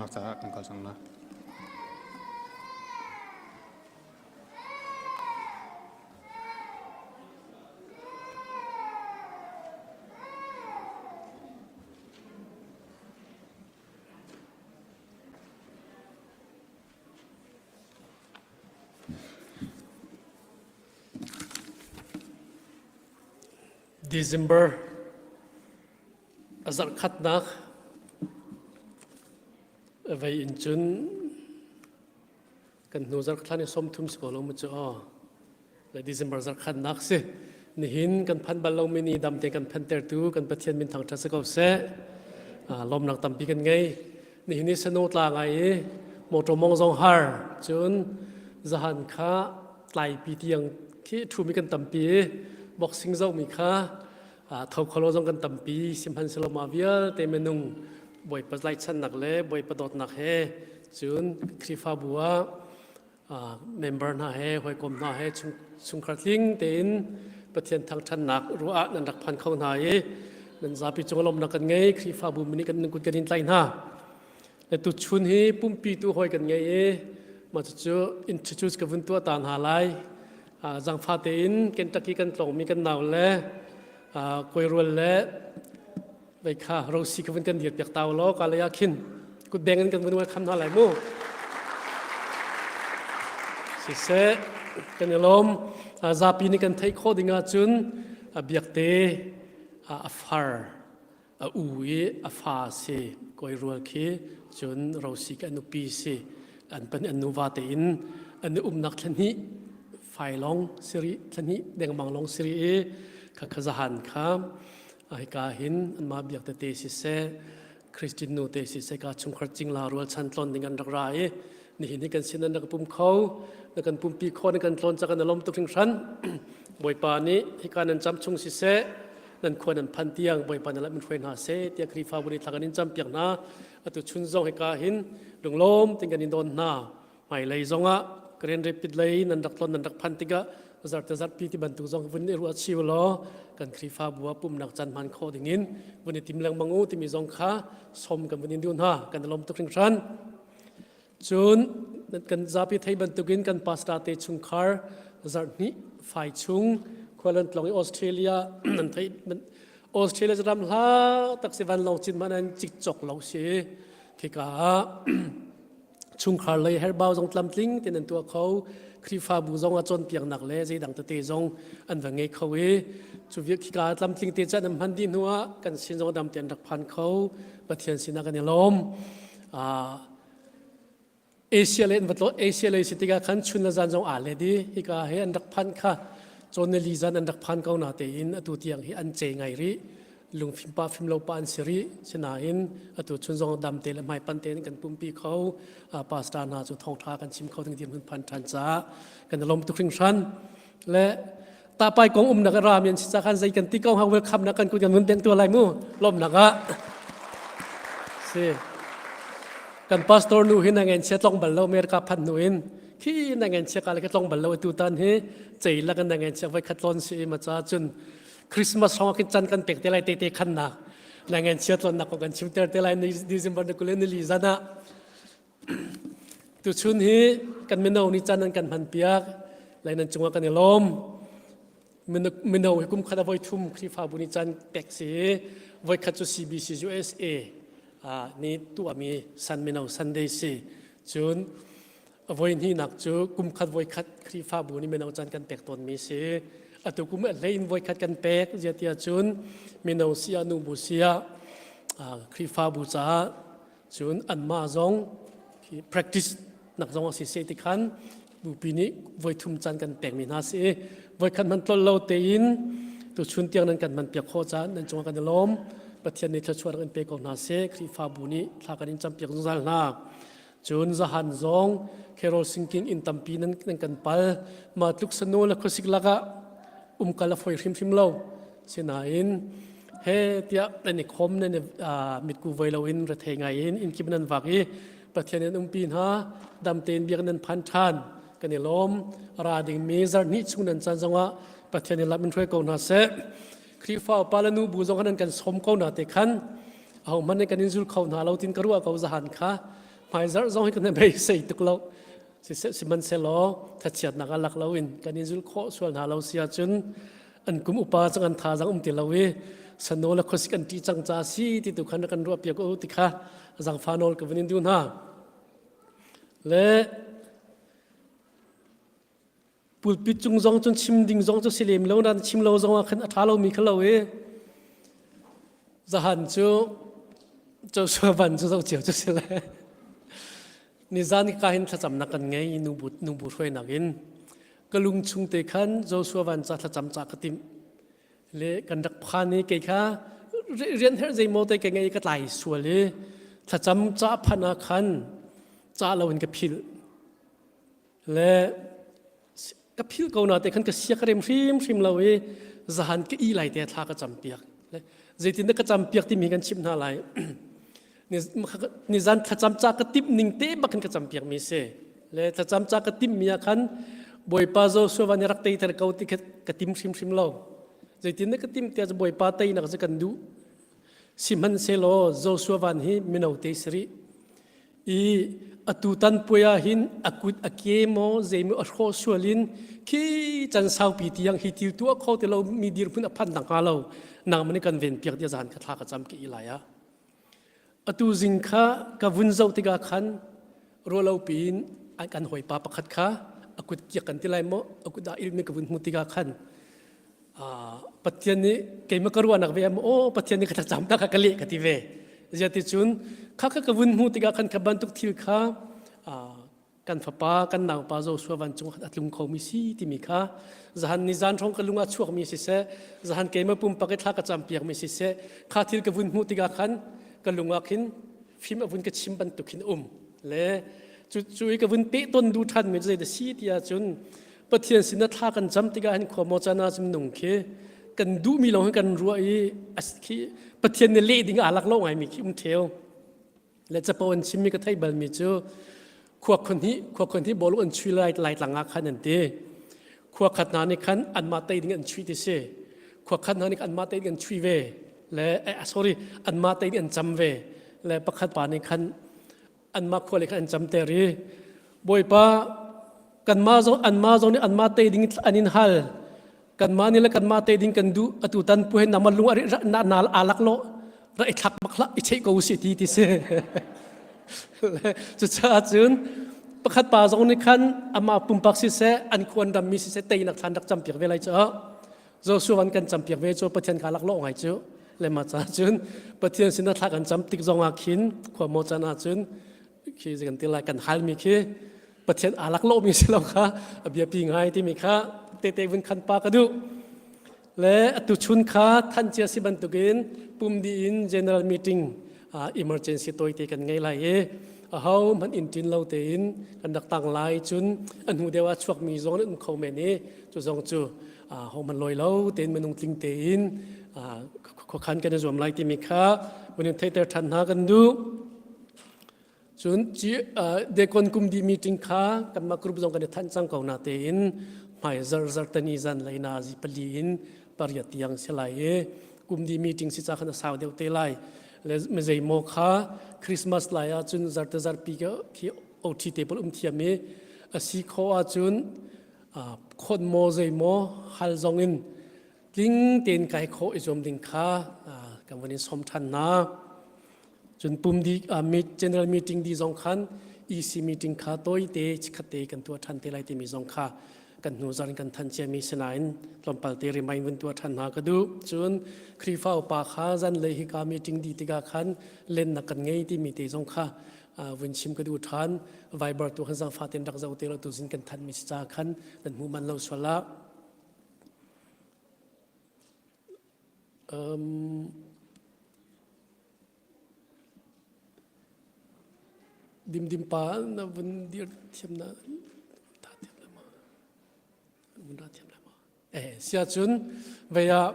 Pumhnak caah kan kal cang lai. December a zarh khatnak vei in cun kan hnu zarh thlan i 30 si ko lo mu cu aw le December zarh khatnak si nihin kan phan bal lomi ni dam te kan phantertu kan Pathian min thangṭhat si ko seh. Lawmnak tampi kan ngei. Nihin ni sano tla ngai i motor mong zong har cun zahan kha tlaipi tiang khi ṭhumi kan tampi i boxing zohmi kha tho kholo zong kan tampi. Sihmanhsehlaw mah vialte minung Bawipa tlaihchannak le Bawipa dawtnak he cun Khrihfabu ah member hna he hawikom hna he chungkhar tling tein Pathian thangṭhatnak ruah ah nan rak phan kho hna i nan zapi cung lawmnak kan ngei. Khrihfabu mini kan kut kan in tlaih hna. Le tuchun hi pumpi tu hawi kan ngei i mah cucu introduce ka vun tuah ta hna lai. Zangfa tein Kentucky kan tlawngmi kan nau le kawirual le vei kha rosi ka vun kan dir piak ta law ka lei ah khin kut beng in kan vun welcome hna lai mu. Siseh, kan i lawm. Zapi nih kan theih khawh ding ahcun biakte a far a u i a fa si kawi rual khi, cun rosi ka nupi si. An pan an nuva tein an i umnak thlahnih fai long siri, thlahnih dengmang long siri i kha khazahan kha hika hin anmah biak tete siseh, Christian nu te siseh, ka chungkhar cingla rualchan tlon ding an rak ra i nihin hi kan sin an rak pum kho na kan pumpi kho na kan tlawn cak an lom tuk hringhran. Bawipa nih hika nan cam chung siseh, nan khua nan phan tiang Bawipa na lam in hruai hna seh tiah Khrihfabu nih thla kan in campiak hna. Atu chun zong hika hin lunglawm tin kan in don hna. Hmailei zongah Grand Rapid lei nan rak tlon nan rak phan tikah zarte zarhpi ti bantuk zong vun i ruah chiu law kan Khrihfabu ah pumnak caan hman khawh dingin vun i tim lengmang u timi zong kha som kan vun in duh hna. Kan lawm tuk hringhran. Cun kan zapi thei bantukin kan pastor te chungkhar zarhhnih fai chung khualan tlong i Australia nan thei, Australia ram hla tak si van long chin man an cik chok lo si. Khika ah chungkhar lei herbau zong tlamtling tin an tuah kho, Khrihfabu zong a cawnpiaknak le zeidang tete zong an va ngei kho i cu khika tlamtling te chan an hman dih hnu ah kan sin zong dam tein rak phan kho. Pathian sinah kan i lawm. Asia le an va Asia lei si tikah khan chun le zan zong aa let i hika he an rak phan kha cawn li zan an rak phan ko na tein atu tiang hi an ce ngai rih. Lungfim pa fim lo pa an si rih. Sinain atu chun zong dam te le hmai pan tein kan pumpi kho, pastor hna cu thawngtha kan chim kho ding dirhmun phan than caah kan lawm tuk hringhran. Le tapai kong umnak ra mi an si ca khan zei kan ti ko ha, welcome na kan kun kan mun beng tu lai mu lawmnak ah si. Kan pastor nu hi na ngen chia tlong bal lo, America phan nu in khi na ngen chia ka le ka tlong bal lo. Tu tan hi cei la kan na ngen chia voi khat tlon si ma cha cun Christmas hrawng kin chan kan pek te lai te te khan nak na ngen chia tlon nak ko kan chim ter te lai ni December ni kule ni li zan ah. Tuchun hi kan mino ni chan an kan hman piak lai nan cungah kan i lawm. Mino hi kum khat a voi thum Khrihfabu ni chan pek si. Voi khat cu CBC USA ni tuahmi San Mino Sunday si. Cun voi hnihnak cu kum khat voi khat Khrihfabu ni mino chan kan pek tawnmi si. Atu kum a hlei in voi khat kan pek ziatia cun mino sia nu bu sia Khrihfabu caah cun anmah zong practice nak zong a si se ti khan bupi nih voi thum caan kan pekmi hna si. Voi khat man tlol lo tein tu chun tiang nan kan man piak khawh caan nan cungah kan i lawm. Pathian nih thluachuah in pe ko hna seh. Khrihfabu nih thla kan in campiak zungzal hna. Cun zahan zong carol singing in tampi nan kan pal. Ma tluk sanu le khuasik lakah umkal a foi hrimhrim lo. Sinain he tiah nan i khom, nan i mitku voi loin rethei ngai in inn kip nan vak i Pathian in umpi hna. Dam tein biak nan phan ṭhan, kan i lawm. Ra dingmi zarhhnih chung nan caan zongah Pathian in lam in hruai ko hna seh. Khrihfa upa le nu bu zong nan kan sawm ko na te khan ahohmanh nih kan in zul kho hna lo tin ka ruah ko zahan kha. Hmaizarh zong hi kan i beisei tuk lo. Sihmanhsehlaw thlachiatnak ah lak loin kan in zulh khawh sual hna lo si ahcun an kum upa cang an thazaang um ti lo i sano le khuasik an ṭih cang ca si ti tu khan kan ruah piak u ti kha zangfa nawl ka vun in duh hna. Le pulpit cung zong cun chim ding zong cu si lem lo nan chim lo zong ah khan a ṭha lomi kha lo i zahan cu Joshua van cu zoh cio cu si le nizan ka hin thlacamnak kan ngei nubu nubu hruainak in ka lung chung te khan Joshua van ca thlacam ca ka timh le kan rak phan i kei kha rian herh zeimaw te ka ngei ka tlai sual i thlacam ca phan ah khan ca lo in ka philh Le ka philh ko na te khan ka sia ka rem hrimhrim lo i zahan ka i lai te thla ka cam piak. Le zeitin dah ka cam piak timi kan chimh hna lai. Nizan thlacam ca ka timh ning te bak khan ka cam piak mi si. Le thlacam ca ka timh mi ah khan Bawipa Joshua van i rak tei ter ko ti kha ka tim hrimhrim lo. Zeitin dah ka tim tiah Bawipa teinak cu kan duh. Sihmanhsehlaw Joshua van hi mino te si rih. I atutan puai ah hin a kut a ke maw zeimaw a hrawh sual in khi can saupi tiang hi thil tuah kho ti lo mi dirhmun a phan nakhnga lo nangmah nih kan ven piak tiah zan ka thla ka cam ki i lai ah atu zing kha ka vun zoh tikah khan rualo piin kan hawipa pakhat kha a kut kiak kan ti lai maw a kut ah ilmi ka vun hmu tikah khan Pathian nih keimah ka ruahnak ve am aw Pathian nih ka thlacam tak ka leh ka ti ve zia ti cun kha kha ka vun hmu tikah khan kha bantuk thil kha kan fapa kan naupa Joshua van cung a tlung khomi si timi kha zahan ni zan hrawng ka lung ah chuakmi siseh zahan keimah pumpak i thla ka cam piakmi siseh kha thil ka vun hmuh tikah khan ka lung ah khin fim a vun ka chim bantuk khin um le cu cu i ka vun peh ton du ṭhan mi zei da si ti ahcun Pathian sin thla kan cam tikah hin khua maw caan ah nung khi kan duhmi lawng hi kan ruah i khi Pathian nih leh ding aa lak lo ngaimi khi um theo le capo an chimmi ka theih balmi cu khua khun hi khua khun hi bawlung an chui lai lai tlang ah khan an ti khua khat hna nih khan anmah tei ding an chui ti si khua khat hna nih anmah tei ding an chui ve le eh, sorry anmah tei ding an cam ve le pakhat pa nih khan anmah khua le khan an camter i Bawipa kanmah zong anmah zong nih anmah tei ding an in hal kanmah nih le kanmah tei ding kan duh atu tan pu hen nama lung ari na nal alak lo ra i thlak bak hlah i cheih ko si ti ti si cucaah cun pakhat pa zong nih khan amah pumpak siseh an khuan rammi siseh teinak thlan rak campiak ve lai cu Joshua an kan campiak ve cu Pathian ka lak lo ngai cu le ma ca cun Pathian sin thla kan cam tik zong ah khin khua maw can ah cun khi kan ti lai kan halmi khi Pathian aa lak lo mi si lo kha a biapi ngai timi kha tete vun khan pa ka duh le atu chun kha than cia si bantukin pum di in general meeting emergency toite kan ngei lai i aho hmanh in tin lo tein kan rak tang lai cun a hnu deuh ah chuak mi zong an um kho men i cu zong cu ho man loi lo tein minung tling tein khuakhan kan i zuam lai timi kha vun in theihter ṭhan hna kan duh. Cun dekon kum di meeting kha kanmah group zong kan i thanh cang ko na tein hmai zar zar tani zan lei na zi pali in pariat tiang si lai i kum di meeting si ca khan a sau deuh te lai le mizei maw kha Christmas lai ah cun zarte zarpi khi OT te pawl um thiam i a si kho ahcun khon maw zei maw hal zong in tling tein kai khawh i zuam ding kha kan vun in som ṭhan hna. Cun pum di general meeting di zong khan EC meeting kha tawite chikhat te kan tuah ṭhan te lai timi zong kha kan hnu zan kan than ciami sinain tlawmpal te remind vun tuah ṭhan hna ka duh. Cun Khrihfa upa kha zan lei hika meeting di tikah khan lennak kan ngei timi te zong kha vun chim ka duh ṭhan Viber tu khan zangfa ten rak zoh te lo tu zin kan thanh mi si ca khan nan hmu man lo sual ah um, dim dim pa na vun dir thiam na tha thiam la ma vun ra thiam la ma Eh, siacun vei ah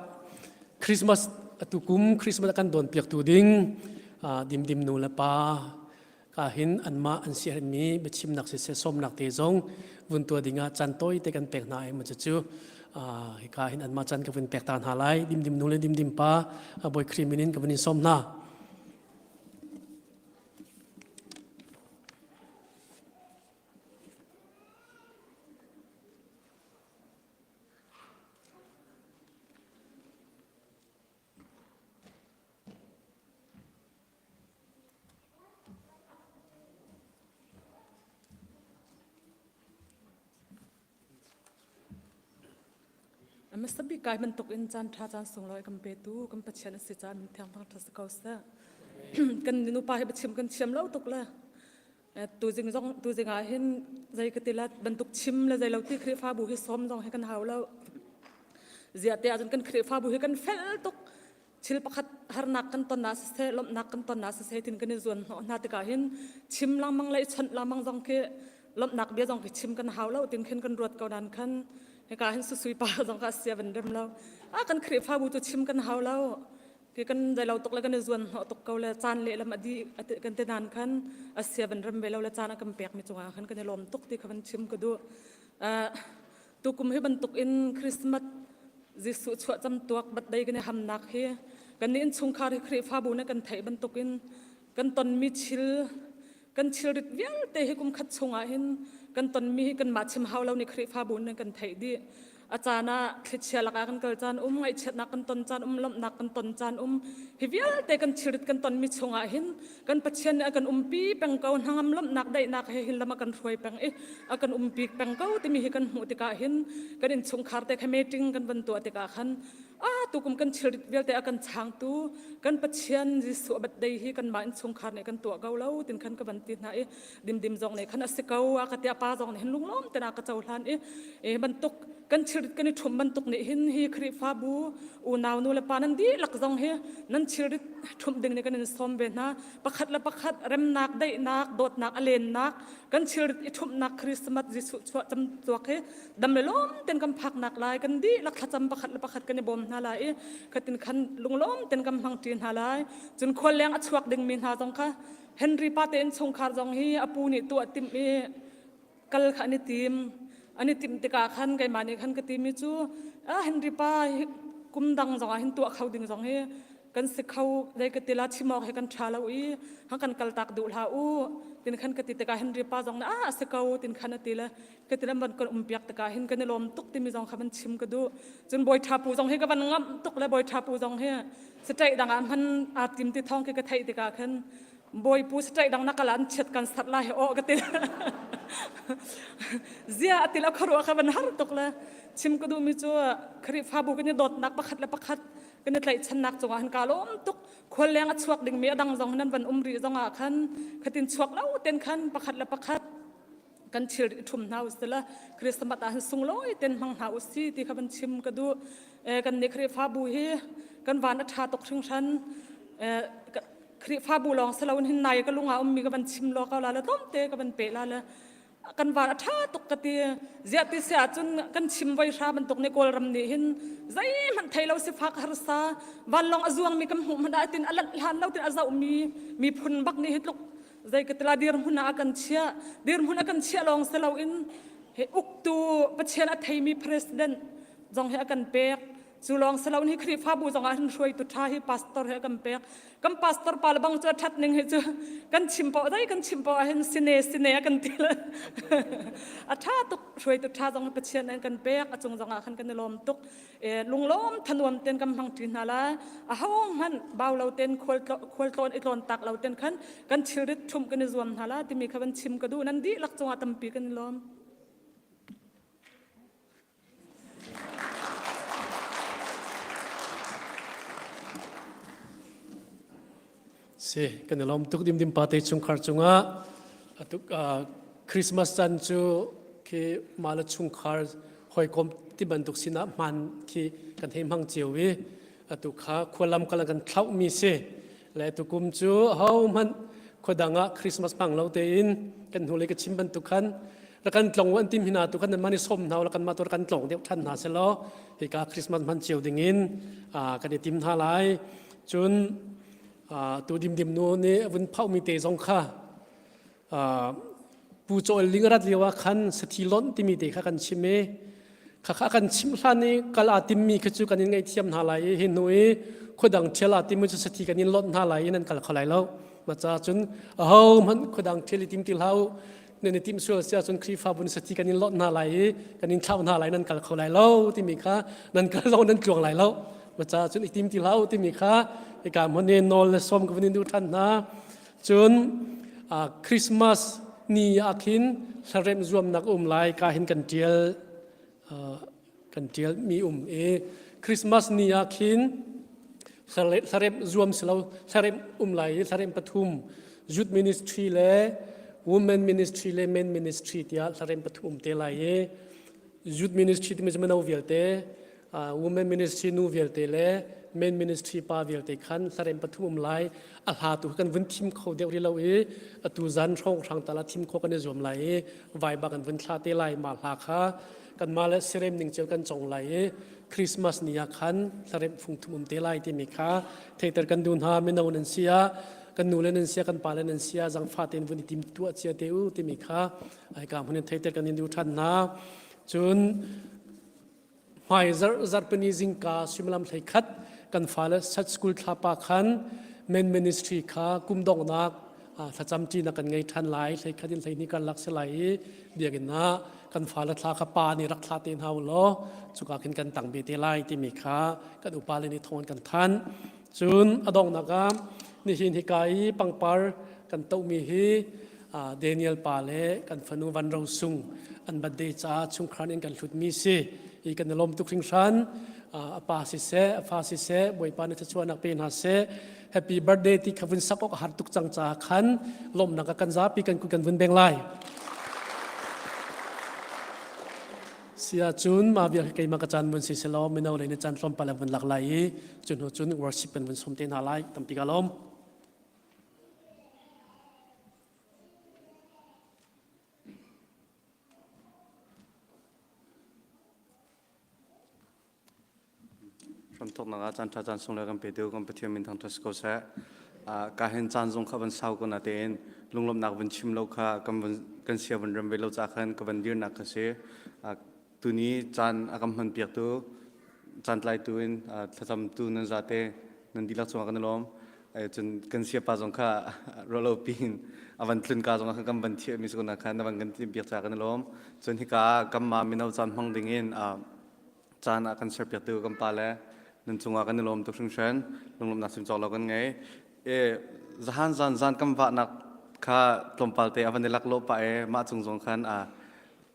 Christmas atu kum Christmas kan don piaktu ding dimdim nu le pa ka hin anmah an siarmi biachimnak siseh sawmnak te zong vun tua ding ah caan tawi te kan pek hna ai mu cu hika hin anmah caan ka vun pek ta hna lai dimdim nu le dimdim pa Bawi Khrih min in ka vun in sawm hna. Hmasa bik kai bantuk in caan ṭha caan sunglawi kan petu kan Pathian a si caah min thiang thangṭhat si ko seh. Kan nupa hi biachim kan thiam lo tuk le tuzing zong tuzing ah hin zei ka ti la bantuk chim le zei lo ti Khrihfabu hi sawm zong hi kan hau lo. Ziah te ahcun kan Khrihfabu hi kan fel tuk. Thil pakhat harnak kan ton ah siseh, lawmhnak kan ton ah siseh tin kan i zuan hnawh hna tikah hin chim lengmang le i chawnh lengmang zong khi lawmhnak bia zong khi chim kan hau lo tin khin kan ruat ko nan khan hika hin susui pa zong kha sia van rem lo. A kan Khrihfabu cu chim kan hau lo. Ki kan zeilo tuk le kan i zuan hnawh tuk ko le caan lehlam a dih kan ti nan khan a sia van rem ve lo le caan a kan pek mi cungah khan kan i lawm tuk ti kha van chim ka duh. Tukum hi bantuk in Christmas Jesuh chuah camtuak birthday kan i hamnak hi kan nih innchungkhar hi Khrihfabu nih kan theih bantuk in kan tonmi thil kan thilrit vialte hi kum khat chungah hin kan tonmi hi kanmah chim hau lo nih Khrihfabu nih kan theih dih. A caan ah thlichia lakah kan kal caan um, ngaihchiatnak kan ton caan um, lawmhnak kan ton caan um. Hi vialte kan thilrit kan tonmi chungah hin kan Pathian nih a kan umpi peng ko, hnangam lawmhnak daihnak he hin lam a kan hruai peng i a kan umpi peng ko timi hi kan hmuh tikah hin kan innchungkhar te kha meeting kan van tuah tikah khan a tukum kan thilrit vialte a kan changtu kan Pathian Jesuh a birthday hi kanmah innchungkhar nih kan tuah ko lo tin khan ka van ti hna i dimdim zong nih khan a si ko a ka ti a pa zong nih hin lunglawm ten a ka cohlan i e bantuk kan thilrit kan i ṭhum bantuk nih hin hi Khrihfabu unau nu le pa nan dihlak zong hi nan thilrit ṭhumh ding nih kan in sawm ve hna pakhat le pakhat remnak daihnak dawtnak a lennak kan thilrit i ṭhumhnak Christmas Jesuh chuah cam tuak hi dam le lawm ten kan phaknak lai kan dihlak thlacam pakhat le pakhat kan i bawm hna lai i khatin khan lunglawm ten kan hmang ṭi hna lai cun khual leng a chuak dingmi hna zong kha Henry pa te innchungkhar zong hi a pu nih tuah timh i kal kha an i tim. An i timh tikah khan keimah nih khan ka timi cu ah Henry pa hi kum dang zong ah hin tuah kho ding zong hi kan si kho dei ka ti la chim awk hi kan ṭha lo i hang kan kal tak duh hlah u tin khan ka ti tikah Henry pa zong nih ah a si ko tin khan a ti le ka ti le van kan um piak tikah hin kan i lawm tuk timi zong kha van chim ka duh cun bawi ṭha pu zong hi ka van ngamh tuk le bawi ṭha pu zong hi sataih dang ah hman aa tim ti thawng khi ka theih tikah khan bawipu sataih dang na kal an chiat kan sat lai aw ka ti zia atil a khuaruah kha van har tuk le chim ka duhmi cu Khrihfabu kan i dawtnak pakhat le pakhat kan i tlaihchannak cungah han ka lawm tuk khual leng a chuak dingmi a dang zong nan van um rih zong ah khan khatin chuak lo ten khan pakhat le pakhat kan thil ṭhum hna usih la Christmas ah hin sunglawi ten hmang hna usih ti kha van chim ka duh. Kan nih Khrihfabu hi kan van a ṭha tuk hringhran. Khrihfabu lawng si loin hin nai ka lung ah ummi ka van chim law ko la le tlawmte ka van pe la le kan van a ṭha tuk ka ti. Ziah ti si ahcun kan chim voi hra bantuk nih Kawlram nih hin zeihmanh thei lo sifak harsa vanlawng a zuangmi kan hmuh hmanh ah tin a lanh hlan lo tin a zohmi miphun bak nih hi tluk Zeikatila dirhmun ah a kan chiah. Dirhmun a kan chiah lawng si loin he uktu Pathian a theimi president zong hi a kan pek. Cu lawng si loin hi Khrihfabu zong ah hin hruaitu ṭha hi pastor hi a kan pek. Kan pastor pa le bang cu a ṭhat ning hi cu kan chim poah dai kan chim poah hin sine sine a kan ti le a ṭha tuk hruaitu ṭha zong hi Pathian an kan pek a cung zong ah khan kan i lawm tuk. Lunglawm thanuam ten kan hmang ṭi hna lai aho hmanh bau lo ten khualtlawn i tlawn tak lo ten khan kan thilrit ṭhumh kan i zuam hna la timi kha van chim ka duh nan dihlak cungah tampi kan i lawm. Si kan i lawm tuk dimdim pa te chungkhar cungah atuk Christmas caan cu khi mah le chungkhar hawikom ti bantuk sinah hmaan khi kan hei hmang cio i atu kha khualam kal kan thlauh mi si le tukum cu ho hmanh khuadang ah Christmas hmang lo tein kan hnulei ka chim bantuk khan ra kan tlong an tim hina tu khan nan mani som hna la kan ma tu kan tlong deuh than hna selaw hika Christmas hman cio ding in kan i tim hna lai cun tu dimdim nu nih a vun phauhmi te zong kha pu cawl ling rat lio ah khan sathi lonh timi te kha kan chim i kha kha kan chim hlan i kal aa timmi kha cu kan in ngaihthiam hna lai i hi hnu i khuadang thial aa timmi cu sathi kan in lonh hna lai i nan kal kho lai lo ma ca cun aho hmanh khuadang thial i tim ti hlah u nan i timh sual si ahcun Khrihfabu nih sathi kan in lonh hna lai i kan in thlauh hna lai nan kal kho lai lo timi kha nan kal lo nan tluang lai lo ma ca cun i tim ti hlah u timi kha hika hmun i nawl le sawm ka vun in duh ṭhan hna cun Christmas ni ah khin hlaremh zuamnak um lai ka hin kan ṭial. kan ṭial mi um i Christmas ni ah khin hlaremh zuam si lo hlaremh um lai i hlaremh pathum youth ministry le women ministry le men ministry tiah hlaremh pathum um te lai i youth ministry timi cu mino vialte women ministry nu vialte le men ministry pa vialte khan hlarem pathum um lai a hla tu kan vun thim kho deuh rih lo i atu zan hrawng hrang tala thim kho kan i zuam lai i vaiba kan vun thla te lai ma hla kha kan mah le sirem ning cio kan cong lai i Christmas ni ah khan hlarem fung thum um te lai timi kha theiter kan duh hna mino nan sia kan nu le nan sia kan pa le nan sia zangfa tein vun i tim tuah cia te u timi kha ai ka hmun in theiter kan in duh than hna cun hmai zarh zarhpini zingka suimilam 11 kan fale sat school thlapa khan men ministry kha kum donghnak thlacam ṭinak kan ngei ṭhan lai 11 in 12 kan lak si lai i biakinn ah kan fale thla kha pa nih rak thla te hna u law cuka khin kan tang ve te lai timi kha kan upa le nih thawng kan thanh cun a donghnak ah nihin hika i pangpar kan tohmi hi Daniel pa le kan fanu Van Ro Sung an birthday caah chungkhar in kan hlutmi si i kan i lawm tuk hringhran a pa siseh a fa siseh Bawipa nih thluachuahnak pe hna seh happy birthday ti kha vun sak awk a har tuk cang caah khan lawmhnak a kan zapi kan kan vun beng lai sia cun ma vial keimah ka caan vun si selaw mino le ni caan tlawmpal vun lak lai i cun hnu cun worship kan vun som te hna lai tampi ka lawm Hramthawknak ah caan ṭha caan sung le kan petu kan Pathian min thangṭhat si ko seh. Ka hen caan zong kha van sau ko na tein lunglawmhnak van chim lo kha kan van kan sia van rem ve lo ca khan ka van dirnak kha si. Tuni caan a kan hman piaktu caan tlaitu in thlacamtu nan zate nan dihlak cungah kan i lawm. Cun kan siapa zong kha ruahlo piin a van tlun ka zong kha kan van thiah mi si ko na khan na van kan timh piak ca kan i lawm. Cun hika kanmah mino caan hmang ding in caan ah kan serpiaktu kan pa le nan cungah kan i lawm tuk hringhran lunglawmhnak sim cawk lo kan ngei e zahan zan zan kan vahnak kha tlawmpal te a van i lak lo pah e mah cung zong khan a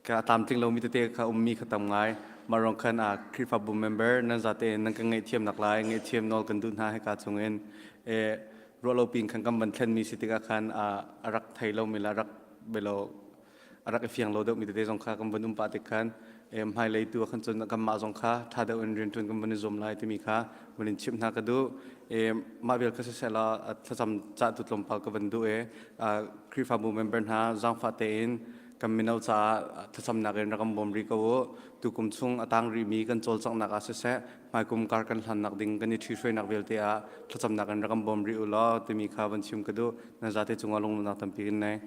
ka tlamtling lomi tete kha ummi kha tam ngai mah rong khan a Khrihfabu member nan zate in nan kan ngaihthiam nak lai ngaihthiam nawl kan duh hna hika chung in e ruahlo pin khan kan van thlenmi si tikah khan a rak thei lomi la rak belo a rak i fiang lo deuhmi tete zong kha kan van um pah tik khan hmailei tu ah khan cun kanmah zong kha ṭha deuh in rianṭuan kan van i zuam lai timi kha van in chimh hna ka duh. Mah vial kha siseh law thlacam cah tu tlawmpal ka van duh i Khrihfabu member hna zaangfah tein kan mino caah thlacamnak in rak kan bawm rih ko u. Tukum chung a tang rihmi kan cawlcanghnak ah siseh hmaikum kar kan hlannak ding kan i ṭhihruainak vialte ah thlacamnak in rak kan bawm rih u law timi kha van chim ka duh. Nan zate cungah lunglawmhnak tampi kan nei.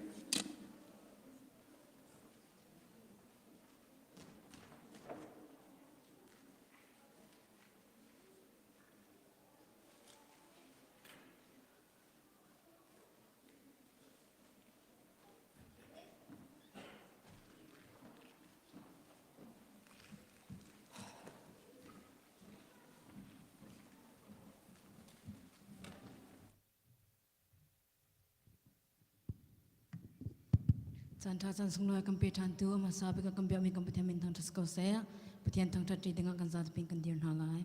Caan ṭha caan sunglawi kan pe ṭhantu a hmasa bik ah kan biakmi kan Pathian min thangṭhat si ko seh. Pathian thangṭhat ṭi dingah kan zapi in kan dir hna lai.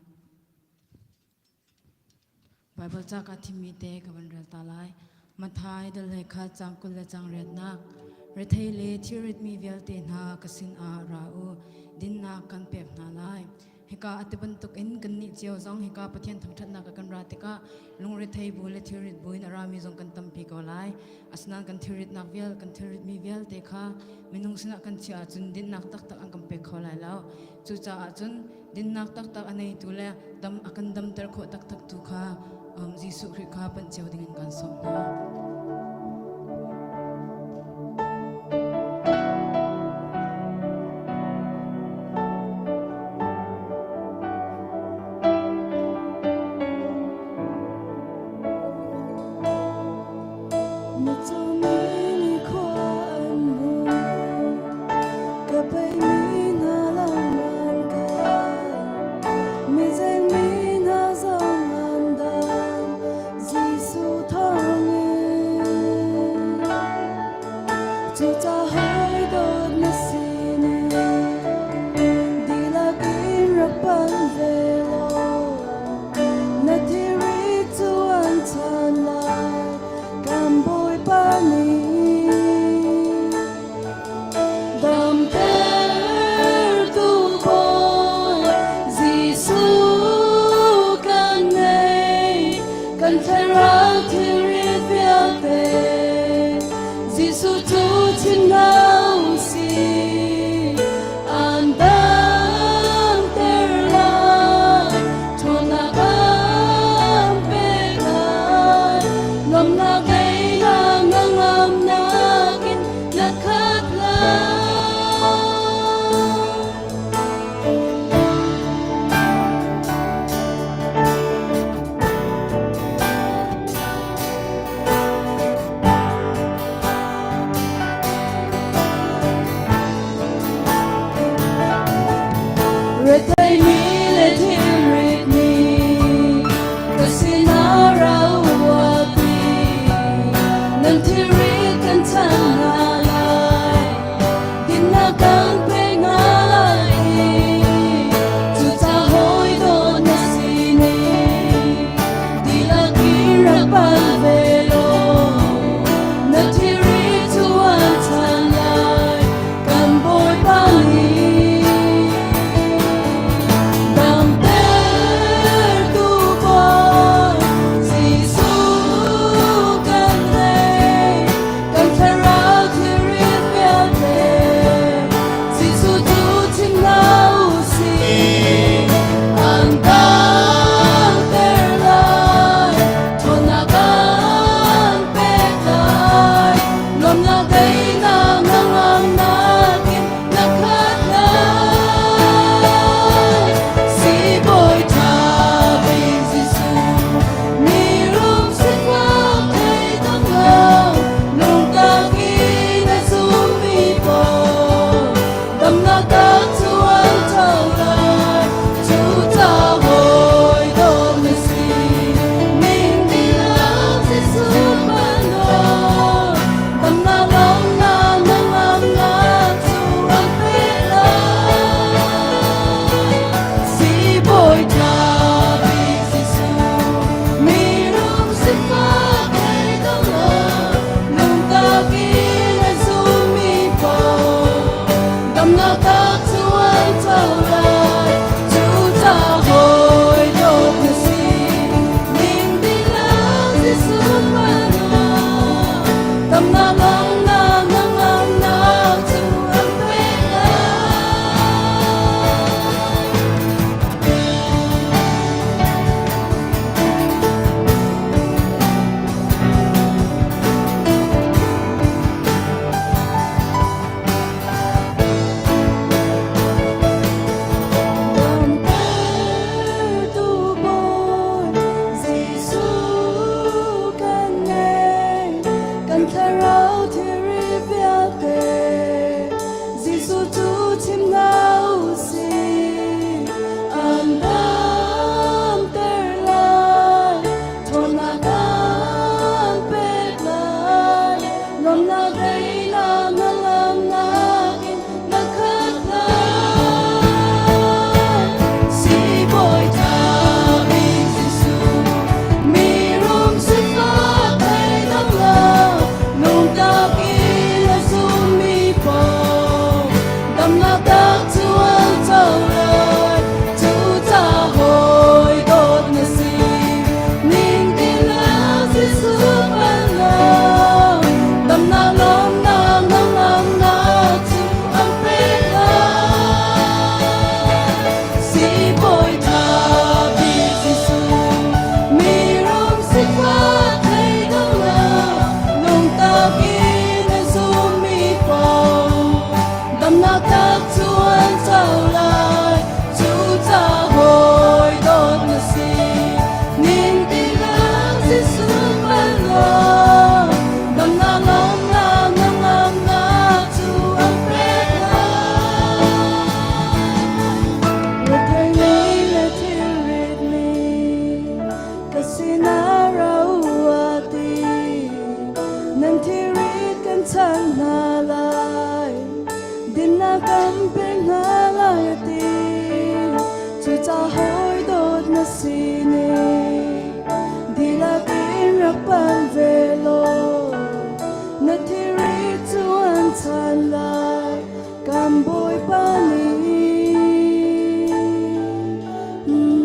Baibal ca kaa thimmi te ka van rel ta lai. Matthai dal hlei khat caang 20 le caang riatnak. Rethei le thilritmi vialte hna ka sinah ra u, dinnak kan pek hna lai. Hika a ti bantuk in kannih cio zong hika Pathian thangṭhatnak ah kan ra tikah lungrethei bu le thilrit bu in a rami zong kan tampi ko lai. Asinain kan thilritnak vial kan thilritmi vialte kha minung sinah kan chiah ahcun dinnak taktak an kan pek kho lai lo. Cucaah cun dinnak taktak a neitu le dam a kan damter khawh taktak tu kha um, Jesuh Khrih kha panh cio dingin kan sawm hna. Na cawmi ni khua an hmu ka peimi hna lam an kai mi zengmi hna zong an dam Jesuh thawngin cucaah hawi dawt na sining dihlak in. cu chim hna u sih. An damter lai, ṭhawnnak an pek lai. Nuamhnak daihnak hnangamnak in na khat lai. Retheimi le thilritmi ka sinah ra uapi. Nan thilrit kan chan hna lai, dinnak kan pek hna lai i cucaah hawi dawt na si ni dihlak in rak pal ve law na thilrit cu an chan lai kan Bawipa nih. Damtertu Bawi Jesuh kan ngei, kan thlarau thilrit vialte Jesuh cu chim hna u sih. An damter lai, ṭhawnnak an pek lai, nuamhnak daihnak hnangamnak in na khat lai. Sibawi ṭha bik Jesuh, mirum sifak thei dong lo, lungtak in a zummi pawl, damnak tak cu an co lai. Cucaah hawi dawt na si, min dihlak Jesuh panaw, damnak lawmnak hnangamnak cu an pek lai. Sibawi ṭha bik Jesuh, mirum sifak thei dong lo, lungtak in a zummi pawl, damnak tak cu an co lai. Cucaah hawi dawt na si, min dihlak Jesuh panaw, damnak lawmnak hnangamnak cu an pek lai. Damtertu Bawi Jesuh kan ngei, kan thlarau thilri vialte Jesuh cu chim hna u sih. An damter lai, ṭhawnnak an pek lai, nuamhnak daihnak hnangamnak in na khat lai. Sibawi ṭha bik Jesuh, mirum sifak thei dong lo, lungtak in a zummi pawl, damnak tak cu an co lai. Cucaah hawi dawt na si, ning dihlak Jesuh pal law, damnak lawmnak hnangamnak cu an pek lai. Sibawi ṭha bik Jesuh, mirum sifak thei dong lo, lungtak in a zummi pawl, damnak tak cu an co lai. Cucaah hawi dawt na si, ning dihlak Jesuh pal law, damnak lawmnak hnangamnak cu an pek lai. Retheimi le thilritmi ka sinah ra u a ti. Nan thilrit kan chan hna lai, dinnak kan pek hna lai a ti. Cucaah hawi dawt na si ni, dihlak in rak pal ve law, na thilrit cu an chan lai, kan Bawipa nih. Mm.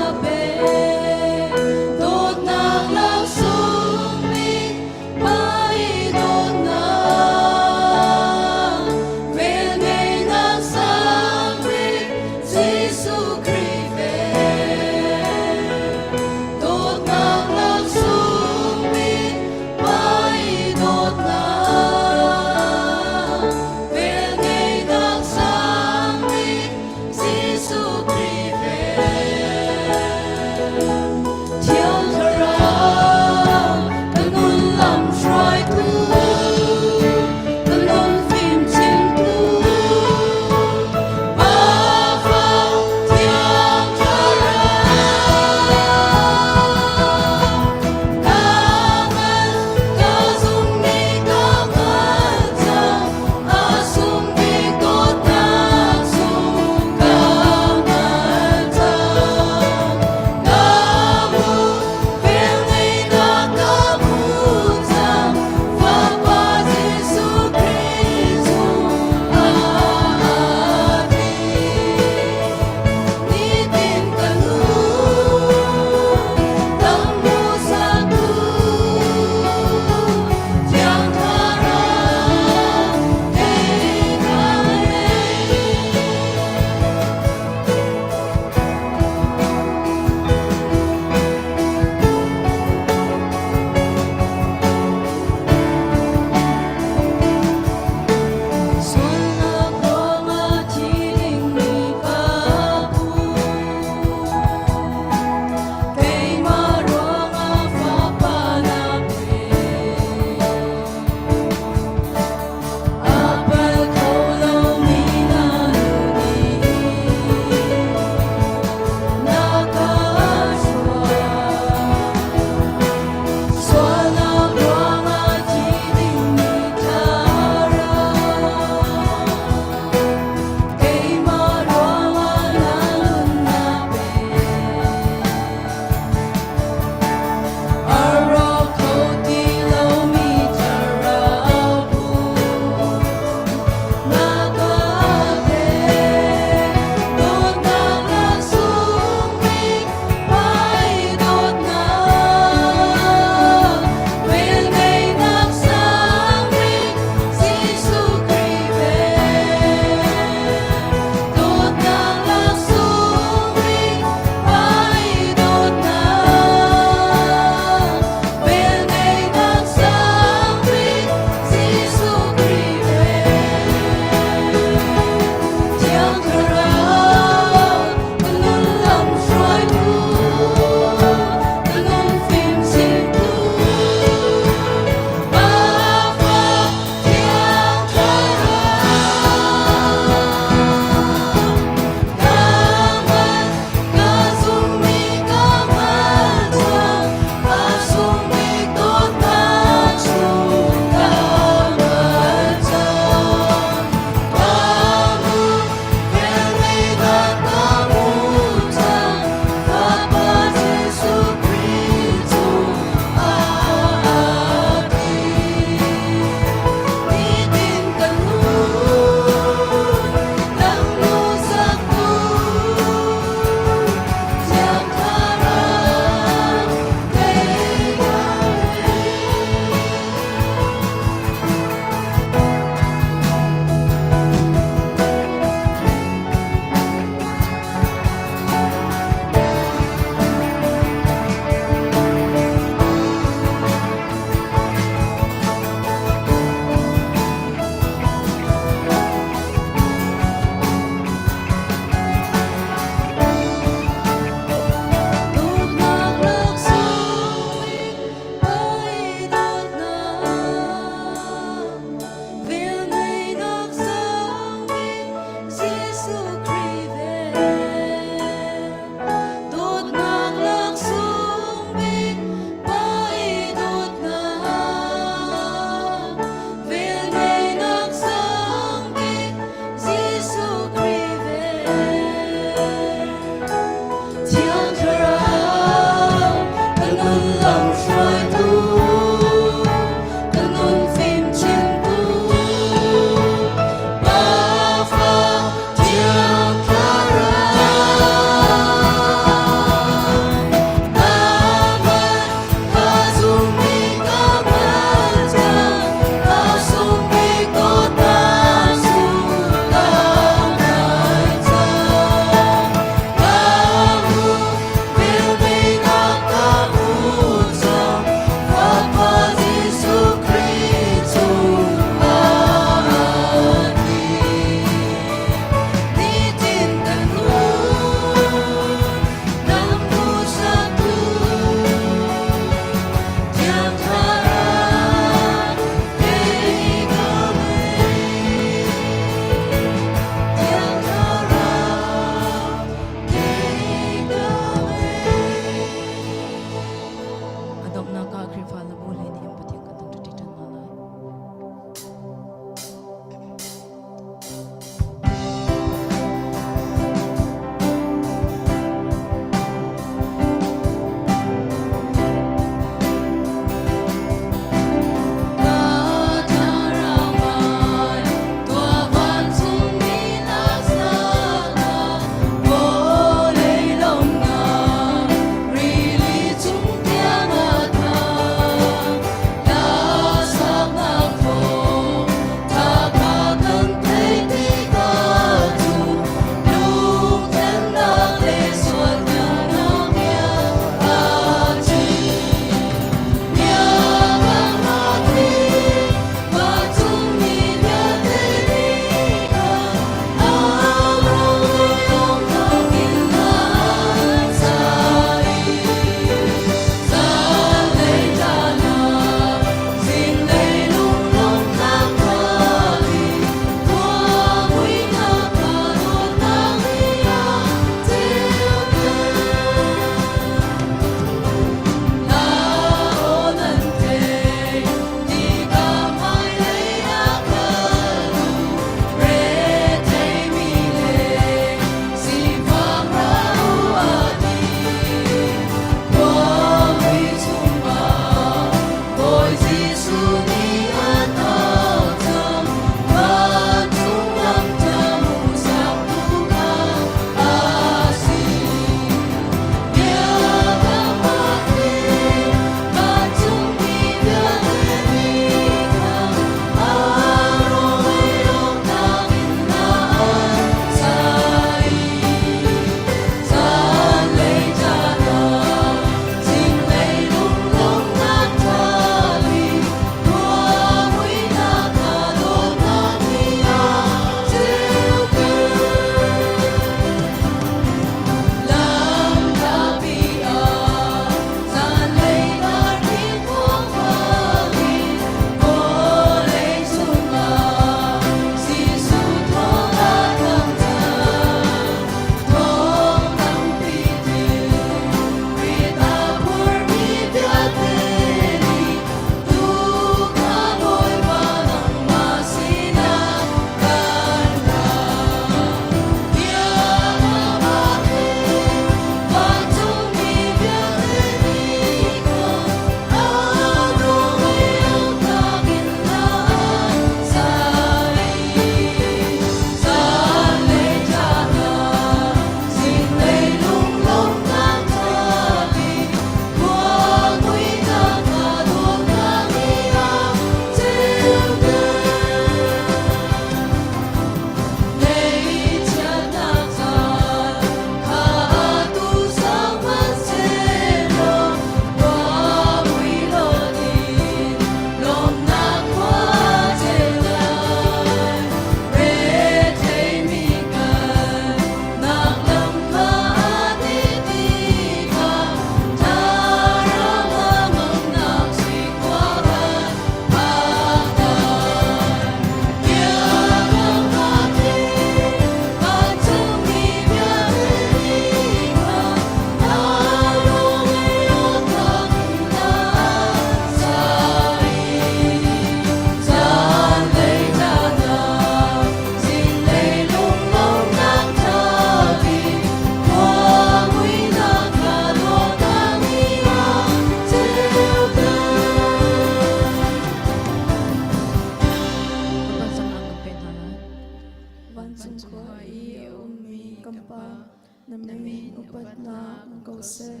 upatnak um ko seh.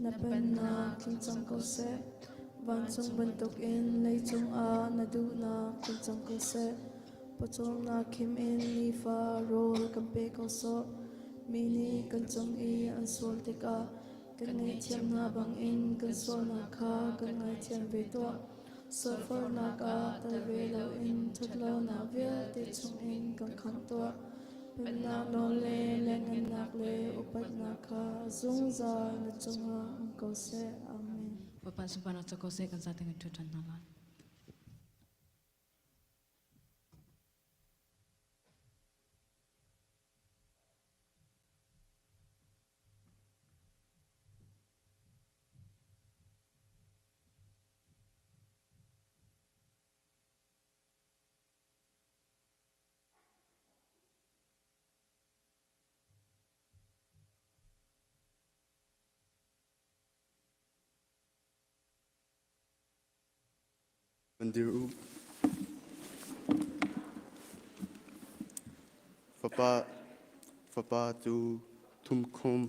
Na pennak tling cang ko seh. Vancung bantukin leicung ah na duhnak tling cang ko seh. Pawcawmnak khim in nifa rawl kan pe ko sawh. Mi nih kan cung i an sual tikah kan ngaihthiam hna bangin kan sualnak kha kan ngaithiam ve tuah. Sualforhnak ah tel ve loin ṭhatlonak vialte chungin kan khamh tuah. Pennak nawl le lianhngannak le upatnak kha zungzal na cungah um ko seh. Amen. Bawipa sunparnak co ko seh kan zaten kan ṭhu ṭhan hna lai. Van dir u. Fapa, fapa cu thumkhum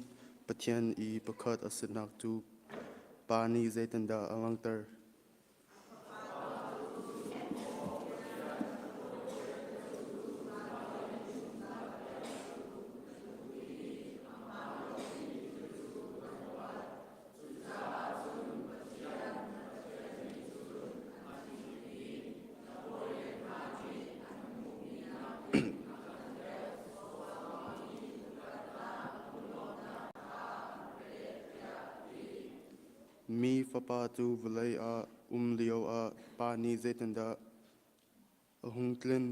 Pathian i pakhat a sinak cu Pa nih zeitindah a langhter? Mi fapa cu vawlei ah um lioah pa nih zeitindah a hung tlin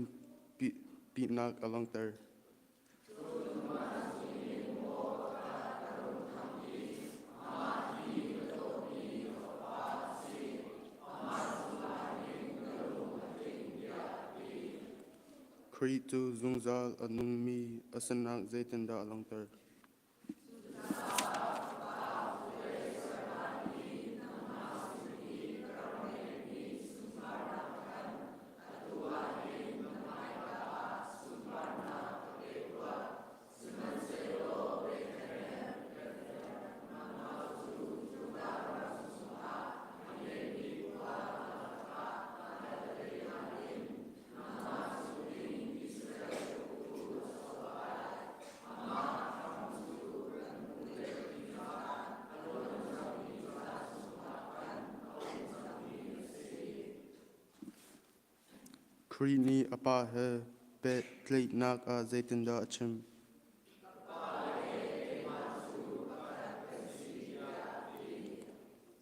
pinak a langhter? Khrih cu zungzal a nungmi a sinak zeitindah a langhter? Khrih nih a Pa he pehtlaihnak ah zeitindah a chim?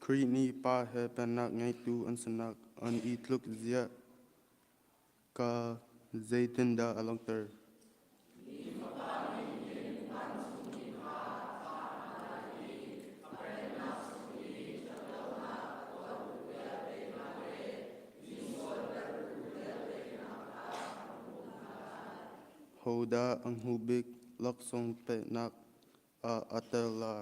Khrih nih Pa he pennak ngeitu an sinak an i tluk ziah Ka zeitindah a langhter? Hodah a hnu bik laksawng peknak ah aa tel lai?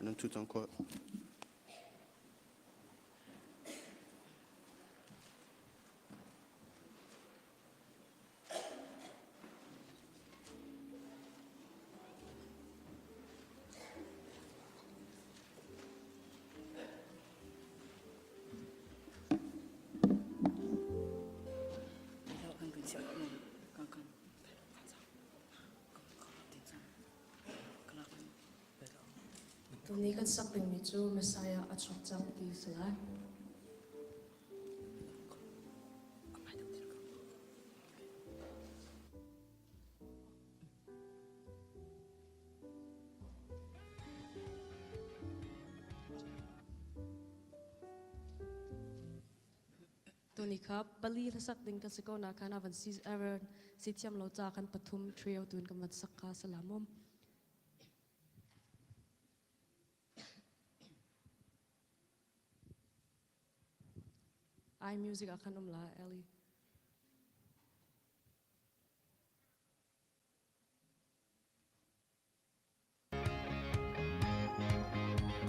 Nan ṭhu cang khawh. Tuni kan sak dingmi cu Messiah a chuak cang ti a si lai. Tuni kha pali hlasak ding kan si ko na khan avan si ever si thiam lo ca kan pathum trio tun kan van sak kha salamum. I music ah khan um la Ellie.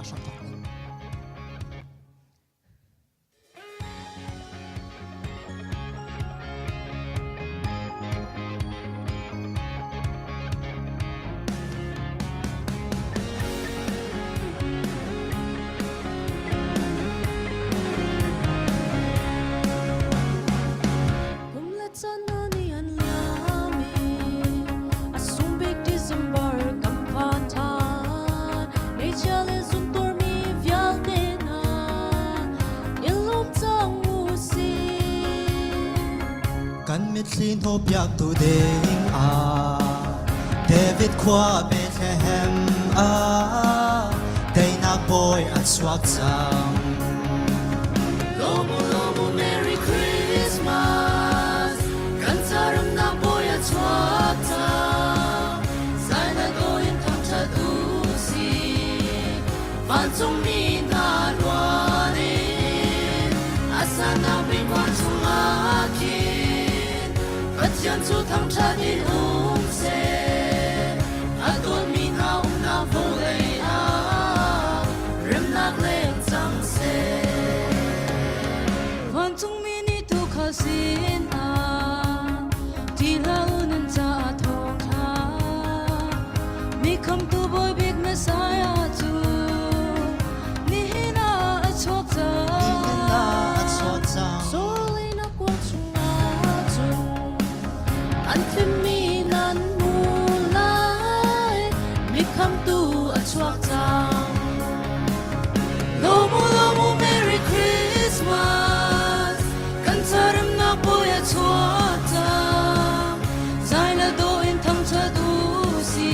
A Mitthli hnawhpiak tu ding ah David khua Bethlehem ah teinak bawi a chuak cang. Lomu lomu Merry Christmas kan caramnak bawi a chuak cang. Zaina in thangṭhat u si vancungmi hna rual in a sannak bik vancung ah khin Pathian cu thangṭhat in um seh a dawtmi hna umnak vawlei ah remnak leng cang seh. Vancungmi nih tuukhal sinah ṭih hlah u nan caah thawngṭha. Mi khamtu Bawi bik Messiah cu nihin ah a chuak cang. Nihin ah a chuak cang. Sulina kuang chungah cun an thimmi nan hmu lai mi khamtu a chuak cang. Lomu lomu Merry Christmas kan caremnak bawi a chuak cang. Zai le dawh in thangṭhat u si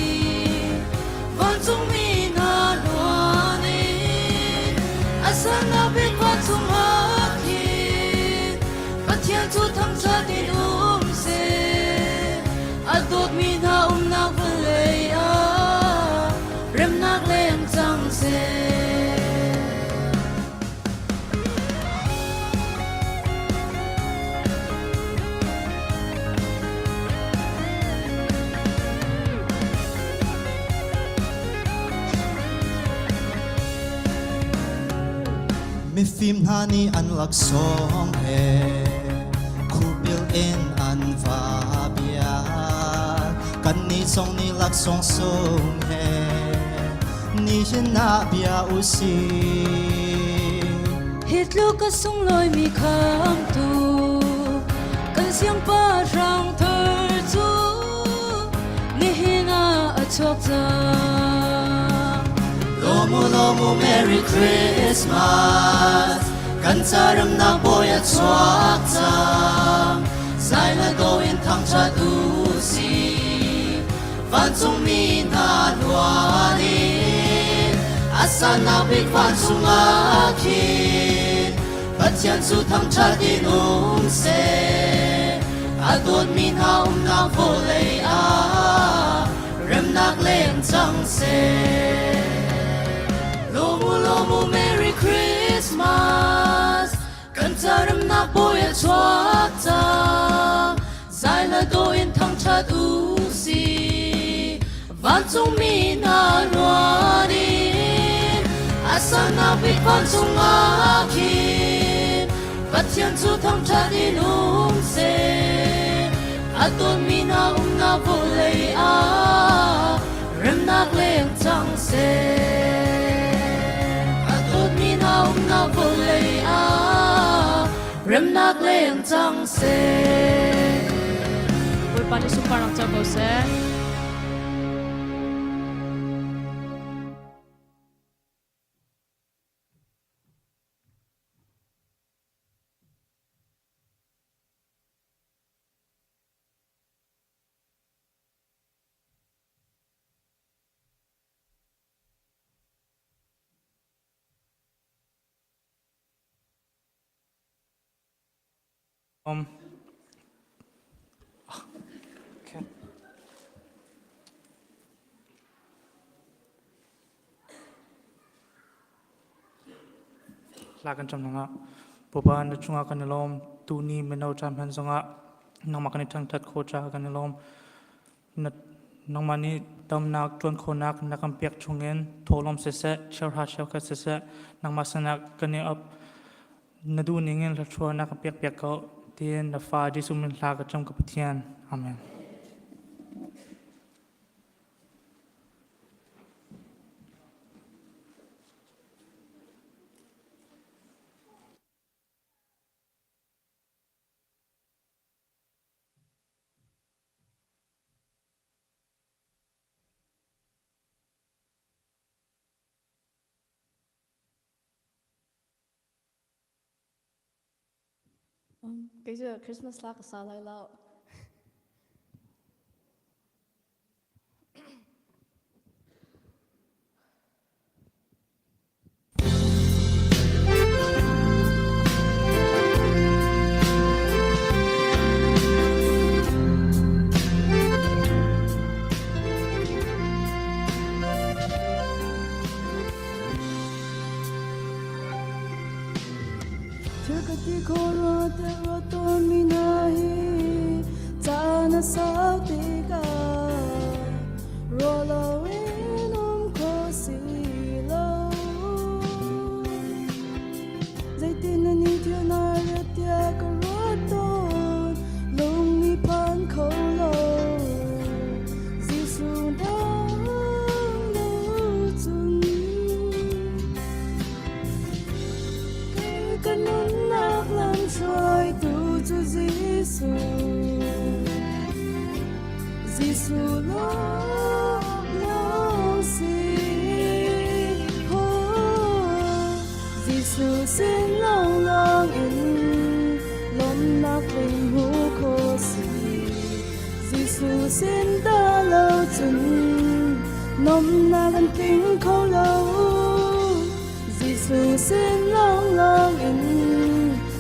vancungmi hna luan in a sannak bik vancung ah khin Pathian cu thangṭhat in um seh a dawtmi hna umnak vawlei ah remnak leng cang seh. Mifim hna nih an laksawng he khupil in an va bia. Kannih zong nih laksawng sung he nihin ah bia u sih. Hi tluk a sunglawimi khamtu kan siangpahrang thar cu nihin ah a chuak cang. Lomu lomu Merry Christmas kan caramnak bawi a chuak cang. Zai le dawh in thangṭhat u sih vancungmi hna luan in a sannak bik vancung ah khin Pathian cu thangṭhat in um seh a dawtmi hna umnak vawlei ah remnak leng cang seh. Lomu lomu Merry Christmas kan caremnak bawi a chuak cang. Zai le dawh in thangṭhat u si vancungmi hna rual in a sannak bik vancung ah khin Pathian cu thangṭhat in um seh a dawtmi hna umnak vawlei ah remnak leng cang seh. A dawtmi hna umnak vawlei ah remnak leng cang seh. Bawipa nih sunparnak co ko seh. Okay. Hla kan cam nanga Bawipa na cungah kan i lawm tuni mino caan hman zongah nangmah kan i thangthat kho ca kan i lawm na nangmah nih damnak ṭuan khawhnak na kan pek chungin thawhlawm siseh cheuhra cheukhat siseh nangmah sinah kan i ap na duh ningin hlathruah na kan pek piak ko tiin na fa Jesuh min hla ka cam ka Pathian amen. Kei cu Christmas hla ka sa lai lo. Thil ka ti kho rua te rua tawn mi hna hi caan a sau tikah ruah loin um kho si lo. Zeitin na ni thil na ret tiah ka ruat tawn, lung nih phan kho lo. Jesuh dang lo cun Kei ka nunnak lam hruaitu cu Jesuh. Jesuh lawnglawng si. Oh, Jesuh sin lawnglawng in lawmhnak tling hmu kho si. Jesuh sin dah lo cun lawmhnak an tling kho lo. Jesuh sin lawnglawng in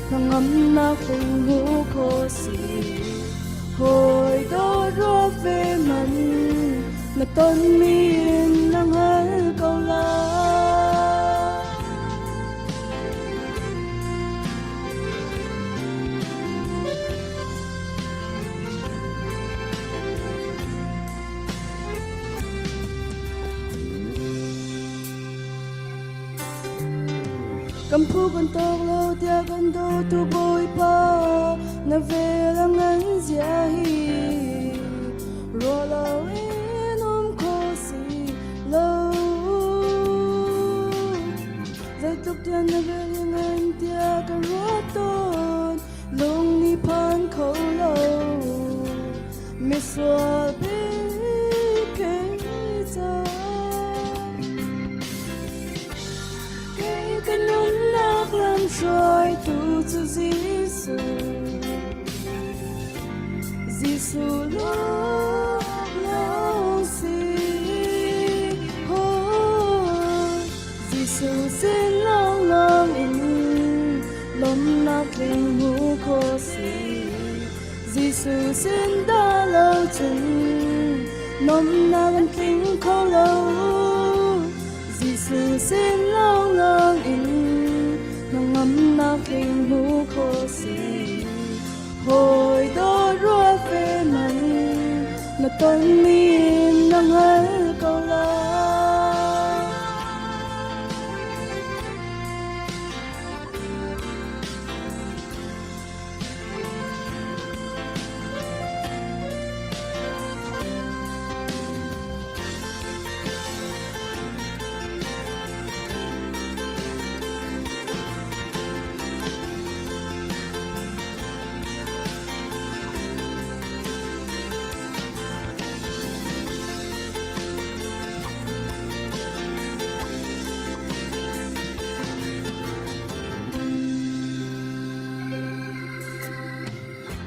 hnangamnak tling hmu kho si. Hawi dawt ruak ve man na tonmi in na hngal ko lai. Kan phu kan tawk lo tiah kan dawtu Bawipa na vel a ngan zia hi ruah lo in um kho si lo. Zeitluk tiang na vel i ngan tiah ka ruat tawn lung nih phan kho lo. Misual bik kei ca kei ka nunnak lam hruaitu cu Jesuh. Jesuh lawnglawng si. Oh, Jesuh sin lawnglawng in lawmhnak tling hmu kho si. Jesuh sin dah lo cun nuamhnak an tling kho lo. Jesuh sin lawnglawng in hnangamnak tling hmu kho si. Hawi dawt ruat ve man na tonmi in na hngal ko lai.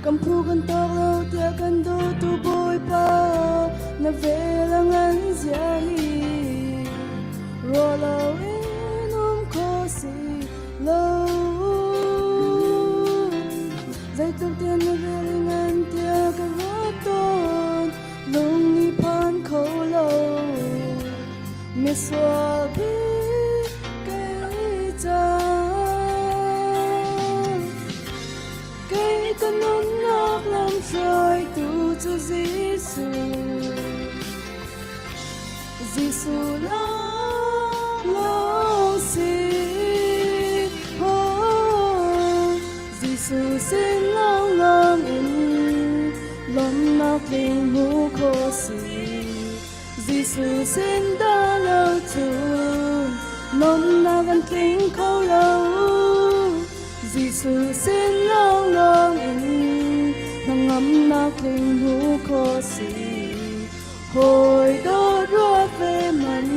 Kan phu kan tawk lo tiah kan dawtu Bawipa na vel a ngan zia hi ruah lo in um kho si lo. Zeitluk tiang na vel i ngan tiah ka ruat tawn lung nih phan kho lo. Misual bik kei cang. Kei ka nunnak lam hruaitu cu Jesuh. Jesuh lawnglawng si. Oh, Jesuh sin lawnglawng in lawmhnak tling hmu kho si. Jesuh sin dah lo cun nuamhnak an tling kho lo. Jesuh sin lawnglawng in hnangamnak tling hmu kho si. Hawi dawt ruat ve man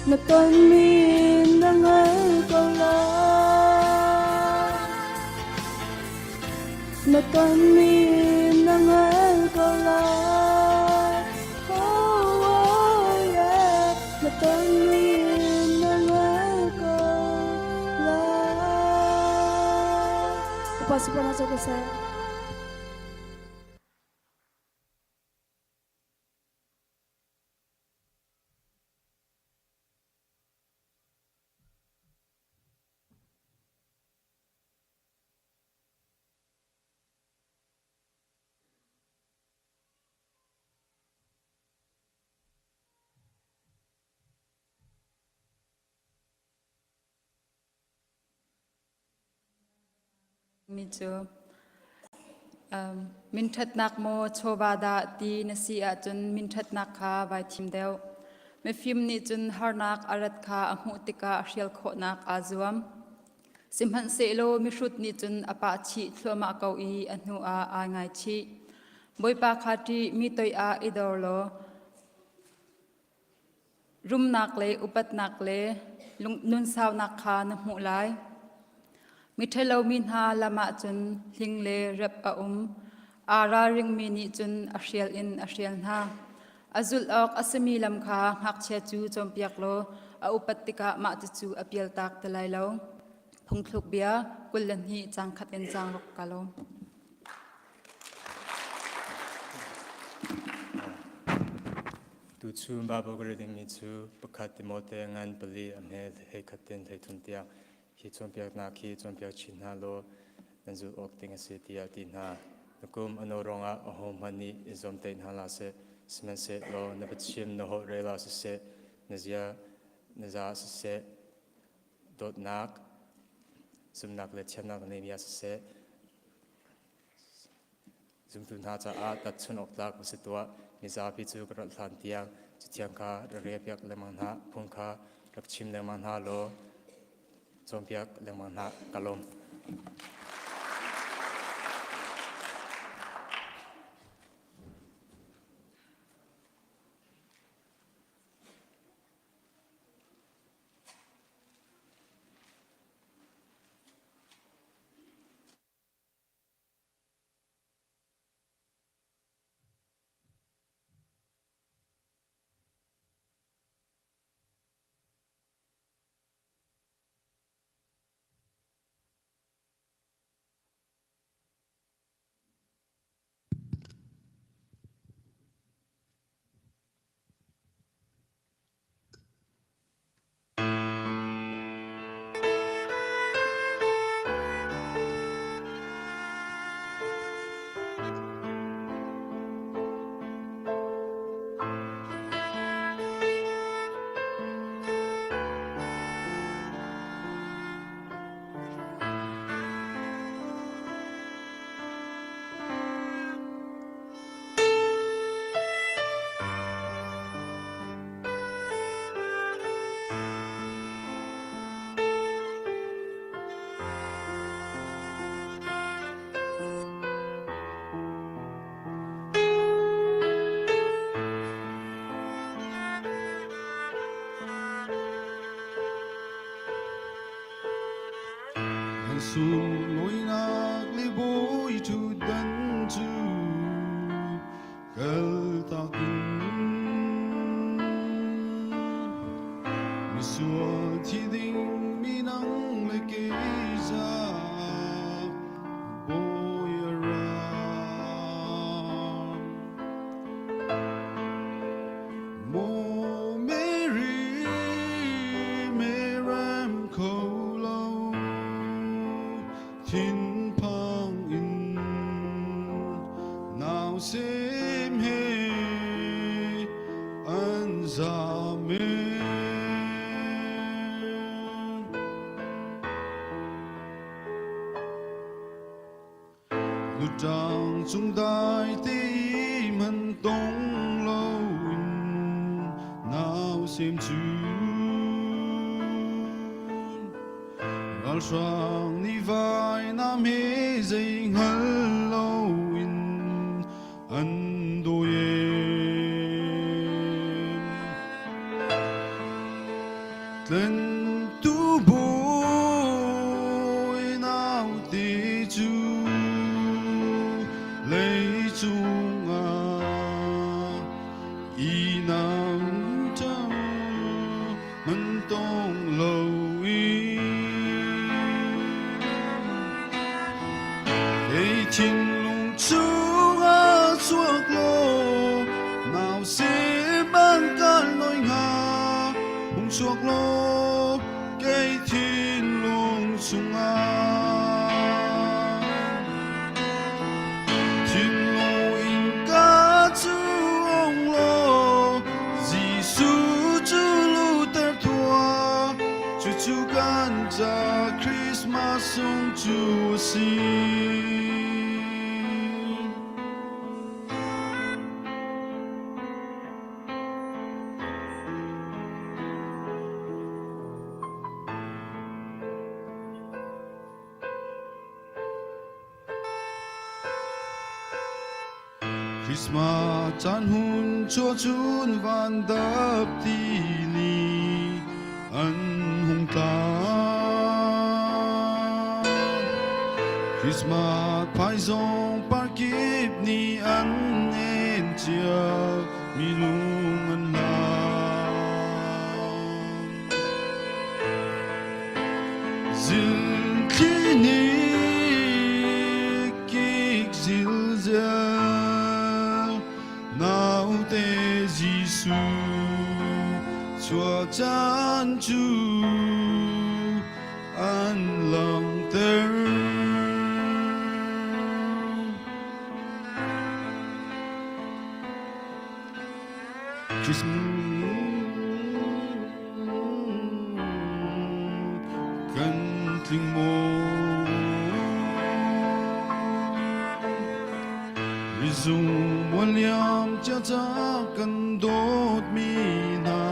na tonmi in na hngal ko lai. Na tonmi in na hngal ko lai. Oh, oh, yeah. Na tonmi in na hngal ko lai. Upa soprano co ko seh. Mi cu minṭhatnak maw chawva dah ti na si ahcun minṭhatnak kha vai thim deuh. Mifim nih cun harnak a rat kha a hmuh tikah a hrial khawhnak aa zuam. Sihmanhsehlaw mihrut nih cun a pah chih thluahmah ko i a hnu ah aa ngaichih. Bawipa kha ṭih, mi toi ah i dor law Rumnak le upatnak le nunsaunak kha na hmuh lai. Miṭhalo mi hna lam ah cun hling le rep a um. Aa ralringmi nih cun a hrial in a hrial hna. A zulh awk a simi lam kha ngakchia cu cawnpiak law a upat tikah mah cucu a pialtak ti lai lo. Phungthluk bia 22 caang khat in caang ruk ka lawm. Tuchun Bible ka rel dingmi cu pakhat Timote ngan pali a hme hlei khat in hlei thum tiang hi cawnpiaknak hi cawnpiak chin hna law nan zulh awk ding a si tiah a ti hna. Na kum a no ruangah ahohmanh nih i zuamtaih hna hlah seh, sihmanhsehlaw na biachim na holh rel ah siseh, na zia na za ah siseh, dawtnak, zumhnak le thiamnak na neimi ah siseh, Zumtu hna caah tatchun awk tlak va si tuah. Mizapi cu ka rat hlan tiang cathiang kha rak relpiak lengmang hna, phung kha rak chim lengmang hna law cawnpiak lengmang hna. Ka lawm. An sunlawinak le bawi ṭhutdan cu kaltak in misual thi ding mi nang le kei caah bawi a ra. Maw Mary, merem kho lo thinphang in nausem he an zam e. Nutang cung dai te i man tong loin nausem cu ralhrang nih vainam he zei hngal loin an dawi em. Tlentu bawi naute cu leicung ah i nam ṭang man tong lo in kei thinlung chungah chuak law nau sem bang kan loi hnga hung chuak law kei thinlung chungah thinlung in ka cu ong law Jesuh cu luter tuah cucu kan ca Christmas. Christmas sung cu a si. Christmas caan hun chuah cun van dap ti ni an hung tla. Christmas phaizawng par kip nih an en cia mi lung an hlang. Zilthli nih kik zilzel naute Jesuh chuah caan cu an langhter. Kan tling maw? Rizung mualiam cia ca kan dawtmi hna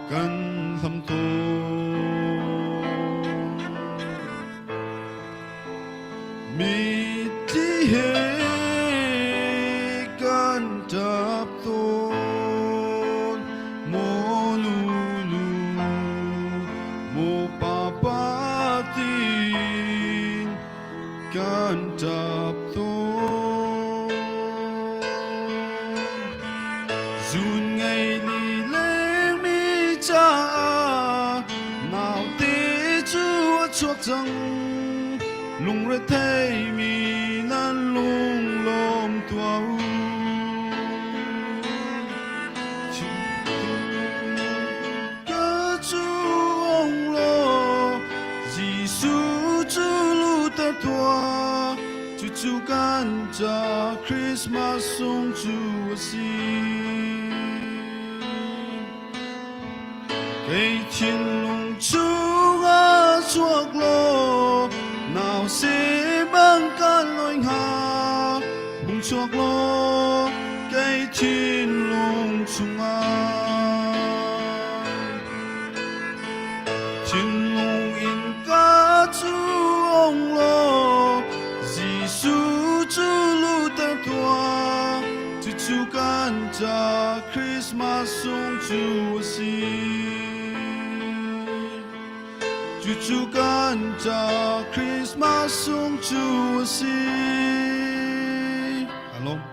kan hlam tawn. Mitthli he kan ṭap tawn maw nunu maw papa tin kan ṭap tawn. Zun ngei li lengmi caah naute cu a chuak cang. Lungretheimi nan lunglawm tuah u. Ka cu ong law Jesuh cu luter tuah. Cucu kan ca Christmas sung cu a si. Kei thinlung chungah chuak law nau si bang kan loi hnga hung chuak law kei thinlung chungah thinlung in ka cu ong law Jesuh cu luter tuah cucu kan ca Christmas sung cu a si. Cucu kan ca Christmas sung cu a si. Alom.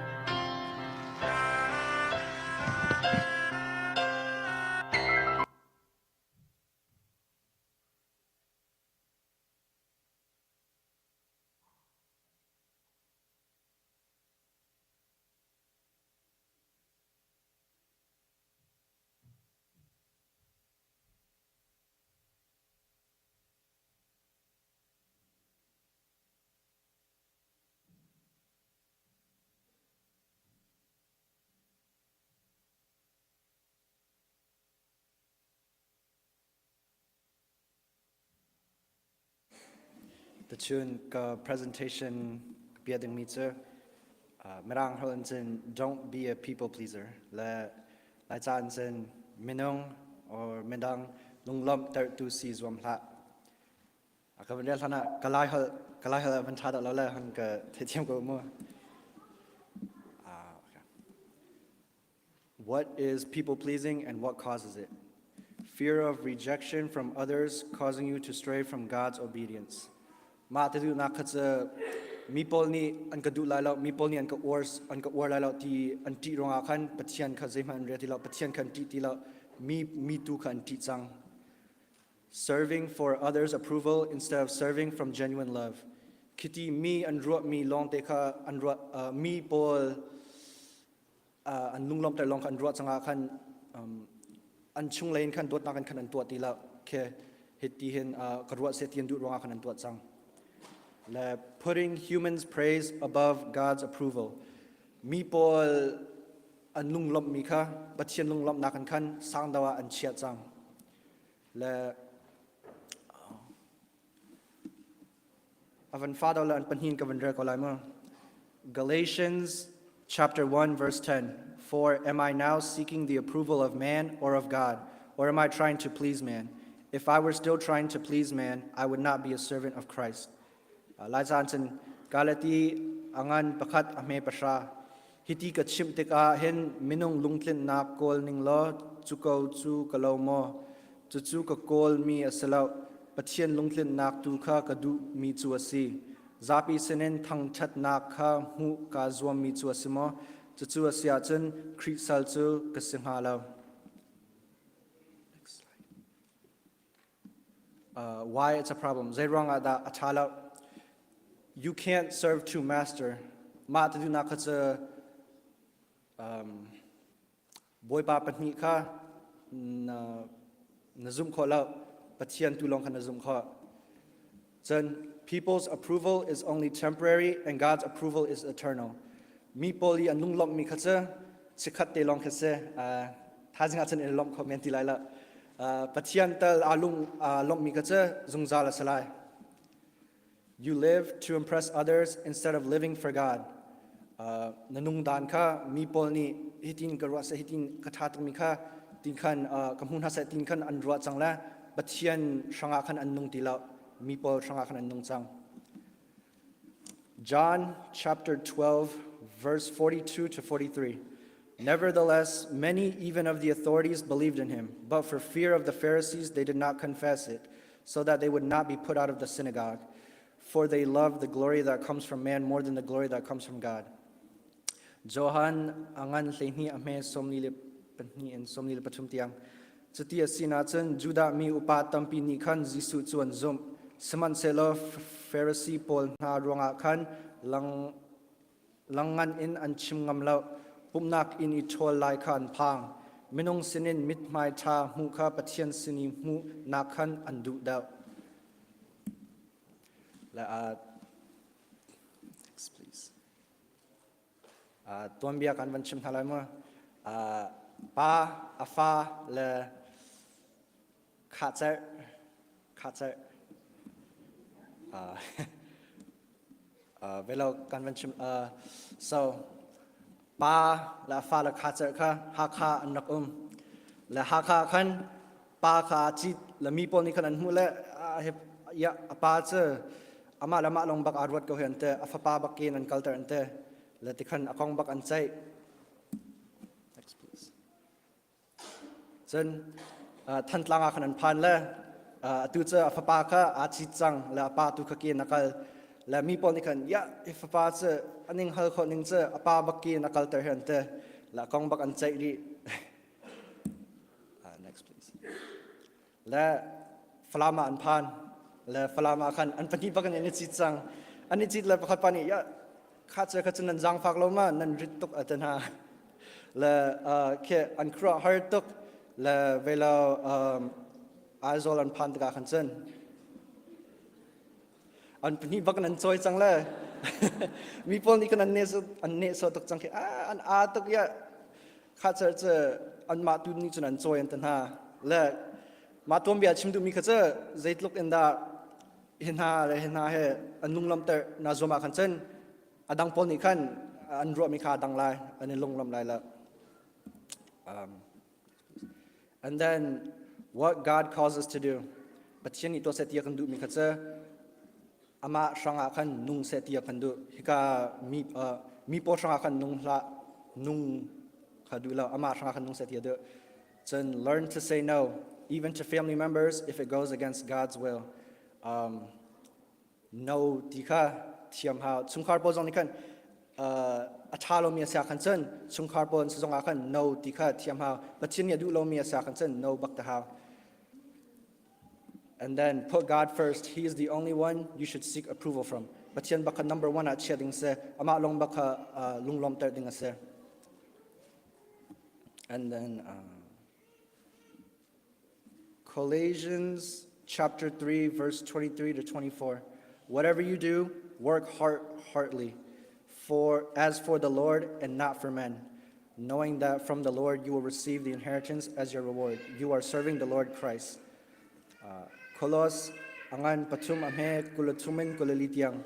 Tuchun ka presentation ka bia dingmi cu Mirang holh in cun don't be a people pleaser le Laica in cun minung or midang lunglawmhtertu si zuam hlah. Ka van rel hlan ah ka lai holh ka lai holh van ṭha dah lo le hon ka theithiam ko mu. What is people pleasing and what causes it? Fear of rejection from others causing you to stray from God's obedience. Mah te duhnak kha cu mi pawl nih an ka duh lai lo, mi pawl nih an ka uar an ka uar lai lo ti an ṭih ruangah khan Pathian kha zeihmanh an rel ti lo, Pathian kha an ṭih ti lo, mi mi tu kha an ṭih cang. Serving for others' approval instead of serving from genuine love. Khiti mi an ruahmi lawngte kha an ruah uh, mi pawl an lunglawmhter lawng kha an ruah cangah khan an chunglei in khan dawtnak in khan an tuah ti lo khi hiti hin ka ruah se ti an duh ruangah khan an tuah cang le putting humans praise above God's approval mi pawl an lunglawmhmi kha Pathian lunglawmhnak in khan sang deuh ah an chiah cang le. A van fa do le an pahnih ka van rel ko lai mu. Galatians chapter 1 verse 10. For am I now seeking the approval of man or of God, or am I trying to please man? If I were still trying to please man, I would not be a servant of Christ. Lai caan cun Galati angan pakhat a hme pahra. Hiti ka chimh tikah hin minung lungtlinnak kawl ning law cu ko cu ka lo maw? Cucu ka kawlmi a si lo. Pathian lungtlinnak tu kha ka duhmi cu a si. Zapi sinin thangṭhatnak kha hmuh kaa zuammi cu a si maw? Cucu a si ahcun Khrih sal cu ka si hnga lo. Next slide. Why it's a problem. Zeiruang ah dah a ṭha lo? You can't serve two master. Mah ti duhnak kha cu um, Bawipa pahnih kha na, na zumh khawh lo. Pathian tu lawng kha na zumh khawh. Cun people's approval is only temporary and God's approval is eternal. Mi pawl i an lunglawmhmi kha cu chikkhat te lawng kha si. Uh, thaizing ah cun in lawmh kho men ti lai lo. Uh, Pathian tal aa lung aa lawmhmi kha cu zungzal a si lai. You live to impress others instead of living for God. Uh, na nung dan kha mi pawl nih hitin ka ruah seh hitin ka ṭha tukmi kha tin khan uh, ka hmu hna seh tin khan an ruah cang le Pathian hrangah khan an nung ti lo. Mi pawl hrangah khan an nung cang. John chapter 12 verse 42 to 43. Nevertheless, many even of the authorities believed in him, but for fear of the Pharisees they did not confess it, so that they would not be put out of the synagogue. For they loved the glory that comes from man more than the glory that comes from God. Johan angan hleihnih a hme 42 in 43 tiang. Cuti a si ahcun Judah mi upa tampi nih khan Jesuh cu an zumh. Sihmanhsehlaw Pharisee pawl hna ruangah khan lang langngan in an chim ngam lo. Pumhnak inn i ṭhawl lai kha an phang. Minung sinin mithmai ṭha hmuh kha Pathian sin i hmuhnak khan an duh deuh. Le, uh, next please. Uh, tuanbia kan van chim hna lai mu. Uh, pa, a fa le khacerh, khacerh. Uh, uh, velo kan van chim. Uh, so, pa le a fa le khacerh kha Hakha an rak um. Le Hakha khan pa kha aa cit le mi pawl nih khan an hmuh le ya a pa cu amah le amah lawng bak aa ruat ko hi an ti a fapa bak in an kalter an ti le tikhan a kong bak an ceih next please cun Thantlang ah khan an phan le atu cu a fapa kha aa cit cang le a pa tu kha ke in a kal le mi pawl nih khan ya hi fapa cu a ning hal khawh ning cu a pa bak ke in a kalter hi an ti le a kong bak an ceih rih Uh, next please. Le Falam ah an phan. Le Falam ah khan an pahnih bak in an i cit cang. An i cit le pakhat pa nih ya kha che kha cu nan zaangfak lo ma nan rit tuk a ti hna. Le uh, khi an khuaruah har tuk le velo um, Aizawl an phan tikah khan cun an pahnih bak in an cawi cang le mi pawl nih khan an neh an nehsawh tuk cang khi an aa tuk ya kha cer cu anmah tu nih cun an cawi an ti hna le mah tuanbia chim duhmi kha cu zeitluk in dah hi hna le hi hna he an lunglamter na zuam ah khan cun a dang pawl nih khan an ruahmi kha a dang lai an i lunglam lai lo um, And then what God calls us to do. Pathian nih tuah seh ti a kan duhmi kha cu amah hrangah khan nung seh ti a kan duh. Hika mi uh, mi pawl hrangah khan nung hlah nung kha duh lo. Amah hrangah khan nung seh ti a duh. Cun learn to say no, even to family members if it goes against God's will. Um, no ti kha thiam hau chungkhar pawl zong nih khan a ṭha lomi a si ah khan cun chungkhar pawl an si zong ah khan no ti kha thiam hau Pathian nih a duh lomi a si ah khan cun no bak te hau and then put God first he is the only one you should seek approval from Pathian bak kha number one ah chia ding si amah lawng bak kha lunglawmter ding a si and then uh, Colossians chapter 3 verse 23 to 24 whatever you do work heart heartily for as for the Lord and not for men knowing that from the Lord you will receive the inheritance as your reward you are serving the Lord Christ uh, Kolos A ngan pathum a hme 23 in 24 tiang.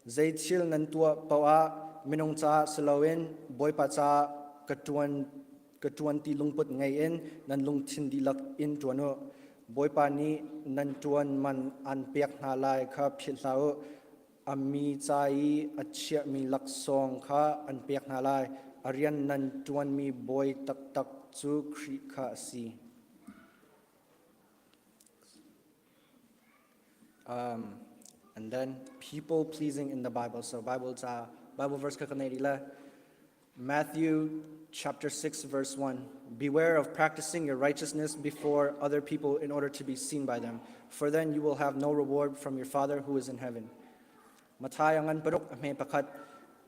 Zei thil nan tuah paoh ah minung caah si loin Bawipa caah ka ṭuan ka ṭuan ti lungput ngei in nan lungthin dihlak in ṭuan u. Bawipa nih nan ṭuan man aan pek hna lai kha philh hlah u. A mi ca i a chiahmi laksawng kha an pek hna lai. A rian nan ṭuanmi bawi taktak cu Khrih kha a si. Um, and then people pleasing in the Bible. So Bible ca Bible verse ka kan la. Matthew chapter 6 verse 1. Beware of practicing your righteousness before other people in order to be seen by them, for then you will have no reward from your Father who is in heaven. Matthai a ngan paruk a hme pakhat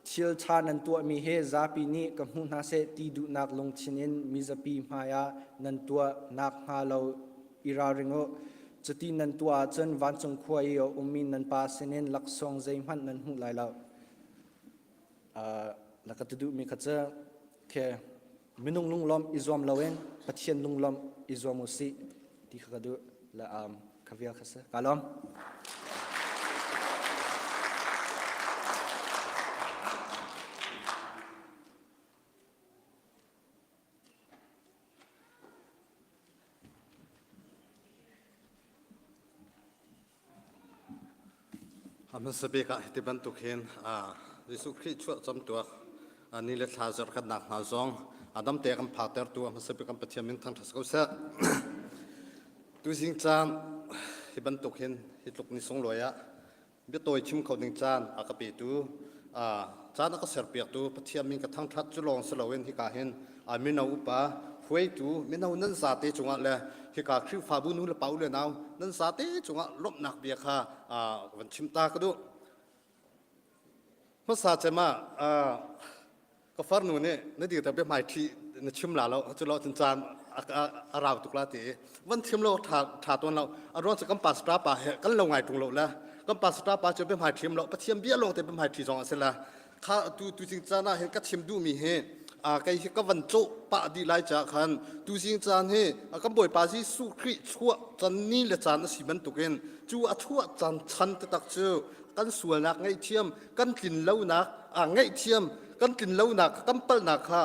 thil ṭha nan tuahmi he zapi nih ka hmu hna seh ti duhnak lungthin in mizapi hmaiah nan tuah nakhnga lo i ralring u. Cuti nan tuah ahcun vancung khua i a ummi nan Pa sinin laksawng zeihmanh nan hmu lai lo. Uh, na ka ti duhmi kha cu khi minung lunglawmh i zuam loin Pathian lunglawmh i zuam u sih ti kha ka duh le um, kha vial kha si. Ka lawm. A hmasa bik ah hiti bantuk hin Jesuh Khrih chuah camtuak ni le thla zarhkhatnak hna zong adam te kan phaktertu a hmasa bik kan Pathian min thangṭhat ko seh. Tuzing caan hi bantuk hin hi tluk ni sunglawi ah biatawi chim kho ding caan a ka petu caan a ka serpiaktu Pathian min ka thangṭhat cu lawng si loin hika hin mino upa hruaitu mino nan zate cungah le hika Khrihfabu nu le pa u le nau nan zate cungah lawmhnak bia kha van chim ta ka duh. Hmasa cem ah ka farnu nih na dir ter biahmai ṭhi na chim la lo cu lo cun caan a rau tuk la ti van chim lo ṭha ṭha tawn lo a ruang cu kan pastor pa he kan lo ngai ṭung lo le kan pastor pa cu biahmai ṭhim lo Pathian bia lawng te biahmai ṭhi zong a si la kha tu tu cing caan ah hin ka chim duhmi hi a kei hi ka van cawh pah dih lai caah khan tu zing caan hi kan Bawipa Jesuh Khrih chuah can ni le caan a si bantukin cu a chuah caan chan taktak cu kan sualnak ngaihthiam kan tlin lonak ngaihthiam kan tlin lonak kan palhnak kha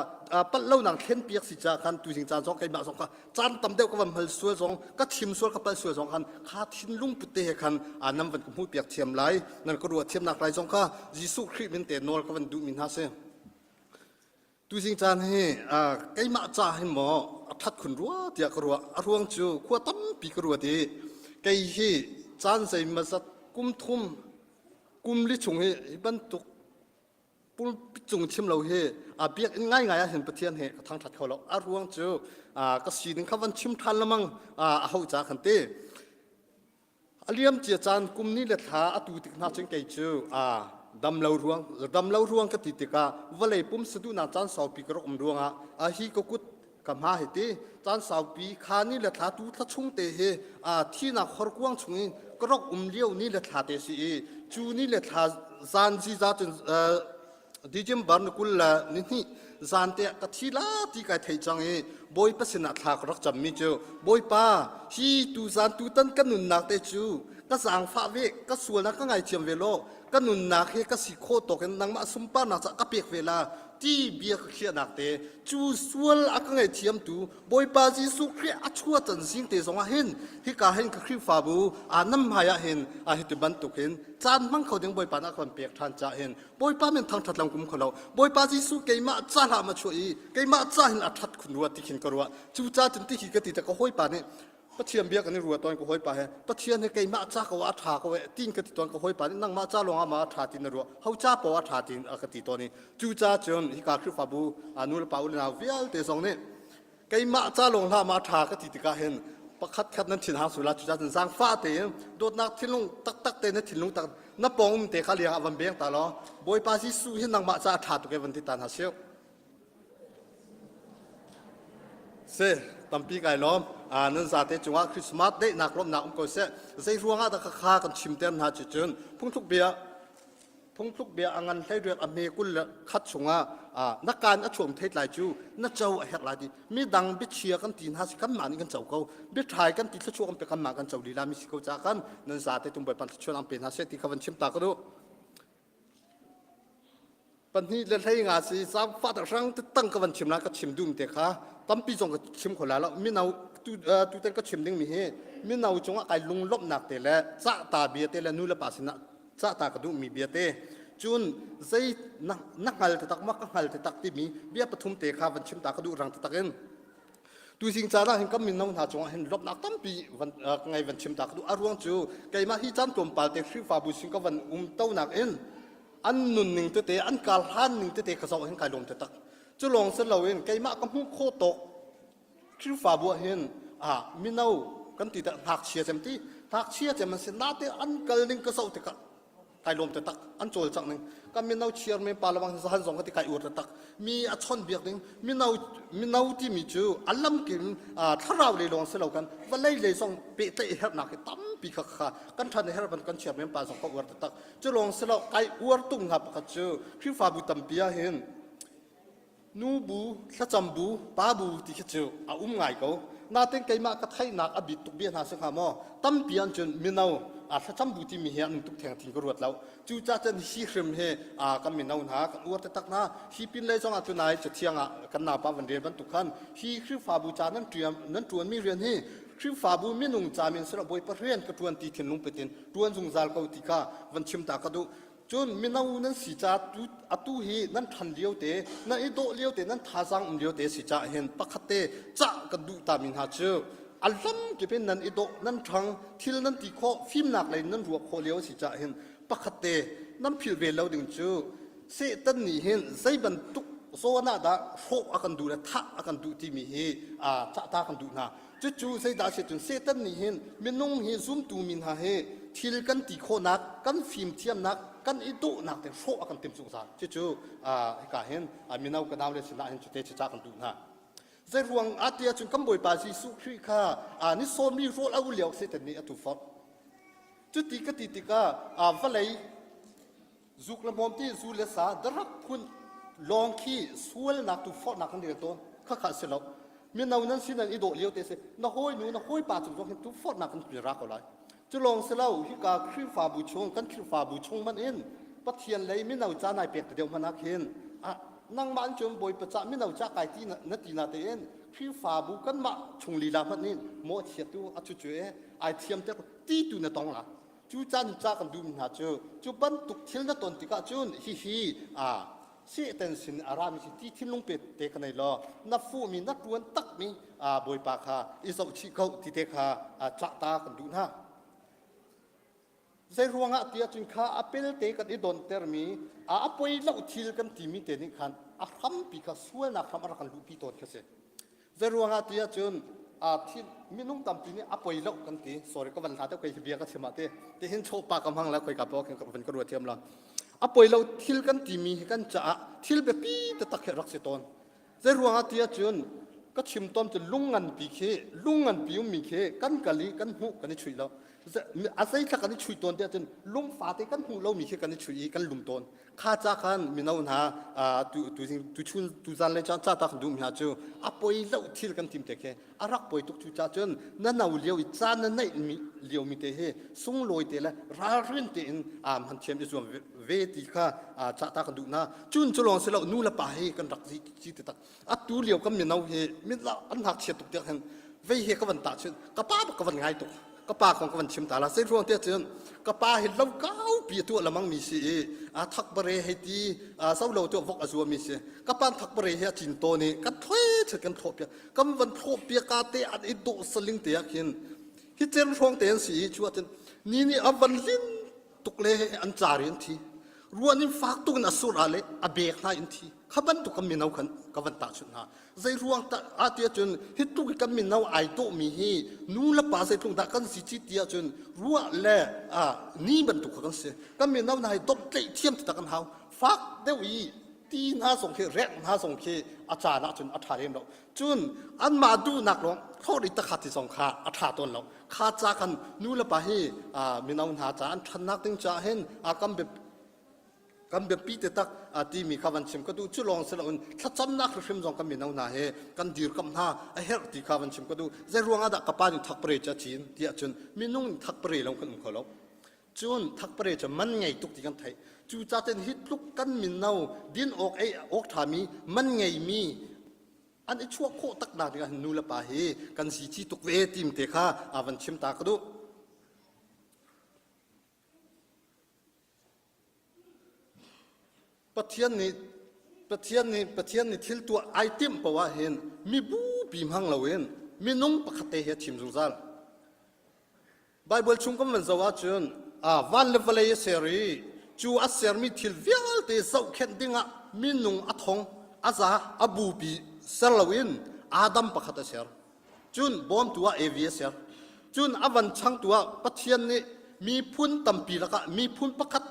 palh lonak thlen piak si caah khan tuzing caan zong keimah zong kha caan tam deuh ka van hmal sual zong ka chim sual ka palh sual zong khan kha thinlung put te he khan nan van ka hmuh piak thiam lai nan ka ruah thiamnak lai zong kha Jesuh Khrih min te nawl ka van duh mi hna si. Tuzing caan hi keimah ca hin maw a ṭhat khun rua tiah ka ruah. A ruang cu khua tampi ka ruat i kei hi caan zeimawzat kum thum kum li chung hi hi bantuk pulpit cung chim lo hi a biakinn ngaingai ah hin Pathian he ka thangṭhat kho lo. A ruang cu ka sining kha van chim ṭhan lengmang a ho ca khan ti. A liamcia caan kum ni le thla a tu tik hna cun kei cu aa damlo ruang damlo ruang ka ti tikah vawlei pum saduhnak caan saupi ka rak um ruangah a hi ka kut ka hma hi ti caan saupi kha ni le thla tu thla chung te hi a thinak horkuang chung in ka rak um lio ni le thla te si i cu ni le thla zan ziza cun December ni 20 le ni hnih zan te ka thi la ti kai thei cang i Bawipa sinah thla ka rak cammi cu Bawipa hi tu zan tu tan ka nunnak te cu ka zaangfah ve ka sualnak ka ngaithiam ve law ka nunnak hi ka si khawh tawk in nangmah sunparnak caah ka pek ve la ti bia ka khiahnak te cu sual a ka ngaihthiamtu Bawipa Jesuh Khrih a chuah can zing te zongah hin hika hin ka Khrihfabu aa nam hmai ah hin a hiti bantuk hin caan hmang kho ding Bawipa nih a kan pek ṭhan cah hin Bawipa min thangṭhat lam kum kholo Bawipa Jesuh keimah ca hlah ma chuah i keimah ca hin a ṭhat khun rua ti khin ka ruah cu ca cun ti khi ka ti te ka hawipa nih Pathian bia kan i rua tawn ka hawipa he Pathian he keimah ca ko ah a ṭha ko e tin ka ti tawn ka hawipa nih nangmah ca lawng ah ma a ṭha ti na ruah ho ca paoh a ṭha tin a ka ti tawn i cu ca cun hika Khrihfabu nu le pa u le nau vialte zong nih keimah ca lawng hlah ma ṭha ka ti tikah hin pakhat khat nan thin hang sula cuca cun zaangfah tein dawtnak thinlung taktak te na thinlung tak na pawng um te kha liang ah van beng ta law Bawipa Jesuh hi nangmah ca a ṭha tuk e van ti ta hna sih si tampi kai lawm nan zate cungah Christmas daihnak lawmhnak um ko seh zei ruangah dah kha kan chimter hna cu cun phungthluk bia. Phungthluk bia a ngan 18 a hme 21 chungah na kaan a chuam thei tlai cu na co a herh lai ti midang biachia kan ti hna si kanmah nih kan co ko biathai kan ti thluachuah kan pe kanmah kan co lila mi si ko ca kan nan za te tung bawipa thluachuah ang pe hna seh ti kha van chim ta ka duh pahnih le hlei nga si zaangfah tak hrang te tang ka van chim la ka chim dum te kha tampi zong ka chim kho la lo mino tu tuten ka chim ding mi hi mino cungah kai lunglawmhnak te le cah ta bia te le nu le pa sinah cah ta ka duh mi bia te cun zei na na hngal te tak ma ka hngal te tak timi bia pathum te kha van chim ta ka duh rang te tak in Tuzing caan ah hin kan mino hna cungah hin lawmhnak tampi van ngei van chim ta ka duh. A ruang cu keimah hi caan tlawmpal te Khrihfabu sin ka van um tonak in an nunning tete an kar hlan ning tete ka zoh hin kai lawm taktak. Cu lawng si loin keimah ka hmuh khawh tawk Khrihfabu ah hin ah mino kan ti tak ngakchia cem ti ngakchia cem an si nate an kal ning ka zoh tikah kai lawm taktak an cawlcangh ning kan mino chiar men pa lawang zahan zong ka ti kai ur taktak mi a chon biak ding mino mino timi cu a lamkim thlarau lei lawng si lo kan vawlei lei zong pehtlaih herhnak hi tampi kha kha kan ṭhan her ban kan chiar men pa zong ka uar taktak cu lawng si lo kai uar tung hna pakhat cu Khrihfabu tampi ah hin Nu bu, thlacam bu, pa bu ti khi cu a um ngai ko. Natin keimah ka theihnak a bit tuk bia hna si hnga maw? Tampi an cun mino a thlacam bu timi hi an um tuk theng thin ka ruat lo. Cucaah cun hi hrim hi kan mino hna kan uar taktak hna. Hi pin lei zongah tunai cathiang ah kan naupa van rel bantuk khan hi Khrihfabu ca nan ṭiam nan ṭuanmi rian hi Khrihfabu minung ca min silo Bawipa rian ka ṭuan ti thinlung pet in ṭuan zungzal ko ti kha van chim ta ka duh. Cun mino nan si ca atu hi nan ṭhan lio te, nan i dawh lio te, nan thazaang um lio te si caah hin pakhat te cah kan duh tami hna cu a lamkip in nan i dawh, nan ṭhang, thil nan ti khawh, fimnak lei nan ruah khawh lio si caah hin pakhat te nan philh ve lo ding cu Satan nih hin zei bantuk zawn ah dah hrawh a kan duh le thah a kan duh timi hi cah ta kan duh hna. Cucu zeidah a si cun Satan nih hin minung hi zumtu mi hna hi thil kan ti khawhnak, kan fimthiamnak, kan i dawhnak te hrawh a kan timh zungzal. Cucu hika hin mino ka nau le sinah hin cute cuca kan duh hna. Zei ruang ah tiah cun kan Bawipa Jesuh Khrih kha ni sawmi rawl a ul lio Satan nih a tu forh. Cuti ka ti tikah vawlei Zuk le hmawm ti zu le sa darak phun lawng khi sualnak tu forhnak kan rel tawn. Khakha si lo. Mino nan si nan i dawh lio te si. Na hawi nu na hawi pa cung zong hin tu forhnak kan ra ko lai. Cu lawng si lo hika Khrihfabu chung kan Khrihfabu chung man in Pathian lei mino ca nai pek te deuh hmanh ah khin ah nangmah an cun Bawipa ca mino ca kai ti na ti na tein Khrihfabu kanmah chung lila hmanh in mawhchiat tu a cu cu e ai thiam te ti tu na tong la. Cu caan ca kan duhmi hna cu cu bantuk thil na ton tikah cun hihi a Satan sin a rami si ti thinlung pe te ka nei law na fuhmi na ṭuan takmi Bawipa kha i zohchih ko ti te kha cah ta kan duh hna. Zei ruangah tiah cun kha a pelte kan i dontermi a poi lo thil kan timi te nih khan a hrampi kha sualnak hram a rak kan luhpi tawn kha si. Zeiruangah ti ahcun thil minung tampi nih a poi lo kan ti. Sorry ka van hla deuh kei hi bia ka chim ah ti. Tihin chawpa ka hmang la khoi ka paw khin van ka ruat thiam lo. A poi lo thil kan timi hi kan caah thil biapi taktak hi rak si tawn. Zeiruangah ti ahcun ka chim tawn cu lung nganpi khi lung nganpi ummi khi kan kal i kan hmuh kan i chuih lo. A zeithla kan i chuih tawn ti ahcun lung fate kan hmuh lomi khi kan i chuih i kan lum tawn. Kha ca khan mino hna tuchun tuzan le caan ca ta kan duhmi hna cu a poi lo thil kan tim te khi a rak poi tuk cu ca cun na no lio i caan na neih mi lio mi te hi sunglawi te le ralrin tein aa hman thiam i zuam ve ti kha ca ta kan duh hna cun cu lawng si lo nu le pa hi kan rak zi ci te tak atu lio kan mino hi min an ngakchia tuk tiang hin vei he ka van tah cun ka pa bak ka van ngai tuk ka pa kong ka van chim ta la sei ruang te cun ka pa hi lo kau pi tu lamang mi si i a thak bare hei ti so lo tu vok a zua mi si ka pan thak bare hi a cin to ni kan thoi chet kan thlo pia kam van thlo pia ka te an i do saling te ah khin hi chen hrawng te an si i chu cun ni ni a van lin tuk le an car in thi ruan in fak tuk in a sur ah le a bek hna in thi kha bantuk kan mino khan ka van tahchunh hna zei ruang ta ah tiah cun hi tluk i kan mino ai dawhmi hi nu le pa zeitluk dah kan si ci tiah cun ruah le ni bantuk kha kan si kan mino hna hi dawtleih thiam taktak kan hau fak deuh i ti hna zong khi rek hna zong khi a caan ah cun a ṭha lem lo cun anmah duhnak lawng thlawh i takhat ti zong kha a ṭha tawn lo kha ca kan nu le pa hi mino hna ca an ṭhannak ding caah hin kan. Kan biapi te tak a timi kha van chim ka duh. Cu lawng si loin thlacamnak hrimhrim zong kan mino hna he kan dirkamh hna a herh ti kha van chim ka duh. Zei ruang ah dah ka pa nih thakpare cu a cin ti ahcun minung nih thakpare lo kan um kho lo. Cun thakpare cu man ngei tuk ti kan theih. Cucaah hi tluk kan mino din awk ei awk ṭhami man ngeimi an i chuah khawh tak nak ding ah nu le pa hi kan si ci tuk ve tim te kha a van chim ta ka duh. Pathian nih Pathian nih Pathian nih thil tuah ai timh poah ah hin mibupi hmang loin minung pakhat te hi a chim zungzal. Baibal chung kan van zoh ahcun van le vawlei a ser i cu a sermi thil vialte zohkhenh dingah minung a thong, a za, a bupi ser loin Adam pakhat a ser. Cun bawmtu ah Evi a ser. Cun a van changtu ah Pathian nih miphun tampi lakah miphun pakhat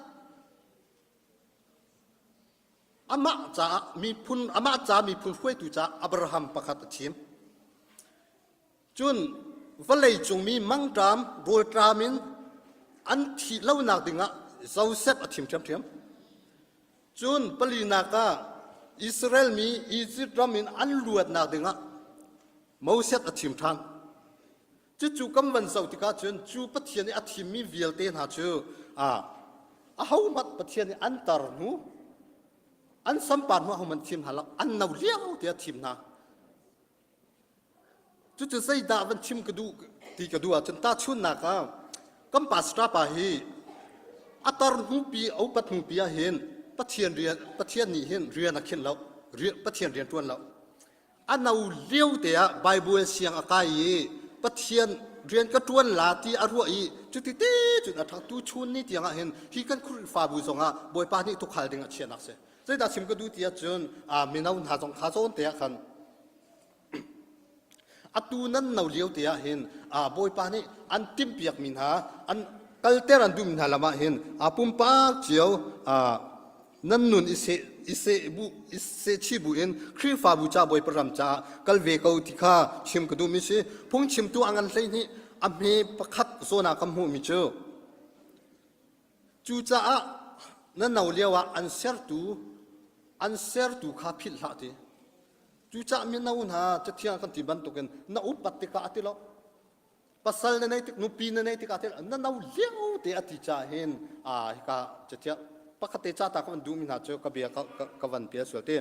amah caah miphun amah ca miphun hruaitu caah Abraham pakhat a thim. Cun vawleicung mi mangṭam rawlṭam in an thih lonak dingah Josef a thim ṭhiamṭhiam. Cun palinak ah Israel mi Izipt ram in an luatnak dingah Moses a thim ṭhan. Cucu kan van zoh tikah cun cu Pathian nih a thimmi vialte hna cu ahohmanh Pathian nih an tar hnu an sampar hnu ahohmanh thim hna lo an no lio te a thim hna. Cucu zeidah van chim ka duh ti ka duh ahcun tahchunhnak ah kan pastor pa hi a tar hnupi a upat hnupi ah hin Pathian rian Pathian nih hin rian a khinh lo rian Pathian rian ṭuan lo a no lio te ah Bible siang a kai i Pathian rian ka ṭuan la ti a ruah i cuti te cun a ṭhang tu chun ni tiang ah hin hi kan Khrihfabu zongah Bawipa nih tukhal ding a chiahnak si zeidah chim ka duh ti ahcun mino hna zong kha zawn te ah khan Atu nan no lio te ah hin Bawipa nih an timhpiakmi hna an kalter an duhmi hna lam ah hin pumpak cio nan nun i seh i seh bu i sehchih bu in Khrihfabu ca Bawipa ram caah kal ve ko ti kha chim ka duhmi si. Phungchimtu a ngan 12 a hme pakhat zawn ah kan hmuhmi cu Cucaah na no lio ah an sertu an sertu kha philh hlah ti. Cucaah mino hna cathiang kan ti bantukin na upat tikah a ti lo. Pasal na nei tik nupi na nei tikah ti na no lio te a ti caah hin a hika cathiang pakhat te ca ta ka van duhmi hna cu ka bia ka, ka, ka van pial sual ti.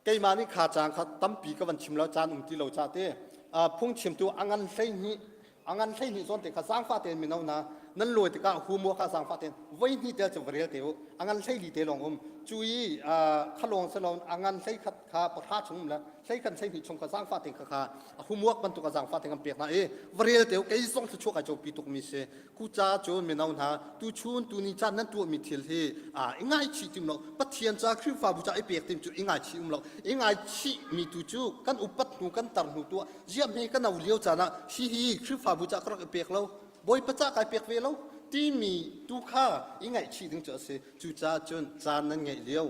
Keimah nih kha caan kha tampi ka van chim lo caan um ti lo ca te phungchimtu a ngan 12 a ngan 12 zawn te kha zaangfah tein mino na nan lawi tikah humua kha zaangfah tein voi hnih tel cu va rel te u a ngan 14 te lawng um cu i kha lawng si lo a ngan 11 kha pahra chung um le 11 12 chung kha zaangfah tein kha kha homework bantuk a zaangfah tein kan pek hna i va rel te u kei zong thluachuah kai copi tukmi si Ku ca cun mino hna tuchun tuni caan nan tuahmi thil hi i ngaichih tim lo Pathian ca Khrihfabu ca i pek tim cu i ngaichih um lo i ngaichih mi tu cu kan upat hnu kan tar hnu tu ziah hme ka no lio caan ah hi hi Khrihfabu ca ka rak i pek lo Bawipa ca kai pek ve lo timi tu kha i ngaihchih ding cu a si cucaah cun caan nan ngeih lio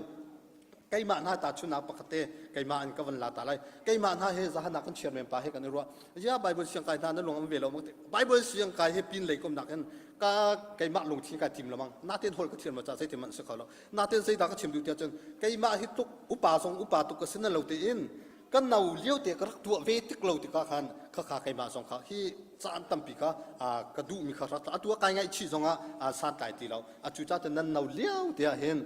keimah hna ta chunak pakhat te keimah in ka van la ta lai keimah hna he zahan ah kan chairman pa he kan i ruah ya bible siang kai hna na lung am ve lo bible siang kai he pin lei kom nak in ka keimah lungthin kai tim lamang natin hol ka thiam lo cha zei man se kho lo natin zeidah ka chim duh tiah cun keimah hi tuk upa zong upa tuk ka sin lo te in kan no lio te ka rak tuah ve tik lo tikah khan kha kha keimah zong kha hi caan tampi kha ka duhmi kha rak atu kai ngaihchih zongah santlai ti lo a cu ca nan no lio te ah hin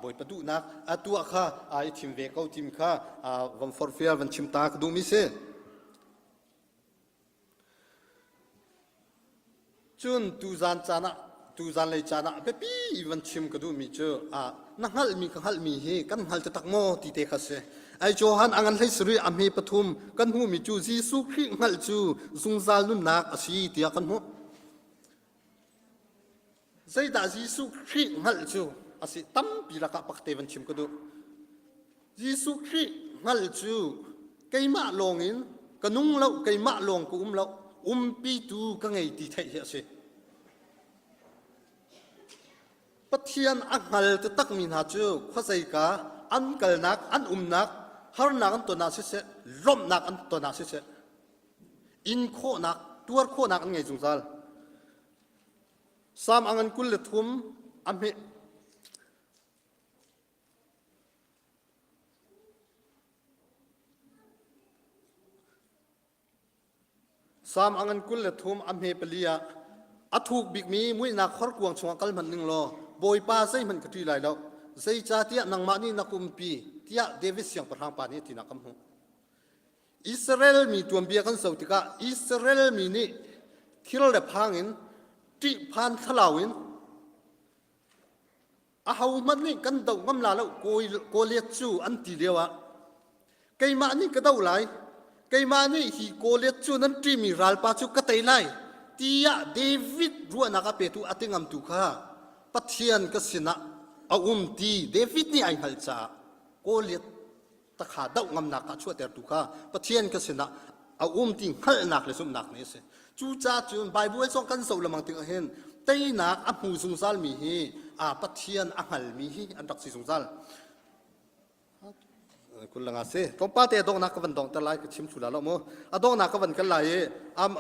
bawipa duhnak tuah kha i thim ve ko tim kha van forfial van chim ta ka duhmi si Cun tuzan caan ah tuzan lei caan ah biapi van chim ka duhmi cu ah na hngalhmi ka hngalhmi hi kan hngal taktak maw ti te kha si. Ai Johan a ngan hlei sarih a hme pathum kan hmuhmi cu Jesuh Khrih hngalh cu zungzal nunnak a si tiah kan hmuh. Zeidah Jesuh Khrih hngalh cu a si tampi lakah pakte van chim ka duh. Jesuh Khrih hngalh cu keimah lawngin ka nung lo, keimah lawng ka um lo, umpitu ka ngei ti theih hi a si. Pathian a hngal taktakmi hna cu khuazeika an kalnak, an umnak, harnak an ton ah siseh, lawmhnak an ton ah siseh, in khawhnak, tuar khawhnak an ngei zungzal. Salm a ngan 23 a hme. Salm a ngan 23 a hme pali ah a thuk bikmi muihnak horkuang chungah kal hmanh ning law Bawipa zeihmanh ka ṭih lai lo zeicahtiah nangmah nih na kumpi tiah David siangpahrang pa nih a tinak kan hmuh. Israel mi tuanbia kan zoh tikah Israel mi nih thil le phang in ṭihphan thlalau in ahohmanh nih kan doh ngam la lo Goliath cu an ti lio ah keimah nih ka doh lai keimah nih hi Goliath cu nan ṭihmi ralpa cu ka tei lai tiah David ruahnak a petu a ti ngamtu kha Pathian ka sinah a um ti David nih ai hngalh caah Goliath takha doh ngamnak ah chuahtertu kha Pathian ka sinah a um ti hngalhnak le zumhnak nih a si. Cucaah cun Baibal zong kan zoh lengmang tikah hin teinak a hmu zungzalmi hi a Pathian a hngalmi hi an rak si zungzal. Kul langa si. Tlawmpal te a donghnak ka van donghter lai ka chim thlu la lo mu. A donghnak ka van kal lai i am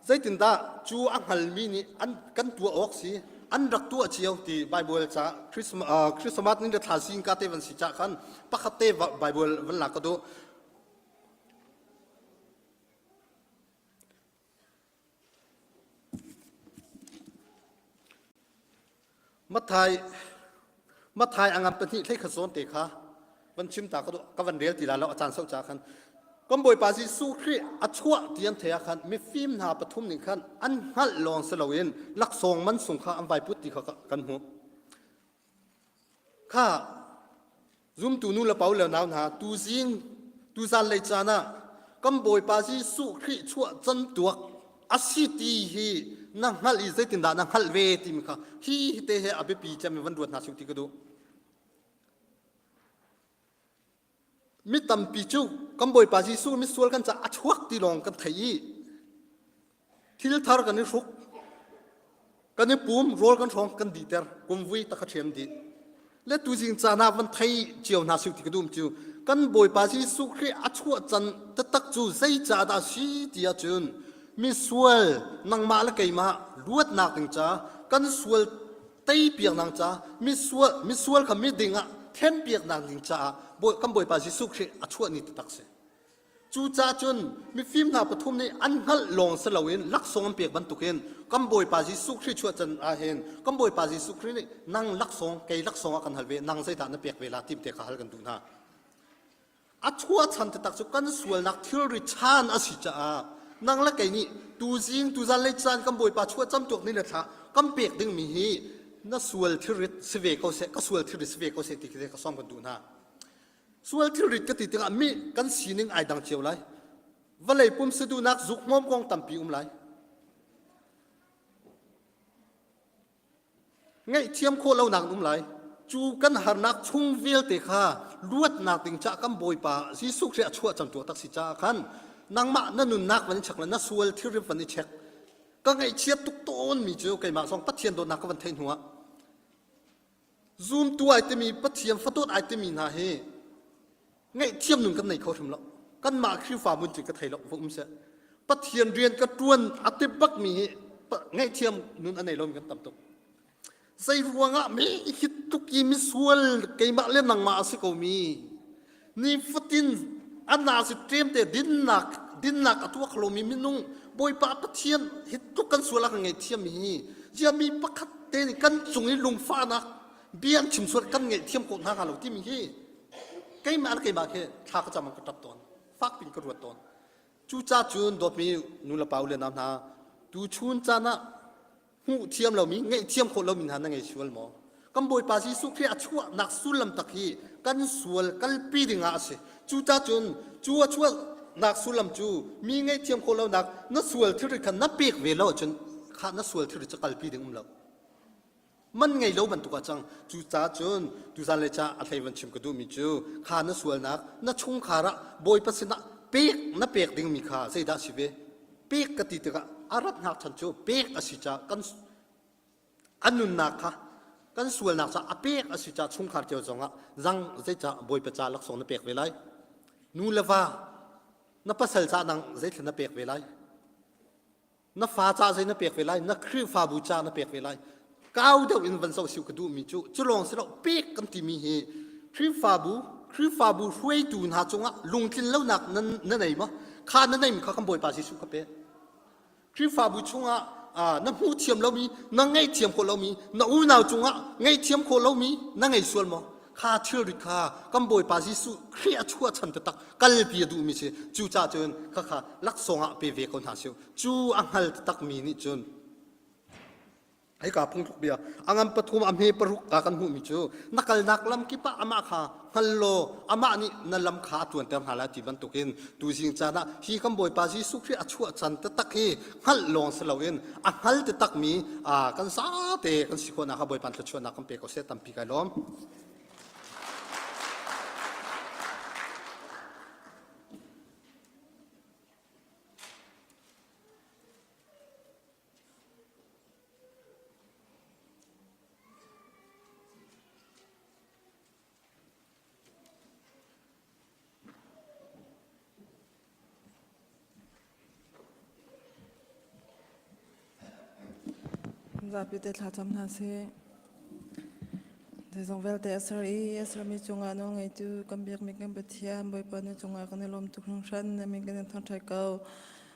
zeitindah cu a hngalmi nih an kan tuah awk si an rak tuah cio ti Bible ca Christmas ni le thla zingka te van si ca khan pakhat te Bible van lak ka duh. Mathai Mathai a ngan pahnih hlei khat zawn te kha van chim ta ka duh ka van rel ti la lo a caan sau ca khan kan Bawipa Jesuh Khrih a chuah ti an theih ah khan mifim hna pathum nih khan an hngalh lawng si loin laksawng man sung kha an vai put ti kha kan hmuh. Kha zumtu nu le pa le nau hna tuzing tuzan lei caan ah kan Bawipa Jesuh Khrih chuah can tuak a si ti hi na hngalh i zeitindah na hngalh ve timi kha hi te he a biapi cem in van ruat hna sih ti ka duh. Mi tampi cu kan Bawipa Jesuh misual kan caah a chuak ti lawng kan thei i thil thar kan i hruk kan i pum rawl kan hrawng kan dihter kumvui takha ṭhiam dih le tuzing caan ah van thei cio hna siu ti ka dum cu kan Bawipa Jesuh Khrih a chuah can taktak cu zei ca dah si ti ahcun misual nangmah le keimah luatnak ding ca kan sual teipiaknak ca misual misual kha miding ah thlenpiaknak ding caah kan Bawipa Jesuh Khrih a chuah ni taktak si. Cucaah cun mifim hna pathum nih an hngalh lawng si loin laksawng an pek bantukin kan Bawipa Jesuh Khrih chuah can ah hin kan Bawipa Jesuh Khrih nih nang laksawng kei laksawng ah kan hal ve nang zeidah na pek ve la tim te kha hal kan duh hna. A chuah chan taktak cu kan sualnak thilri chan a si caah nang le kei nih tuzing tuzan lei caan kan Bawipa chuah camtuak ni le thla kan pek dingmi hi na sual thilrit si ve ko seh ka sual thilrit si ve ko seh ti khi ka sawm kan duh hna. Sual thilrit ka ti tikah mi kan sining ai dang cio lai. Vawlei pum saduhnak zuk hmawm kong tampi um lai. Ngaihthiam khawh lonak um lai. Cu kan harnak chung vialte kha luatnak ding caah kan Bawipa Jesuh Khrih a chuah cang tuah tak si caah khan nangmah na nunnak van i check le na sual thilrit van i check. Ka ngaihchiat tuk tawn mi cu keimah zong Pathian dawtnak ka van theih hnuah Zumtu ai timi Pathian fatawt ai timi hna hi ngaihthiam nun kan nei kho hrim lo. Kanmah Khrihfa mun cu ka thei lo va um seh. Pathian rian ka ṭuan a ti bakmi hi ngaihthiam nun a nei lomi kan tam tuk. Zei ruangah mi hi tuk i misual keimah le nangmah a si komi nifatin a si ṭem te dinnak dinnak a tuah lomi minung Bawipa Pathian hi tluk kan sual a kan ngaihthiam hi ziami pakhat te nih kan cung i lungfahnak bia an chim sual kan ngaihthiam ko hna hnga lo timi hi keimah le keimah khi thla ka cam ka ṭap tawn fak pin ka ruat tawn cucaah cun dawtmi nu le pa u le nau hna tu chun caan ah hmuh thiam lomi ngaihthiam khawh lomi hna na ngei sual maw kan bawipa Jesuh Khrih a chuahnak sullam tak hi kan sual kalpi dingah a si cucaah cun cu a chuahnak sullam cu mi ngaihthiam khawh lonak na sual thilri kha na pek ve lo ahcun kha na sual thilri cu kalpi ding um lo man ngei lo bantuk ah cang cucaah cun tuzan le ca a hlei van chim ka duhmi cu kha na sualnak na chungkhar ah bawipa sinah pek na pek dingmi kha zeidah si ve pek ka ti tikah a rat hnak chan cu pek a si caah kan a nunnak kha kan sualnak caah a pek a si caah chungkhar cio zongah zang zeicah bawipa ca laksawng na pek ve lai nu le va na pasal ca nang zeithla na pek ve lai na fa ca zei na pek ve lai na khrihfabu ca na pek ve lai kau deuh in van zoh siu ka duhmi cu cu lawng si lo pek kan timi hi khrihfabu khrihfabu hruaitu hna cungah lungtlin lonak nan na nei maw? Kha na neimi kha kan Bawipa Jesuh kha pe. Khrihfabu chungah na hmuh thiam lomi, na ngaihthiam khawh lomi, na unau cungah ngaihthiam khawh lomi na ngei sual maw? Kha thilrit kha kan Bawipa Jesuh Khrih a chuah chan taktak kalpi a duhmi si. Cucaah cun khakha laksawng ah pe ve ko hna sih. Cu a hngal taktakmi nih cun Hika phungtluk bia a ngan pathum a hme paruk ka kan hmuhmi cu na kalnak lam kip ah amah kha hngal law amah nih na lam kha a ṭuanter hna lai ti bantukin tuzing caan ah hi kan Bawipa Jesuh Khrih a chuah can taktak hi hngalh lawng si loin a hngal taktakmi kan zate kan si khawhnak kha Bawipa thluachuahnak kan pe ko seh tampi kai lawm. Zapi te thlacam hna sih. Zeizong vialte a ser i a sermi cungah nawlngeitu kan biakmi kan Pathian Bawipa na cungah kan i lawm tuk hringhran na min kan in thangṭhat ko.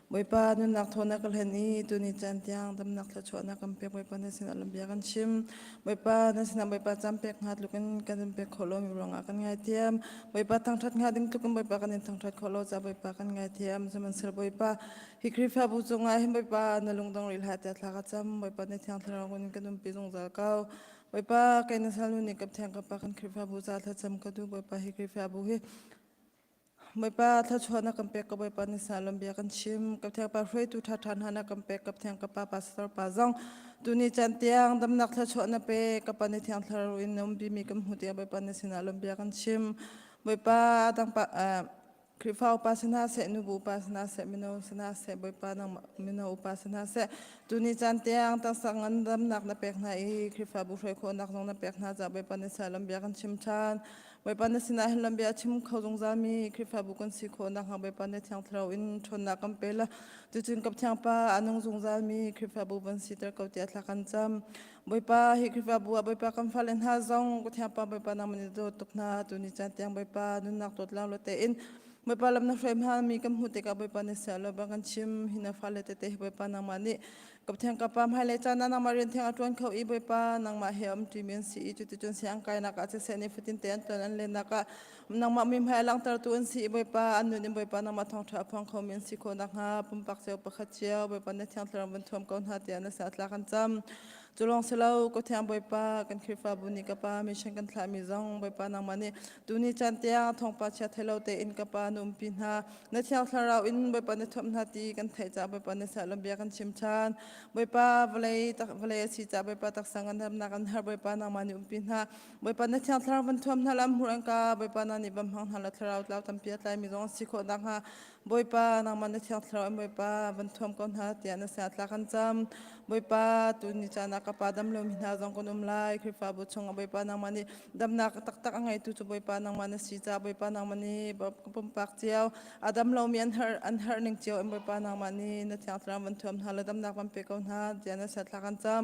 Bawipa nunnak thaw na ka hlen i tuni caan tiang damnak thluachuahnak kan pek Bawipa na sinah lamбia kan chim. Bawipa na sinah Bawipa caan pek hnga tluk in kan in pek khawh lomi ruangah kan ngaithiam. Bawipa thangṭhat hnga ding tluk in Bawipa kan in thangṭhat khawh lo caah Bawipa kan ngaithiam. Sihmanhsehlaw Bawipa hi Khrihfabu cungah hin Bawipa na lungdong rih hlah tiah thla ka cam. Bawipa na Thiang Thlarau in kan umpi zungzal ko. Bawipa kei na salnu nih ka Pathian ka Pa kan Khrihfabu caah thlacam ka duh. Bawipa hi Khrihfabu hi Bawipa thluachuah na kan pek ka Bawipa ni sa bia kan chim ka thiang pa hruaitu ṭha ṭha hna na kan pek ka thiang ka pa pastor pa zong tuni caan tiang damnak thluachuah na pe ka pa ni thiang thlarau in na umpi mi kan hmu tiang Bawipa ni sinah bia kan chim Bawipa dang pa Khrihfa upa si hna seh nubu upa si hna seh mino si hna seh Bawipa nangmah mino upa si hna seh tuni caan tiang taksa ngandamnak na pek hna i Khrihfabu hruai khawhnak zong na pek hna caah Bawipa ni sa bia kan chim ṭhan Bawipa na sinah hin lambi a chim kho zungzalmi Khrihfabu kan si khawh nakhnga Bawipa na Thiang Thlarau in ṭhawnnak kan pe la. Cucun ka Thiang Pa a nung zungzalmi Khrihfabu van siter ko tiah thla kan cam. Bawipa hi Khrihfabu ah Bawipa kan fale hna zong ka Thiang Pa Bawipa nangmah nih dawt tuk hna tuni caan tiang Bawipa nunnak dawt lang lo tein Bawipa lam na hruai hmami kan hmuh tikah Bawipa na sia lo bang kan chim hi na fale tete hi Bawipa nangmah nih Ka Pathian ka Pa hmailei caan ah nangmah rian thiang a ṭuan kho i Bawipa nangmah he a umṭimi an si i cuticun siang kainak ah siseh nifatin te an ṭuan an lennak ah nangmah mi hmai a langhtertu an si i Bawipa an nun in Bawipa nangmah thawngṭha a phuang khomi an si khawh nakhnga pumpak cio pakhat cio Bawipa na Thiang Thlarau van thuam ko hna tiah na sin ah tla kan cam. Cu lawng si lo, ka Thiang Bawipa kan Khrihfabu nih ka Pa mission kan thlahmi zong Bawipa nangmah nih tuni caan tiang thawngpa chia thei lo tein ka Pa na umpi hna. Na Thiang Thlarau in Bawipa na thuamh hna ti kan theih caah Bawipa na siah bia kan chim ṭhan. Bawipa vawlei tak vawlei a si caah Bawipa taksa ngandamnak an har Bawipa nangmah nih umpi hna. Bawipa na Thiang Thlarau van thuam hna lam hmur an ka Bawipa na nih van hmang hna la thlarau tlau tampi a tlaimi zong an si khawh nakhnga Bawipa nangmah na Thiang Thlarau in Bawipa van thuam ko hna tiah na sinah tla kan cam. Bawipa tu ni caan ah ka pa dam lomi hna zong kan um lai. Khrihfabu chungah Bawipa nangmah nih damnak taktak a ngeitu cu Bawipa nangmah na si caah Bawipa nangmah nih pumpak cio a dam lomi an har an har ning cio in Bawipa nangmah nih na Thiang Thlarau van thuam hna le damnak van pe ko hna tiah na sinah thla kan cam.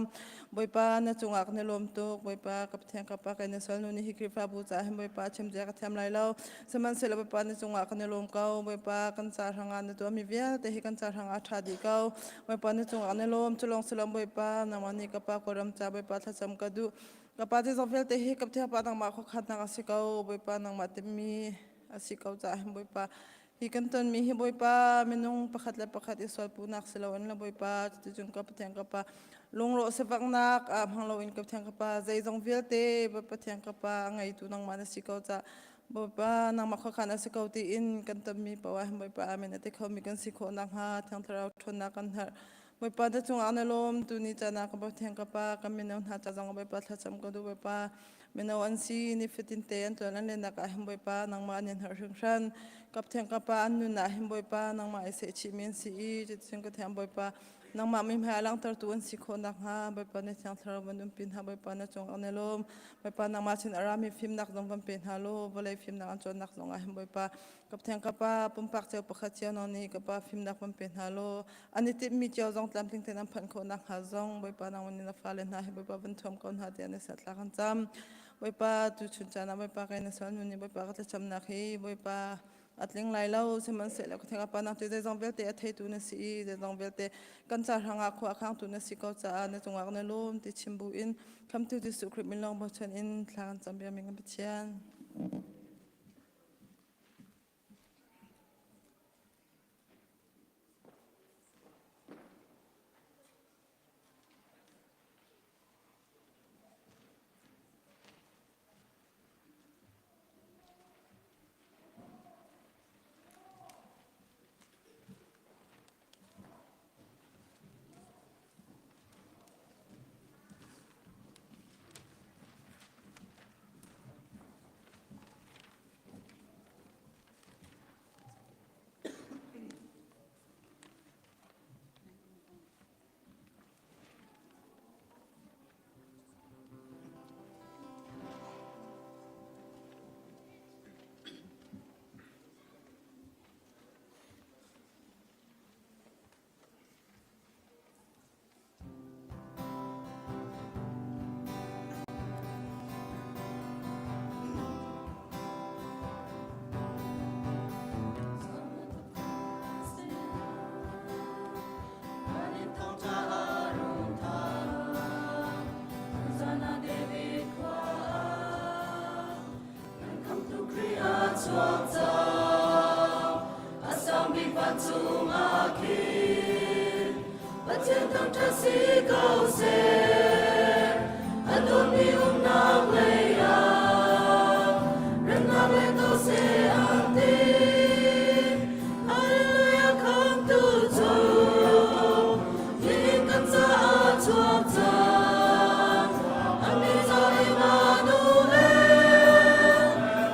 Bawipa na cungah kan i lawm tuk. Bawipa ka Pathian ka Pa kai na salnu nih hi Khrihfabu caah hin Bawipa chim zia ka thiam lai lo. Sihmanhsehlaw Bawipa na cungah kan i lawm ko. Bawipa kan ca hrangah na tuahmi vialte hi kan ca hrangah a ṭha dih ko. Bawipa na cungah kan i lawm. Cu lawng si lo Bawipa nangmah nih ka Pa Kawlram ca Bawipa thlacam ka duh. Ka Pa zeizong vialte hi ka Pathian Pa nangmah khuakhannak a si ko. Bawipa nangmah timhmi a si ko caah hin Bawipa hi kan tonmi hi Bawipa minung pakhat le pakhat i sualpuhnak si loin le Bawipa cuticun ka Pathian ka Pa lungrawh sivaknak ah hmang loin ka Pathian ka Pa zeizong vialte Pathian ka Pa a ngeitu nangmah na si ko caah Bawipa nangmah khuakhan a si ko tiin kan tonmi paoh ah hin Bawipa amen a ti khomi kan si khawh nakhnga Thiang Thlarau ṭhawnnak kan herh. Bawipa na cungah na lawm tuni caan ah ka Pathian ka Pa kan mino hna ca zong Bawipa thlacam ka duh Bawipa mino an si nifatin te an tuan an lennak ah hin Bawipa nangmah an in herh hringhran ka Pathian ka Pa an nun ah hin Bawipa nangmah i sehchihmi an si i cuticun ka thiang Bawipa nangmah mi hmai a langhtertu an si khawh nakhnga Bawipa na thiang thlarau van umpi hna Bawipa na cungah na lawm Bawipa nangmah sin a rami fimnak zong van pe hna law vawlei fimnak an cawnnak zong ah hin Bawipa Ka Pathian ka Pa pumpak cio pakhat cio nawn nih ka Pa fimnak van pe hna law an i timhmi cio zong tlamtling tein an phanh khawh nakhnga zong Bawipa nangmah nih na fale hna hi Bawipa van thuam ko hna tiah na siatla kan cam. Bawipa tuchun caan ah Bawipa kei na salnu nih Bawipa ka thlacamnak hi Bawipa. A tling lai lo, sihmanhsehlaw ka theng pa nang cu zeizong vialte a theitu na si i zeizong vialte kan ca hrangah khua a khangtu na si ko caah na cungah na lawm ti chim bu in Khamtu Jesuh Khrih min lawng bochan in thla kan cam biami kan Pathian. Pathian thangṭhat si ko seh, a dawtmi umnak lei ah remnak le ko seh an ti. Hallelujah khamtu cu nihin kan caah chuak cang. Amin zo Emmanuel,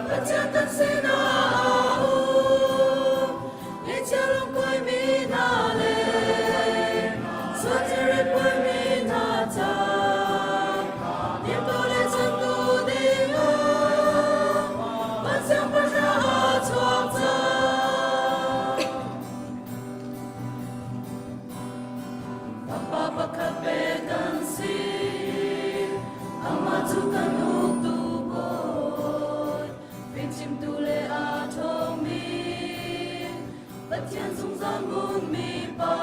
Pathian kan sinah a um. Ngaihchia lungkuaimi hna le sualthilri puaimi hna ca Nimtu le chantu dingah van siangpahrang a chuak cang. Papa pakhat pe kan si, amah cu kan uktu Bawi. Fimchimtu le a ṭhawngmi Pathian zungzal ngunmi pa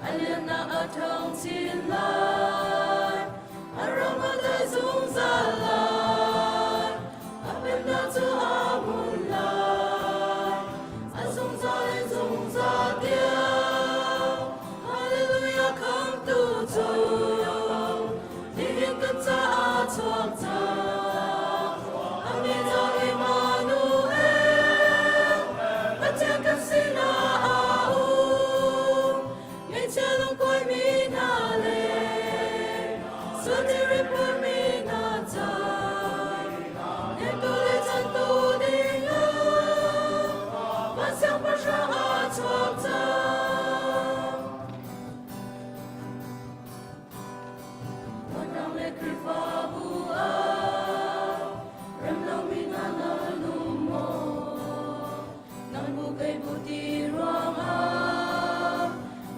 a liannak a ṭhawng chin lai a ram a dai zungzal lai a pennak cu a hmun lai a zungzal in zungzal tiang Hallelujah khamtu cu nihin kan caah chuak cang Amin zo Emmanuel Pathian kan sinah a um Ngaihchia lungkuaimi hna le sualthilri phurmi hna ca Hnemtu le chantu dingah van siangpahrang a chuak cang. Vanram le Khrihfabu ah rem lomi hna na lung maw? Nang bu kei bu ti ruangah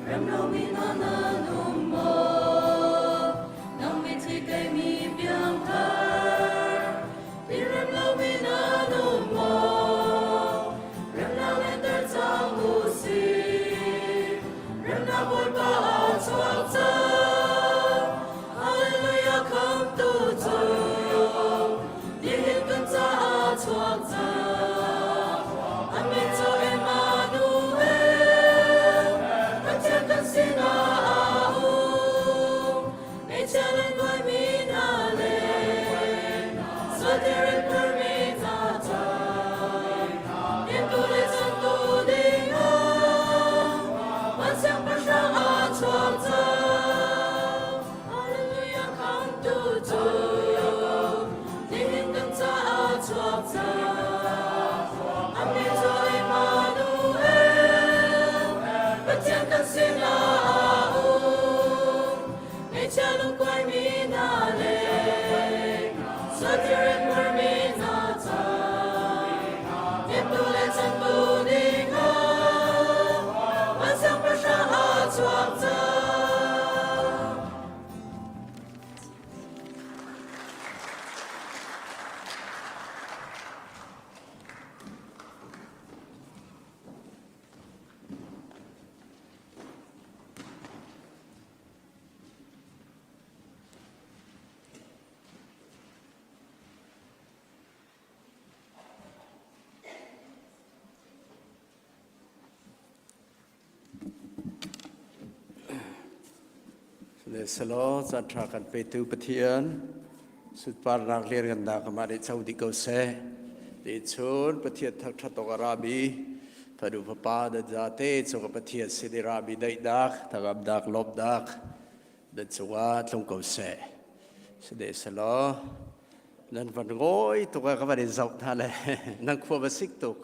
rem lomi hna na lung maw? Nang mitthli kei mi piangthar ti rem lomi na lung maw? Remnak lenter cang u sih. Remnak Bawipa a chuak cang. Hallelujah khamtu cu nihin kan caah chuak cang. A min cu Emmanuel, Pathian kan sinah a um. Ngaihchia lungkuaimi hna le sualthilri phurmi hna ca hnemtu le chantu dingah van siangpahrang a chuak cang. Hallelujah khamtu cu nihin kan caah chuak cang. Amin cu Emmanuel, Pathian kan sinah a um. Ngaihchia lungkuaimi hna le sualthilri phurmi hna ca hnemtu le chantu dingah van siangpahrang a chuak cang. Selaw caan ṭha kan petu Pathian sunparnak lianngannak amah nih co dih ko seh. Ti chun Pathian thangṭhat awk a rami fanu fapa nan zate cung Pathian sin i rami daihnak, thangamnak, lawmhnak nan cungah tlung ko seh. Sine selaw nan van ngawi tuk ah ka van in zoh hna le nan khua va sik tuk.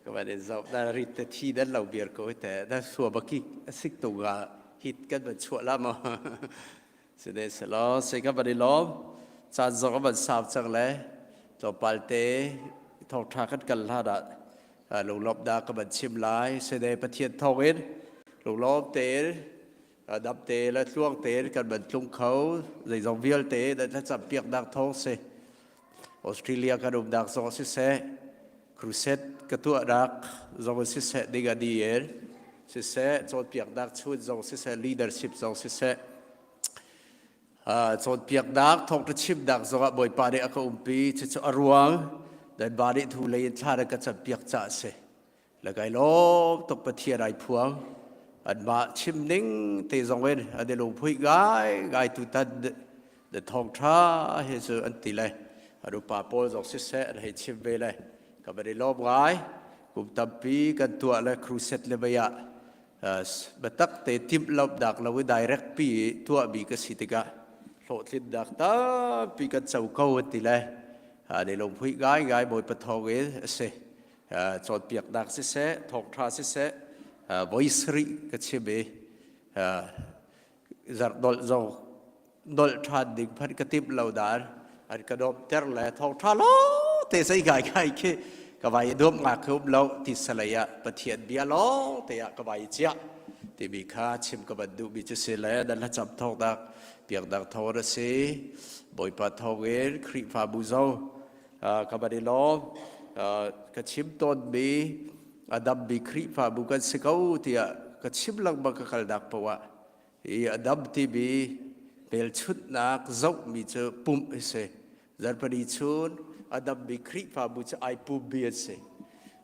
Ka van in zoh na rit te thi dan lo bir ko te na sua baki sik tu ga hit kan van chuah la mo sine selo se ka van i lom caan zong van sau cang le tlawmpal te thawngtha kan kal hlan ah lunglawmh da ka van chim lai sine Pathian thawng in lunglawm tein dam te le tluang tein kan van tlung kho zeizong vialte nan thlacam piaknak thawng si Australia kan umnak zong siseh crusade ka tuahnak zong siseh ding a di siseh cawnpiaknak chun zong siseh leadership zong siseh cawnpiaknak thawngṭha chimnak zongah Bawipa nih a ka umpi cucu a ruang nanmah nih thu lei in thla na ka campiak caah a si Le kai lawm tuk Pathian ai phuang. Anmah chim ning te zong in an i lungphui ngai ngai tutan na thawngṭha he cu an ti le an upa pawl zong siseh an hei chim ve le ka van i lawm ngai. Kum tampi kan tuah le crusade le mei ah biatak te timh lomhnak lo i direct pi tuahmi ka si tikah hlawhtlinnak tampi kan co ko an ti le an i lungphui ngai ngai Bawipa thawng in a si. Cawnpiaknak siseh, thawngṭha siseh, voi sarih ka chim i zarh dolh zong dolh ṭhan ding hmanh ka timh lo nain an ka nuamhter le thawngṭha lo te zei ngai ngai khi ka vai i nuamh ngak um lo ti salei ah Pathian bia lawng te ah ka vai i ciah timi kha chim ka van duhmi cu si le nan hlacam thawngnak piaknak thawng a si Bawipa thawngin Khrihfabu zong ka van i lawm. Ka chim tawnmi a dammi Khrihfabu kan si ko tiah ka chim lengmang ka kalnak paoh ah hi a dam timi hmelchunhnak zohmi cu pumh a si. Zarhpini chun a dammi Khrihfabu cu ai pummi an si.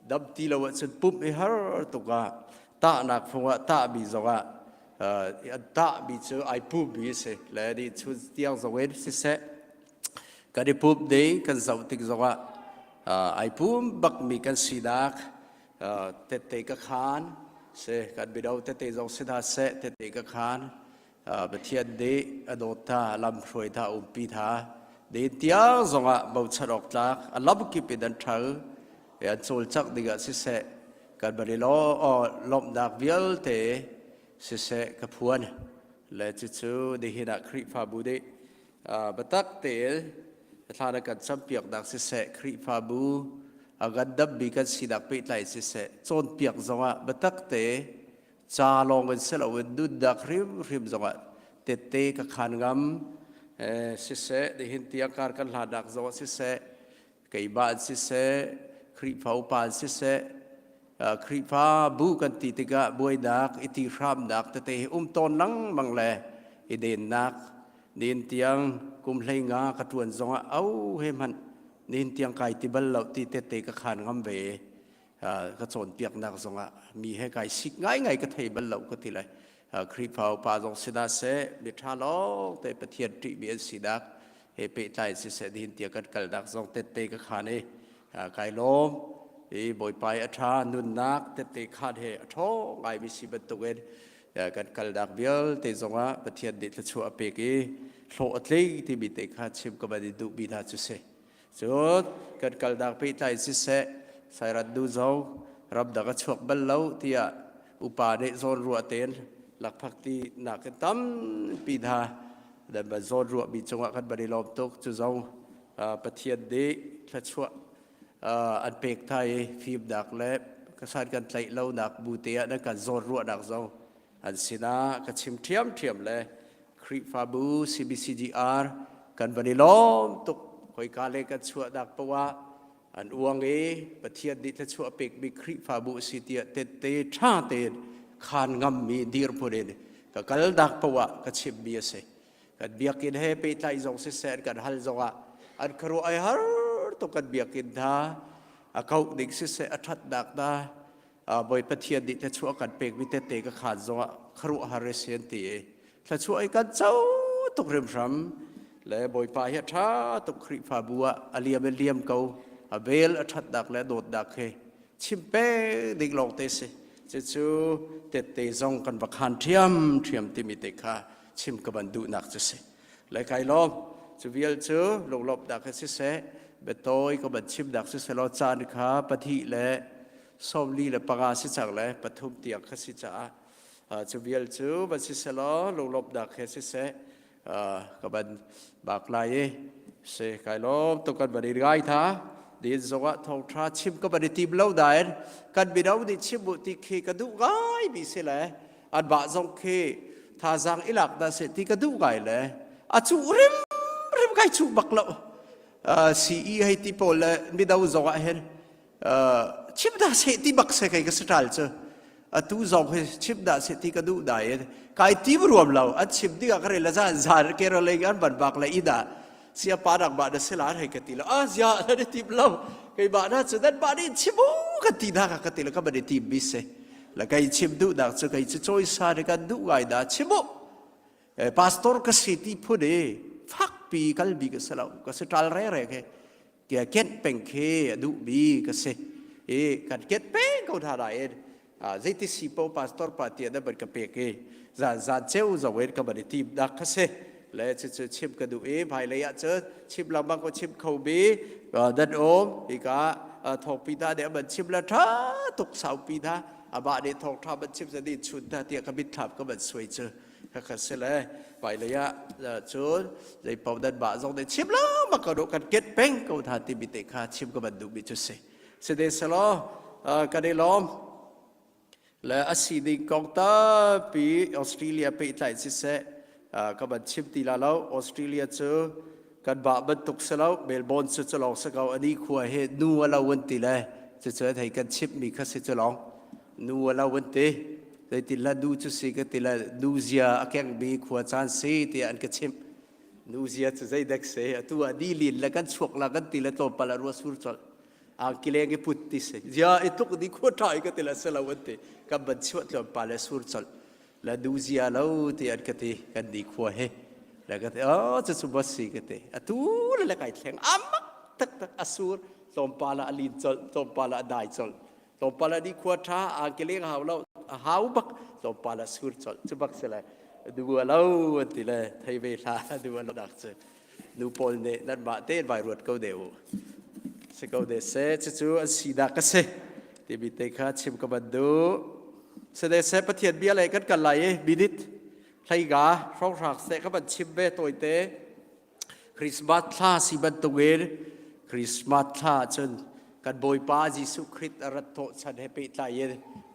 Dam ti lo ahcun pumh i har tuk ah tahnak fung ah tahmi zongah an tahmi cu ai pummi a si. Le ni chun tiang zong in siseh Kan i pumh ding kan zoh tik zongah ai pum bakmi kan sinak tette ka khan si kan mino tete zong si hna seh tette ka khan Pathian nih a dawt tha lam hruai tha umpi tha din tiang zongah bochan awk tlak a lam kip in an ṭhal an cawlcangh ding ah siseh kan van i lawmhnak vialte siseh ka phuan le cucu nihin ah Khrihfabu nih Biatak tein thla na kan campiaknak siseh, Khrihfabu a ngandammi kan sinak pehtlai siseh, cawnpiak zongah biatak te ca lawng in si loin nunnak hrimhrim zongah tette ka khan ngam siseh, nihin tiang kar kan hlannak zongah siseh, keimah an siseh, Khrihfa upa an siseh, Khrihfabu kan ti tikah buainak, i ti hramnak tete hi um tawn lengmang le i dennak nin tiang kum hlei nga ka ṭuan zongah au he hmanh nin tiang kai ti bal lo ti tete ka khan ngam ve ka cawnpiaknak zongah mi he kai sik ngaingai ka thei bal lo ka ti lai Khrihfa upa zong si hna seh miṭha lawng te Pathian ṭihmi an sinak he pehtlai siseh nihin tiang kan kalnak zong tette ka khan i kai lawm i Bawipa i a ṭha nunnak tette khan he a ṭhawng ngaimi si bantukin kan kalnak vialte zongah Pathian nih thluachuah a pek i hlawh a tling timi te kha chim ka van i duhmi hna cu si. Cun kan kalnak pehtlai siseh Sairat nu zong ramdang a chuak bal lo tiah upa nih zawnruah tein lakphakti nak in tampi hna nan van zawnruahmi cungah kan van i lawm tuk cu zong Pathian nih thluachuah an pek hna i fimnak le kasan kan tlaih lonak bu te ah nan kan zawnruahnak zong an sinah ka chim ṭhiamṭhiam le Khrihfabu CBCGR kan van i lawm tuk khoika le kan chuahnak poah ah an uang i Pathian nih thluachuah pekmi Khrihfabu a si tiah tette ṭha tein khaan ngammi dirhmun in ka kalnak poah ah ka chimmi a si. Kan biakinn he pehtlaih zong siseh kan hal zongah an khuaruah ai har tuk kan biakinn hna a kauh ding siseh a ṭhatnak hna Bawi Pathian nih thluachuah kan pekmi tette ka khaan zongah khuaruahhar a si an ti i. Thluachuah i kan co tuk hrimhram le Bawipa hi a ṭha tuk Khrihfabu ah a liam in liam ko. A vel a ṭhatnak le a dawtnak he chim peng ding lawng te si. Cucu tette zong kan va khan ṭhiamṭhiam timi te kha chim ka van duhnak cu si. Le kai lawm. Cu vial cu lunglawmhnak he siseh, biatawi ka van chimnak siseh law caan kha pahnih le 45 si cang le pathum tiang kha si caah cu vial cu van siseh law lunglawmhnak he siseh ka van bak lai i si kai lawm tuk kan van i ngai tha din zongah thawngtha chim ka van i tim lo nain kan mino nih chim u ti khi ka duh ngai mi si le an mah zong khi thazaang i lak dah seh ti ka duh ngai le a cuh rim rim kai cuh bak lo CE hei ti pawl le mido zong ah hin chim dah seh ti bak se kai ka saṭal cu atu zong hi chim dah seh ti ka duh dai in kai tim ruam lo an chim ding ah ka rel zan zan ke ro leng an ban bak le ina sia pa nak ba na sila hei ka ti lo ah zia na ni tim lo kei ba na cu dan ba ni chim u ka ti na ka ka ti lo ka ba ni tim bi se la kai chim duh dak cu kai cu choi sa ne kan duh ngai da chim u pastor ka si ti phun e fak pi kal bi ka se lo ka se tal re re ke kia ket peng khi a duhmi ka si i kan ket peng ko hna nain zeiti si po pastor pa tia na ban ka pek i zan zan ceu zo in ka ban i tim dak ka si le cu cu chim ka duh i hmailei ah cun chim lengmang ko chim kho mi dan um hika thawngpi hna nih an chim le tha tuk saupi hna amah nih thawngtha ban chim zani chun hna tiah ka mitthlam ka ban suai cu Khakha si le hmailei ah cun zeipaoh nan mah zong nih chim lengmang ko kan ket peng ko hna timi te kha chim ka van duhmi cu si. Si de selaw kan i lawm le a si ding kong tampi Australia pehtlai siseh ka van chim ti la lo Australia cu kan mah bantuk si lo Melbourne cu cu lawng si ko ani khua hi nu a lo an ti le cucu hei kan chimmi kha si cu lawng nu a lo an ti zeitin la nu cu si ka ti le nu zia a kengmi khua caan si tiah an ka chimh nu zia cu zeidek si atu ah ni lin le kan chuak la kan ti le tlawmpal ah ruah sur colh angkileng i put ti si zia i tluk ni khua ṭha i ka ti le si lo an ti kan ban chuah tlawmpal le sur colh la nu zia lo ti an ka ti kan ni khua he le ka ti oh cu cu bos si ka ti atu le le kai thleng amak tak tak asur tlawmpal ah a lin colh tlawmpal ah a dai colh tlawmpal ah ni khua ṭha angkeleng hau lo a hau bak tlawmpal ah sur colh cu bak si le du lo an ti le thei ve hla du lo dak cu nu pawl nih nan mah te vai ruat ko de u si ko de se cucu an si dah ka si timi te kha chim ka ban duh se de se pathian bia lei kan kal lai i minute hleiga hrawnghrang se ka ban chim ve tawite Christmas thla si bantukin Christmas thla cun kan Bawipa Jesuh Khrist a rat thawh chan he pehtlai in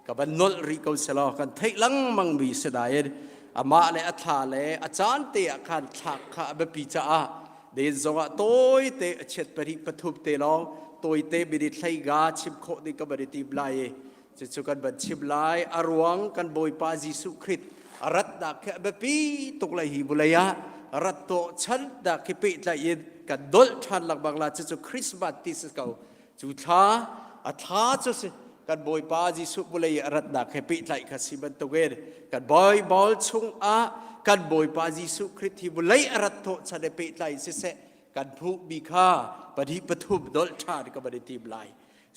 ka van nolh rih ko selaw kan theih lengmang mi si nain amah le a thla le a caan te ah khan thlak kha a biapi caah den zongah tawite a chiat pahnih pathum te lawng tawite minute hlei ga chim khawh ding ka van i tim lai i cucu kan van chim lai a ruang kan Bawipa Jesuh Khrist a ratnak khi a biapi tuk lai hi vulei ah rat tawh chan dak khi pehtlaih in kan dolh ṭhan lengmang la cucu Christmas ti si ko Cu thla a thla cu si kan Bawipa Jesuh vulei a ratnak he pehtlaih kha si bantukin kan Baibal chungah kan Bawipa Jesuh Khrist hi vulei a rat thawh chan he pehtlai siseh kan hmuhmi kha pahnih pathum dolh ṭhan ka van i tim lai.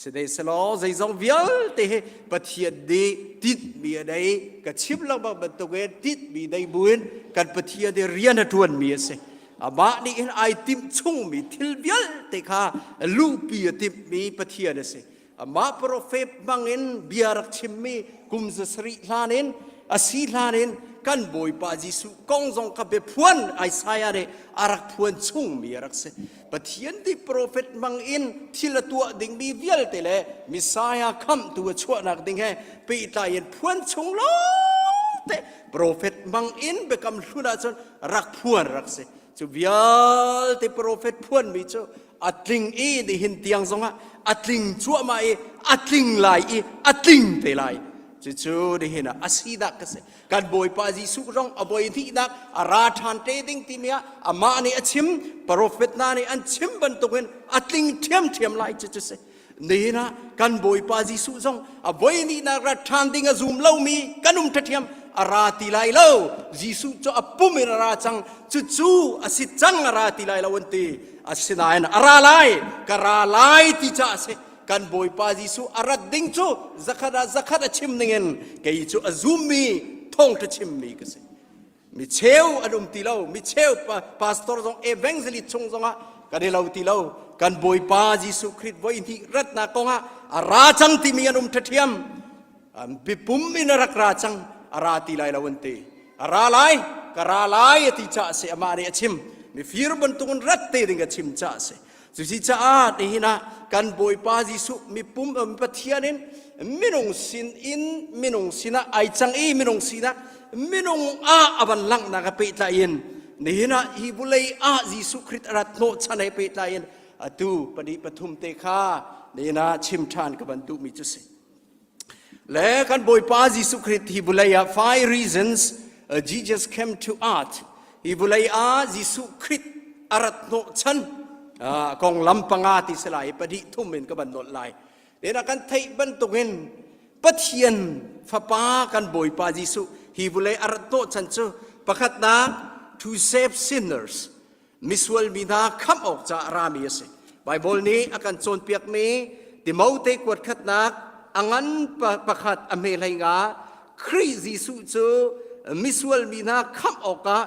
Sihmanhsehlaw zeizong vialte hi Pathian nih tinhmi a nei ka chim lengmang bantukin tinhmi nei buin kan Pathian nih rian a ṭuanmi a si. Amah nih hin ai timh chungmi thil vialte kha luhpi a timhmi Pathian a si. Amah profet hmangin bia rak chimmi kum zasarih hlan in a si hlan in kan Bawipa Jesuh kong zong kha biaphuan Isaiah nih a rak phuan chungmi a rak si. Pathian nih profet hmang in thil a tuah dingmi vialte le Messiah khamhtu a chuahnak ding he pehtlai in phuan chung lawngte profet hmang in biakam hlun ahcun rak phuan rak si cu vialte profet phuanmi cu a tling i nihin tiang zongah a tling cuahmah i a tling lai i a tling te lai cucu nihin ah a si dah ka si kan bawipa Jesuh zong a voi hnihnak a ra ṭhan te ding timi ah amah nih a chim profet hna nih an chim bantukin a tling ṭhiamṭhiam lai cu cu si Nihin ah kan Bawipa Jesuh zong a voi hnihnak rat ṭhan ding a zum lomi kan um ṭhathiam. A ra ti lai lo. Jesuh cu a pum in a ra cang. Cucu a si cang a ra ti lai lo an ti. Asinain a ra lai, ka ra lai ti caah a si. Kan Bawipa Jesuh a rat ding cu zakhat ah zakhat a chim ningin kei cu a zummi thawngṭha chimmi ka si. Mi cheu an um ti lo. Mi cheu pastor zong evangelist chung zongah kan i lo ti lo. Kan Bawipa Jesuh Khrist voi hnih ratnak kongah a ra cang timi an um ṭhaṭhiam. Pum in a rak ra cang, a ra ti lai lo an ti. A ra lai, ka ra lai a ti caah si amah nih a chim. Mifir bantukin rat te ding a chim caah si. Cusi caah nihin ah kan Bawipa Jesuh mipum Pathian in minung sin in minung sinah ai cang i minung sinah minung ah a van langhnak a pehtlai in nihin ah hi vulei ah Jesuh Khrist a rat hnawh chan he pehtlai in atu pahnih pathum te kha nihin ah chim ṭhan ka van duhmi cu si. Le kan Bawipa Jesuh Khrist hi vulei ah five reasons uh, Jesus came to earth. Hi vulei ah Jesuh Khrist a rat hnawh chan uh, konglam panga ti si lai pahnih thum in ka ban nolh lai. Len kan theih bantukin Pathian Fapa kan Bawipa Jesuh hi vulei a rat hnawh chan cu pakhatnak to save sinners misual mi hna khamh awk caah a rami a si. Baibal nih a kan cawnpiakmi Timote kuat khatnak a ngan pakhat a hme hlei nga Khrih Jesuh cu misual mi hna khamh awkah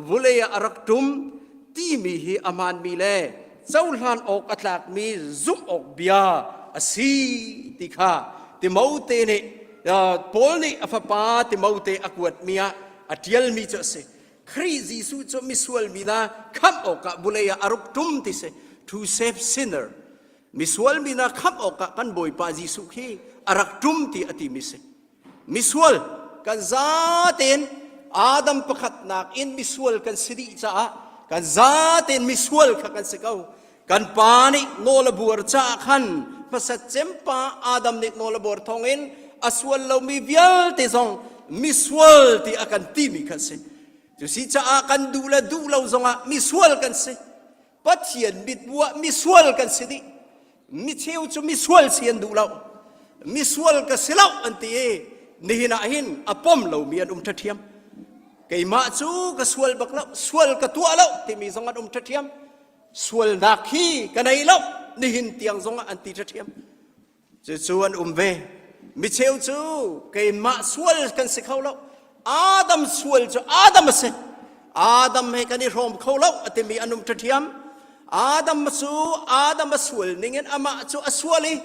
vulei ah a rak ṭum timi hi a hmaanmi le cohlan awk a tlakmi zumh awk bia a si ti kha Timote nih Paul nih a fapa Timote a kuatmi ah a ṭialmi cu a si. Khrih Jesuh cu misual mi hna khamh awkah vulei ah a ruk ṭum ti si to save sinner misual mi hna khamh awkah kan Bawipa Jesuh khi a rak ṭum ti a timi si misual kan zatein Adam pakhatnak in misual kan si dih caah kan zatein misual kha kan si ko kan pa nih nawl a buar caah khan hmasat cem pa Adam nih nawl a buar thawngin a sual lomi vialte zong misual ti a kan timi kha si cu si caah kan duh le duh lo zongah misual kan si Pathian mitbu ah misual kan si dih micheu cu misual si an duh lo misual ka si lo an ti i nihin ah hin a pom lomi an um ṭhaṭhiam keimah cu ka sual bak lo sual ka tuah lo timi zong an um ṭhaṭhiam Sualnak hi ka nei lo nihin tiang zongah an ti ṭhaṭhiam. Cucu an um ve. Micheu cu keimah sual kan si kho lo. Adam sual cu Adam a si. Adam he kan i hrawm kho lo a timi an um ṭhaṭhiam. Adam cu Adam a sual ningin amah cu a sual i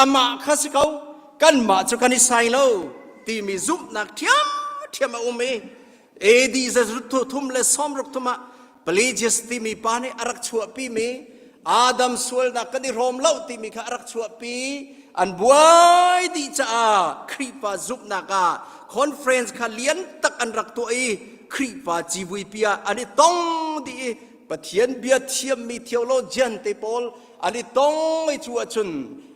amah kha si ko kanmah cu kan i sai lo timi zumhnak ṭhiamṭhiam a um i AD thum le sawmruk thum ah Pelagius timi pa nih a rak chuahpimi Adam sualnak kan i hrawm lo timi kha a rak chuahpi an buai dih caah Khrihfa zumhnak ah conference kha lian tak an rak tuah i Khrihfa civuipi ah an i tong dih i Pathian bia thiammi theologian te pawl an i tong i cu ahcun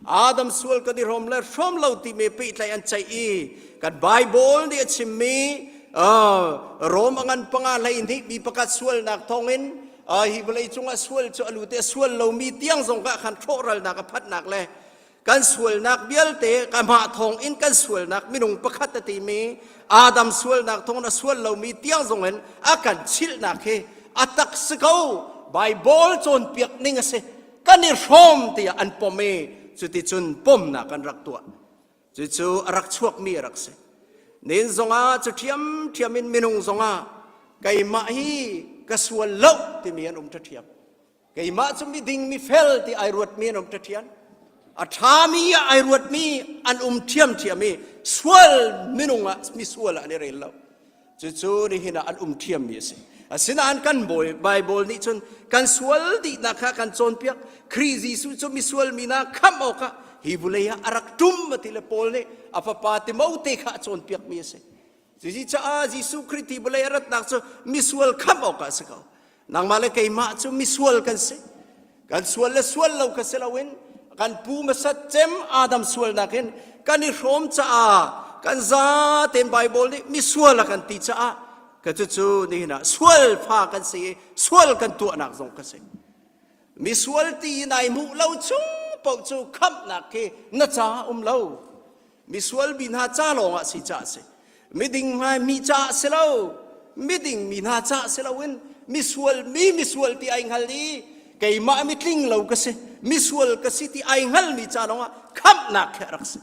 Adam sual kan i hrawm le hrawm lo timi pehtlaih an ceih i kan Bible nih a chimmi Rom a ngan panga hlei hnih mi pakhat sualnak thawngin hi vawlei cungah sual cu a lut i a sual lomi tiang zong ah khan rawhralnak a phatnak le kan sualnak vialte kamah thawng in kan sualnak minung pakhat a timi Adam sualnak thawng a sual lomi tiang zong in a kan chilhnak hi a tak si ko Bible cawnpiak ning a si kan i hrawm tiah an pom i cuticun pomnak an rak tuah cucu a rak chuakmi a rak si nin zongah cu ṭhiamṭhiam in minung zongah keimah hi ka sual lo timi an um ṭhaṭhiam Keimah cu miding mifel ti ai ruatmi an um ṭhian. A ṭhami ah ai ruatmi an um ṭhiamṭhiam i sual minung ah misual ah an i rel lo. Cucu nihin ah an um ṭhiammi a si. Asinain kan bawi Bible nih cun kan sual dihnak kha kan cawnpiak. Khrih Jesuh cu misual mi hna khamh awkah hi vulei ah a rak ṭum a ti le Paul nih a fapa Timote kha a cawnpiakmi a si. Cuci caah Jesuh Khrih ti vawlei a ratnak cu misual khamh awkah a si ko. Nangmah le keimah cu misual kan si. Kan sual le sual lo kha si loin kan pu hmasat cem Adam sualnak in kan i hrawm caah kan zaten Bible nih misual a kan ti caah ka cucu nihin ah sual fa kan si i sual kan tuahnak zong ka si. Misual ti in ai hmuh lo chung paoh cu khamhnak khi na caah um lo. Misual mi hna ca lawngah si caah si. Miding hmai mi caah si lo, miding mi hna caah si loin misual mi misual ti ai hngal i keimah mitling lo ka si, misual ka si ti ai hngalmi ca lawngah khamhnak khi a rak si.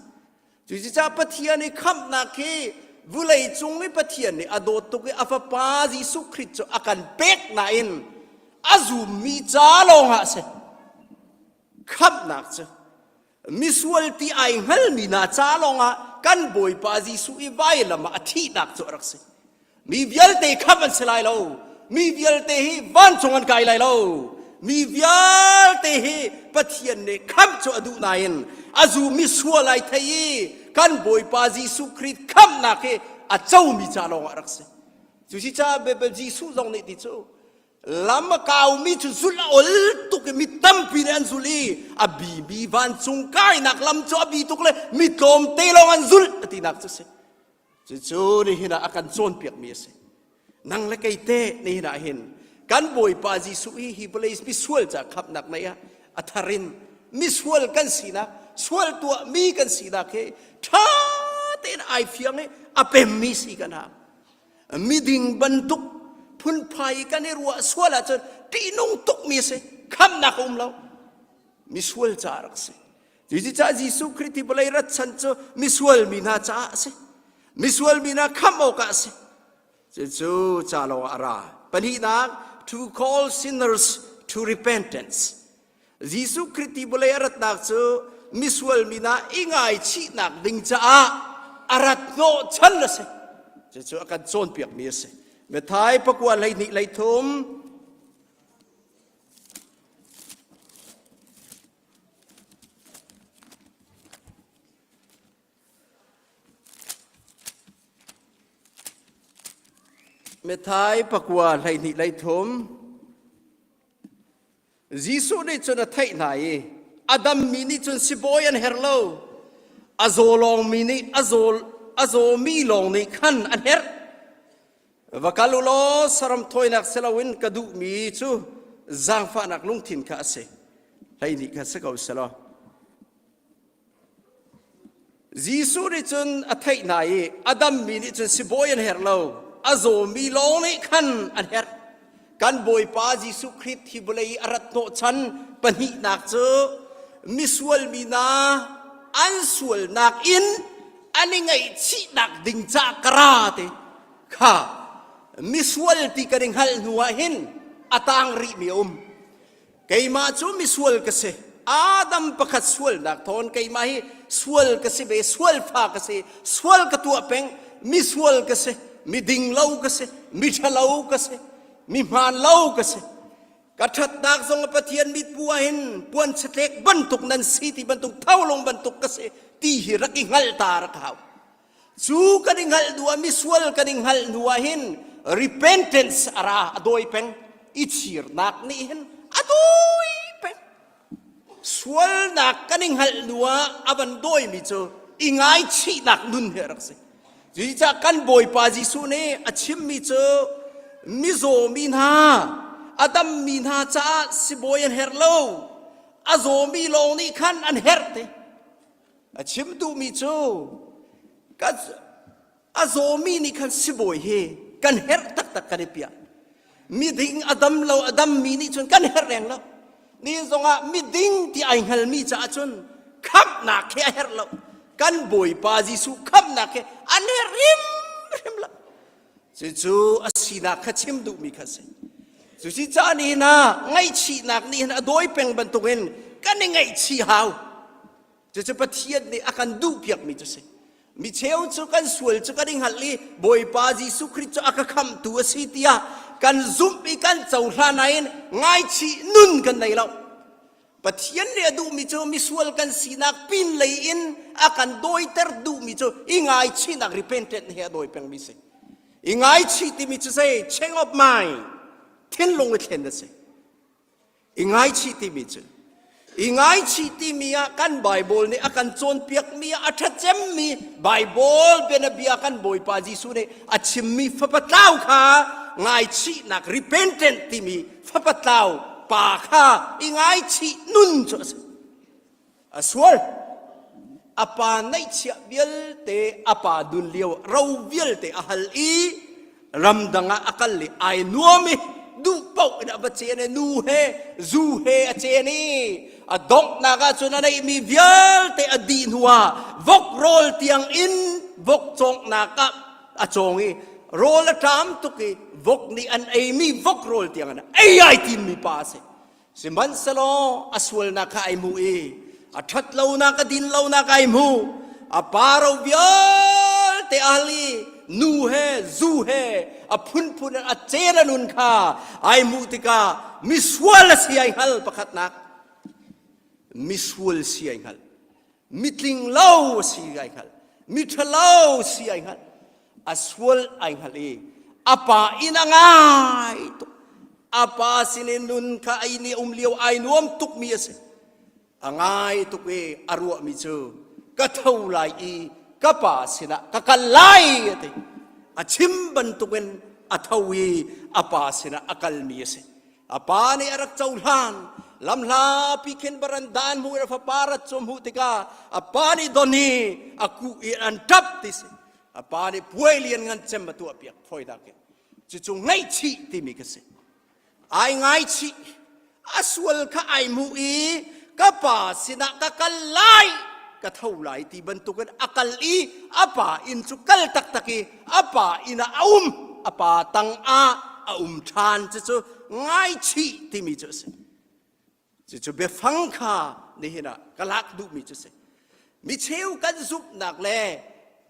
Cucaah Pathian i khamhnak hi vulei cung i Pathian nih a dawt tuk i a Fapa Jesuh Khrih cu a kan pek nain a zummi ca lawngah a si. Khamhnak cu misual ti ai hngalmi hna ca lawngah kan Bawipa Jesuh i vailam ah a thihnak cu a rak si. Mi vialte khamh an si lai lo. Mi vialte hi vancung an kai lai lo. Mi vialte hi Pathian nih khamh cu a duh nain a zumi sual ai thei i kan Bawipa Jesuh Khrih khamhnak hi a comi ca lawngah a rak si. Cusicaah Jesuh zong nih ti cu lam a kaumi cu zulh a ol tuk i mi tampi nih an zulh i a bimi vancung kainak lam cu a bi tuk le mi tlawmte lawng an zulh a tinak cu a si. Cucu nihin ah a kan cawnpiakmi a si. Nang le kei te nihin ah hin kan Bawipa Jesuh hi hi vawlei misual ca khamhnak nei ah a thar in misual kan sinak, sual tuahmi kan sinak hi ṭha tein ai fiang i a pemmi si kan hau. Miding bantuk phunphai kan i ruah sual ahcun ṭihnung tukmi a si. Khamhnak a um lo. Misual ca a rak si. Cucaah Jesuh Khrih ti vawlei rat chan cu misual mi hna caah a si. Misual mi hna khamh awkah a si. Cucu ca lawngah a ra. Pahnihnak, to call sinners to repentance. Jesuh Khrih ti vawlei a ratnak cu misual mi hna i ngaichihnak ding caah a rat hnawh chan a si. Cucu a kan cawnpiakmi a si. Matthai pakua 12 leithum Methai pakua 12 leithum Jesuh nih cun a theih hna i a dammi nih cun sibawi an herh lo a zaw lawngmi nih a zaw a zawmi lawng nih khan an herh Va kal u law saram thawinak si loin ka duhmi cu zaangfahnak lungthin kha a si. 12 kha si ko selaw. Jesuh nih cun a theih hna i a dammi nih cun sibawi an herh lo, a zawmi lawng nih khan an herh. Kan Bawipa Jesuh Khrih hi vawlei i a rat hnawhchan pahnihnak cu misual mi hna an sualnak in an i ngaihchihnak ding ca ka ra ti kha misual ti kan i hngalh hnu ah hin a tang rihmi a um. Keimah cu misual ka si. Adam pakhat sualnak thawn keimah hi sual ka si ve, sual fa ka si, sual ka tuah peng, misual ka si, miding lo ka si, miṭhalo ka si, mi hmaan lo ka si. Ka ṭhatnak zong a Pathian mitpu ah hin puan chatlek bantuk nan si ti bantuk tholung bantuk ka si ti hi rak i hngalh ta rak hau. Cu kan i hngalh hnu ah misual kan i hngalh hnu ah hin repentance a ra a dawi peng i chirnak nih hin a dawi peng. Sualnak kan i hngalh hnu ah a van dawimi cu i ngaichihnak nun hi a rak si. Cucaah kan Bawipa Jesuh nih a chimmi cu mizaw mi hna a dammi hna caah sibawi an herh lo a zawmi lawng nih khan an herh te. A chim duhmi cu a zawmi nih khan sibawi hi kan herh taktak kan i piah. Miding a dam lo a dammi nih cun kan herh reng lo. Ni zongah miding ti ai hngalmi caah cun khamhnak hi a herh lo. Kan Bawipa Jesuh khamhnak hi an herh hrimhrim lo. Cucu a sinak kha chim duhmi kha a si. Cusi caah nihin ah ngaihchihnak nih hin a dawi peng bantukin kan i ngaihchih hau. Cucu Pathian nih a kan duhpiakmi cu si. Mi cheu cu kan sual cu kan i hngalh i Bawipa Jesuh Khrih cu a ka khamhtu a si tiah kan zumh i kan cohlan nain ngaichih nun kan nei lo. Pathian nih a duhmi cu misual kan sinak pinlei in a kan dawiter duhmi cu i ngaichihnak repentant he a dawi pengmi si. I ngaichih timi cu zei change of mind thinlung i thlen a si. I ngaichih timi cu i ngaichih timi ah kan Bible nih a kan cawnpiakmi ah a ṭha cemmi Bible bianabia kan Bawipa Jesuh nih a chimmi fapa tlau kha ngaichihnak repentant timi fapa tlau pa kha i ngaichih nun cu a si. A sual. A pa neihchiah vialte a pa dun lio ro vialte a hal i ramdang ah a kal i ai nuam i duh paoh in a va cen i nu he zu he a cen i a donghnak ah cun a neihmi vialte a dih hnu ah vok rawl tiang in vok cawnghnak ah a cawng i rawl a ṭam tuk i vok nih an eimi vok rawl tiang in ei ai timmi pa a si. Sihmanhsehlaw a sualnak kha ai hmuh i a ṭhat lonak a din lonak ai hmu. A pa ro vialte a hal i nu he zu he a phunphun in a cel a nun kha ai hmuh tikah misual a si ai hngal pakhatnak misual si ai hngal mitling lo si ai hngal miṭhalo si ai hngal a sual ai hngal i a pa inn a ngai tuk a pa sinin nun kha a inn i um lio ai nuam tukmi a si a ngai tuk i a ruahmi cu ka tho lai i ka pa sinah ka kal lai a ti a chim bantukin a tho i a pa sinah a kalmi a si A pa nih a rak cohlan. Lamhlapi khin baran dan hmu in a fapa rat cu hmuh tikah a pa nih don i a kuh i an ṭap ti si. A pa nih puai lian ngan cem a tuah piak fawinak in. Cucu ngaihchih timi ka si. Ai ngaichih. A sual kha ai hmuh i ka pa sinah ka kal lai ka tho lai ti bantukin a kal i a pa inn cu kal taktak i a pa inn ah a um a pa tang ah a um ṭhan cucu ngaichih timi cu a si cucu biafang kha nihin ah ka lak duhmi cu a si micheu kan zumhnak le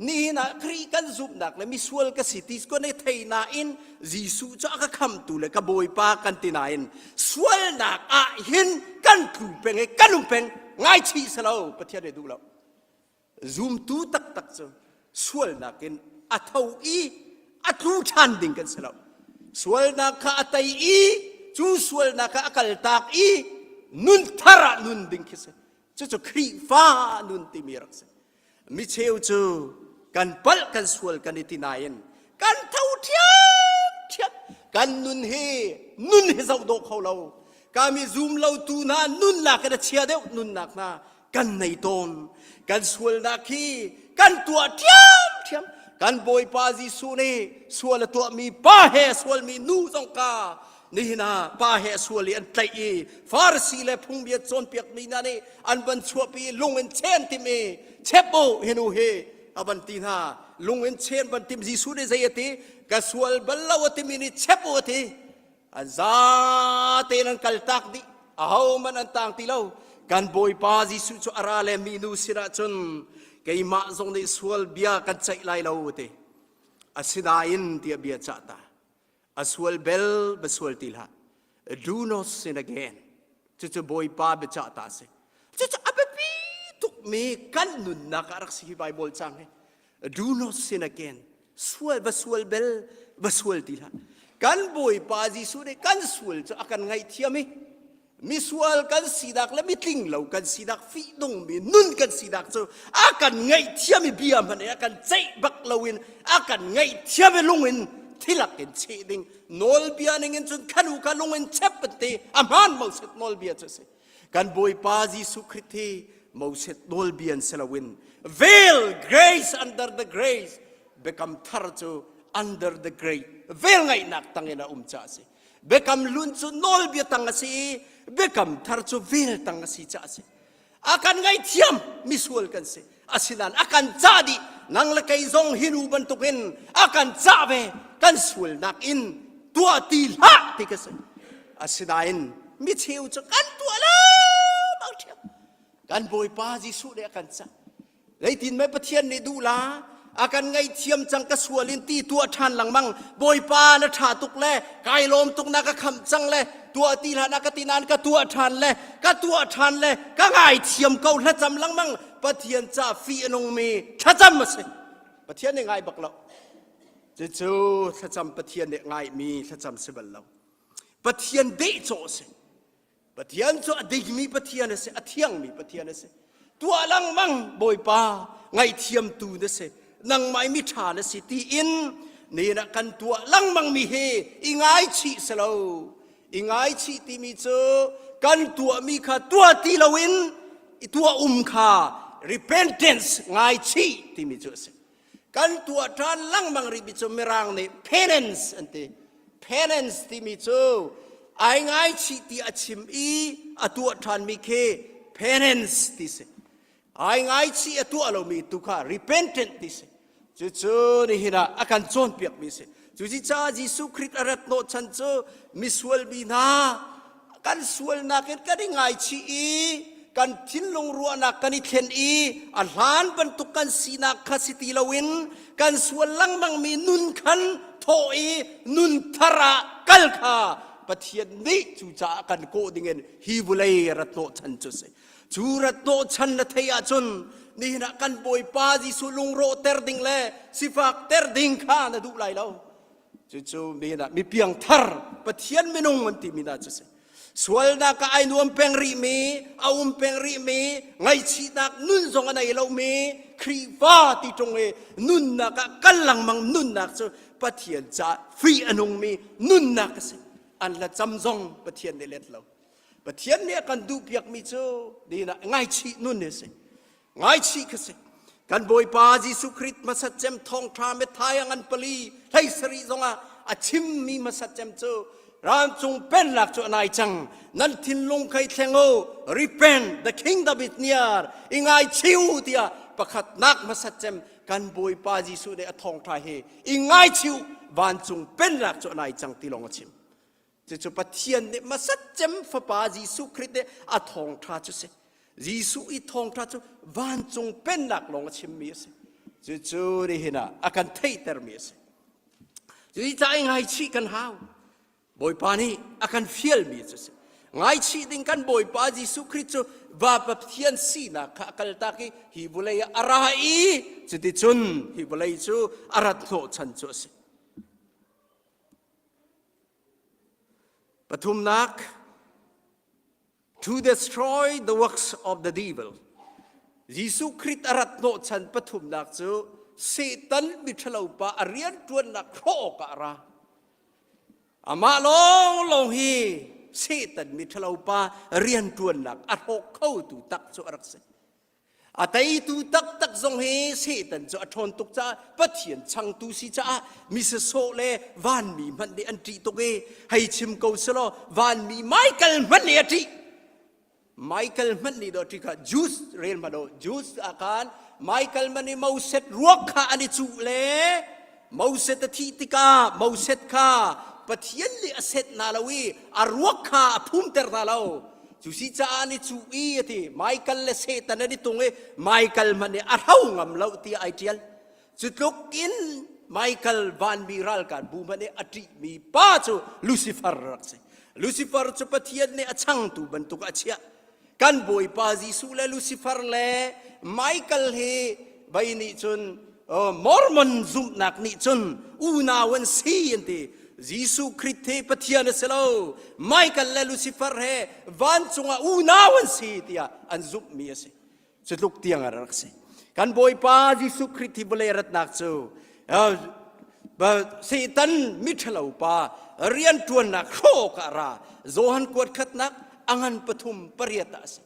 nihin ah Khrih kan zumhnak le misual ka si ti ko ne thei nain Jesuh cu a ka khamtu le ka Bawipa kan ti nain sualnak ah hin kan tlu peng i kan um peng ngaichih si lo Pathian nih duh lo Zumtu taktak cu sualnak in a tho i a tlu ṭhan ding kan si lo. Sualnak kha a tei i cu sualnak kha a kaltak i nun thar ah nun ding khi si. Cucu Khrihfa nun timi rak si. Micheu cu kan palh kan sual kan i ti nain kan tho ṭhiamṭhiam. Kan nun hi nun hi zoh dawh kho lo. Ka mi zum lo tu hna nunnak in a chia deuh nunnak hna kan nei tawn kan sualnak hi kan tuah ṭhiamṭhiam kan bawipa Jesuh nih sual a tuahmi pa he a sualmi nu zong ka nihin ah pa he a sual i an tlaih i Farasi le phungbia cawnpiakmi hna nih an van chuahpi i lung in chen tim i chep u hi nu hi a van ti hna lung in chen van tim Jesuh nih zei a ti ka sual bal lo a timi nih chep u a ti An zatein an kaltak dih. Ahohmanh an tang ti lo. Kan Bawipa Jesuh cu a ra le minu sinah cun keimah zong nih sual bia kan ceih lai lo ti. Asinain tiah bia cah ta. A sual bel va sual ti hlah. Do not sin again. Cucu Bawipa biacah ta a si. Cucu a biapi tukmi kan nunnak ah rak si hi Bible cang hi. Do not sin again. Sual va sual bel va sual ti hlah. Kan Bawipa Jesuh nih kan sual cu a kan ngaihthiam i misual kan sinak le mitling lo kan sinak fihnungmi nun kan sinak cu a kan ngaihthiam i bia hmanh a kan ceih bak loin a kan ngaihthiam i lung in thilak in cheh ding nawlbia ning in cun khan u kha lung in chep an ti a hmaan Moses nawlbia cu a si Kan Bawipa Jesuh Khrih hi Moses nawlbia in si loin veil grace under the grace biakam thar cu under the grace vel ngaihnak tangin a um caah a si. Biakam hlun cu nawlbia tang a si i biakam thar cu vel tang a si caah a si. A kan ngaihthiam misual kan si. Asinain a kan cah dih nang le kei zong hi nu bantukin a kan cah ve kan sualnak in tuah ti hlah ti ka si. Asinain mi cheu cu kan tuah lo bang ṭhiam. Kan Bawipa Jesuh nih a kan cah. Zeitin mei Pathian nih duh la a kan ngaihthiam cang ka sual in ti tuah ṭhan lengmang Bawipa na ṭha tuk le kai lawm tuk na ka khamh cang le tuah ti hlah na ka ti nain ka tuah ṭhan le ka tuah ṭhan le ka ngaithiam ko hlacam lengmang Pathian ca fih a nungmi thlacam a si Pathian nih ngai bak lo cucu thlacam Pathian nih ngaihmi thlacam si bal lo Pathian dehcawh a si Pathian cu a dingmi Pathian a si a thiangmi Pathian a si tuah lengmang Bawipa ngaihthiamtu na si nangmah i miṭha na si tiin nihin ah kan tuah lengmang mi hi i ngaichih si lo i ngaichih timi cu kan tuahmi kha tuah ti loin i tuah um kha. Repentance ngaichih timi cu a si. Kan tuah ṭhan lengmang rihmi cu Mirang nih penance an ti. Penance timi cu ai ngaichih ti a chim i a tuah ṭhanmi khi penance ti si. Ai ngaichih a tuah lomi tu kha repentant ti si. Cucu nihin ah a kan cawnpiakmi si. Cucicaah Jesuh Khrih a rat hnawhchan cu misual mi hna kan sualnak in kan i ngaichih i kan thinlung ruahnak kan i thlen i a hlan bantuk kan sinak kha si ti loin kan sual lengmangmi nun khan thawh i nun thar ah kal kha Pathian nih cucaah kan kawh dingin hi vawlei rat hnawhchan cu si. Cu rat hnawhchan na theih ahcun nihin ah kan Bawipa Jesuh lungrawhter ding le sifakter ding kha na duh lai lo. Cucu nihin ah mipiang thar Pathian minung an timi hna cu si. Sualnak ah ai nuam peng rihmi, a um peng rihmi, ngaihchihnak nun zong a nei lomi Khrihfa ti ṭung i nunnak ah kal lengmang nunnak cu Pathian caah fih a nungmi nunnak a si. An la cam zong Pathian nih let lo. Pathian nih a kan duhpiakmi cu nihin ah ngaichih nun hi a si. Ngaichih kha si. Kan Bawipa Jesuh Khrih hmasat cem thawngṭha Matthai a ngan pali hlei sarih zongah a chimmi hmasat cem cu Ramcung pennak cu a nai cang. Nan thinlung khei thleng u. Repent, the kingdom is near. I ngaichih u tiah pakhatnak hmasat cem kan Bawipa Jesuh nih a thawngṭha hi i ngaichih u. Vancung pennak cu a nai cang ti lawng a chim. Cucu Pathian nih hmasat cem Fapa Jesuh Khrih nih a thawngṭha cu si. Jesuh i thawngṭha cu vancung pennak lawng a chimmi a si. Cucu nihin ah a kan theihtermi a si. Cucaah i ngaichih kan hau. Bawipa nih a kan fialmi cu si. Ngaichih ding kan Bawipa Jesuh Khrih cu va Pathian sinak kha a kaltak i hi vawlei ah a ra i cuticun hi vawlei cu a rat hnawhchan cu a si. Pathumnak, to destroy the works of the devil. Jesuh Khrih a rat hnawhchan pathumnak cu Satan miṭhalo pa a rianṭuannak hrawh awkah a ra. Amah lawnglawng hi Satan miṭhalo pa rianṭuannak a hrawk khotu tak cu a rak si. A teitu taktak zong hi Satan cu a ṭhawn tuk caah Pathian changtu si caah mi sasawh le vanmi hmanh nih an ṭih tuk i hei chim ko selaw vanmi Michael hmanh nih a ṭih. Michael hmanh nih dawh ṭih kha Jews rel hmanh u Jews ah khan Michael hmanh nih Moses ruak kha an i cuh le Moses a thih tikah Moses kha Pathian nih a set hna lo i a ruak kha a phumter hna lo. Cu si caah an i cuh i a ti. Michael le Satan an i tung i Michael hmanh nih a hro ngam lo tiah ai ṭial. Cu tluk in Michael vanmi ralkap bu hmanh nih a ṭihmi pa cu Lucifer a rak si. Lucifer cu Pathian nih a changtu bantuk a chiah. Kan Bawipa Jesuh le Lucifer le Michael hi vei nih cun Mormon zumhnak nih cun unau an si an ti. Jesuh Khrih hi Pathian a si lo. Michael le Lucifer he vancung ah unau an si tiah an zumhmi a si. Cu tluk tiang a rak si. Kan Bawipa Jesuh Khrih hi vawlei ratnak cu Satan miṭhalo pa rianṭuannak hrawk ah ra. Johan kuat khatnak a ngan pathum pariat ah a si.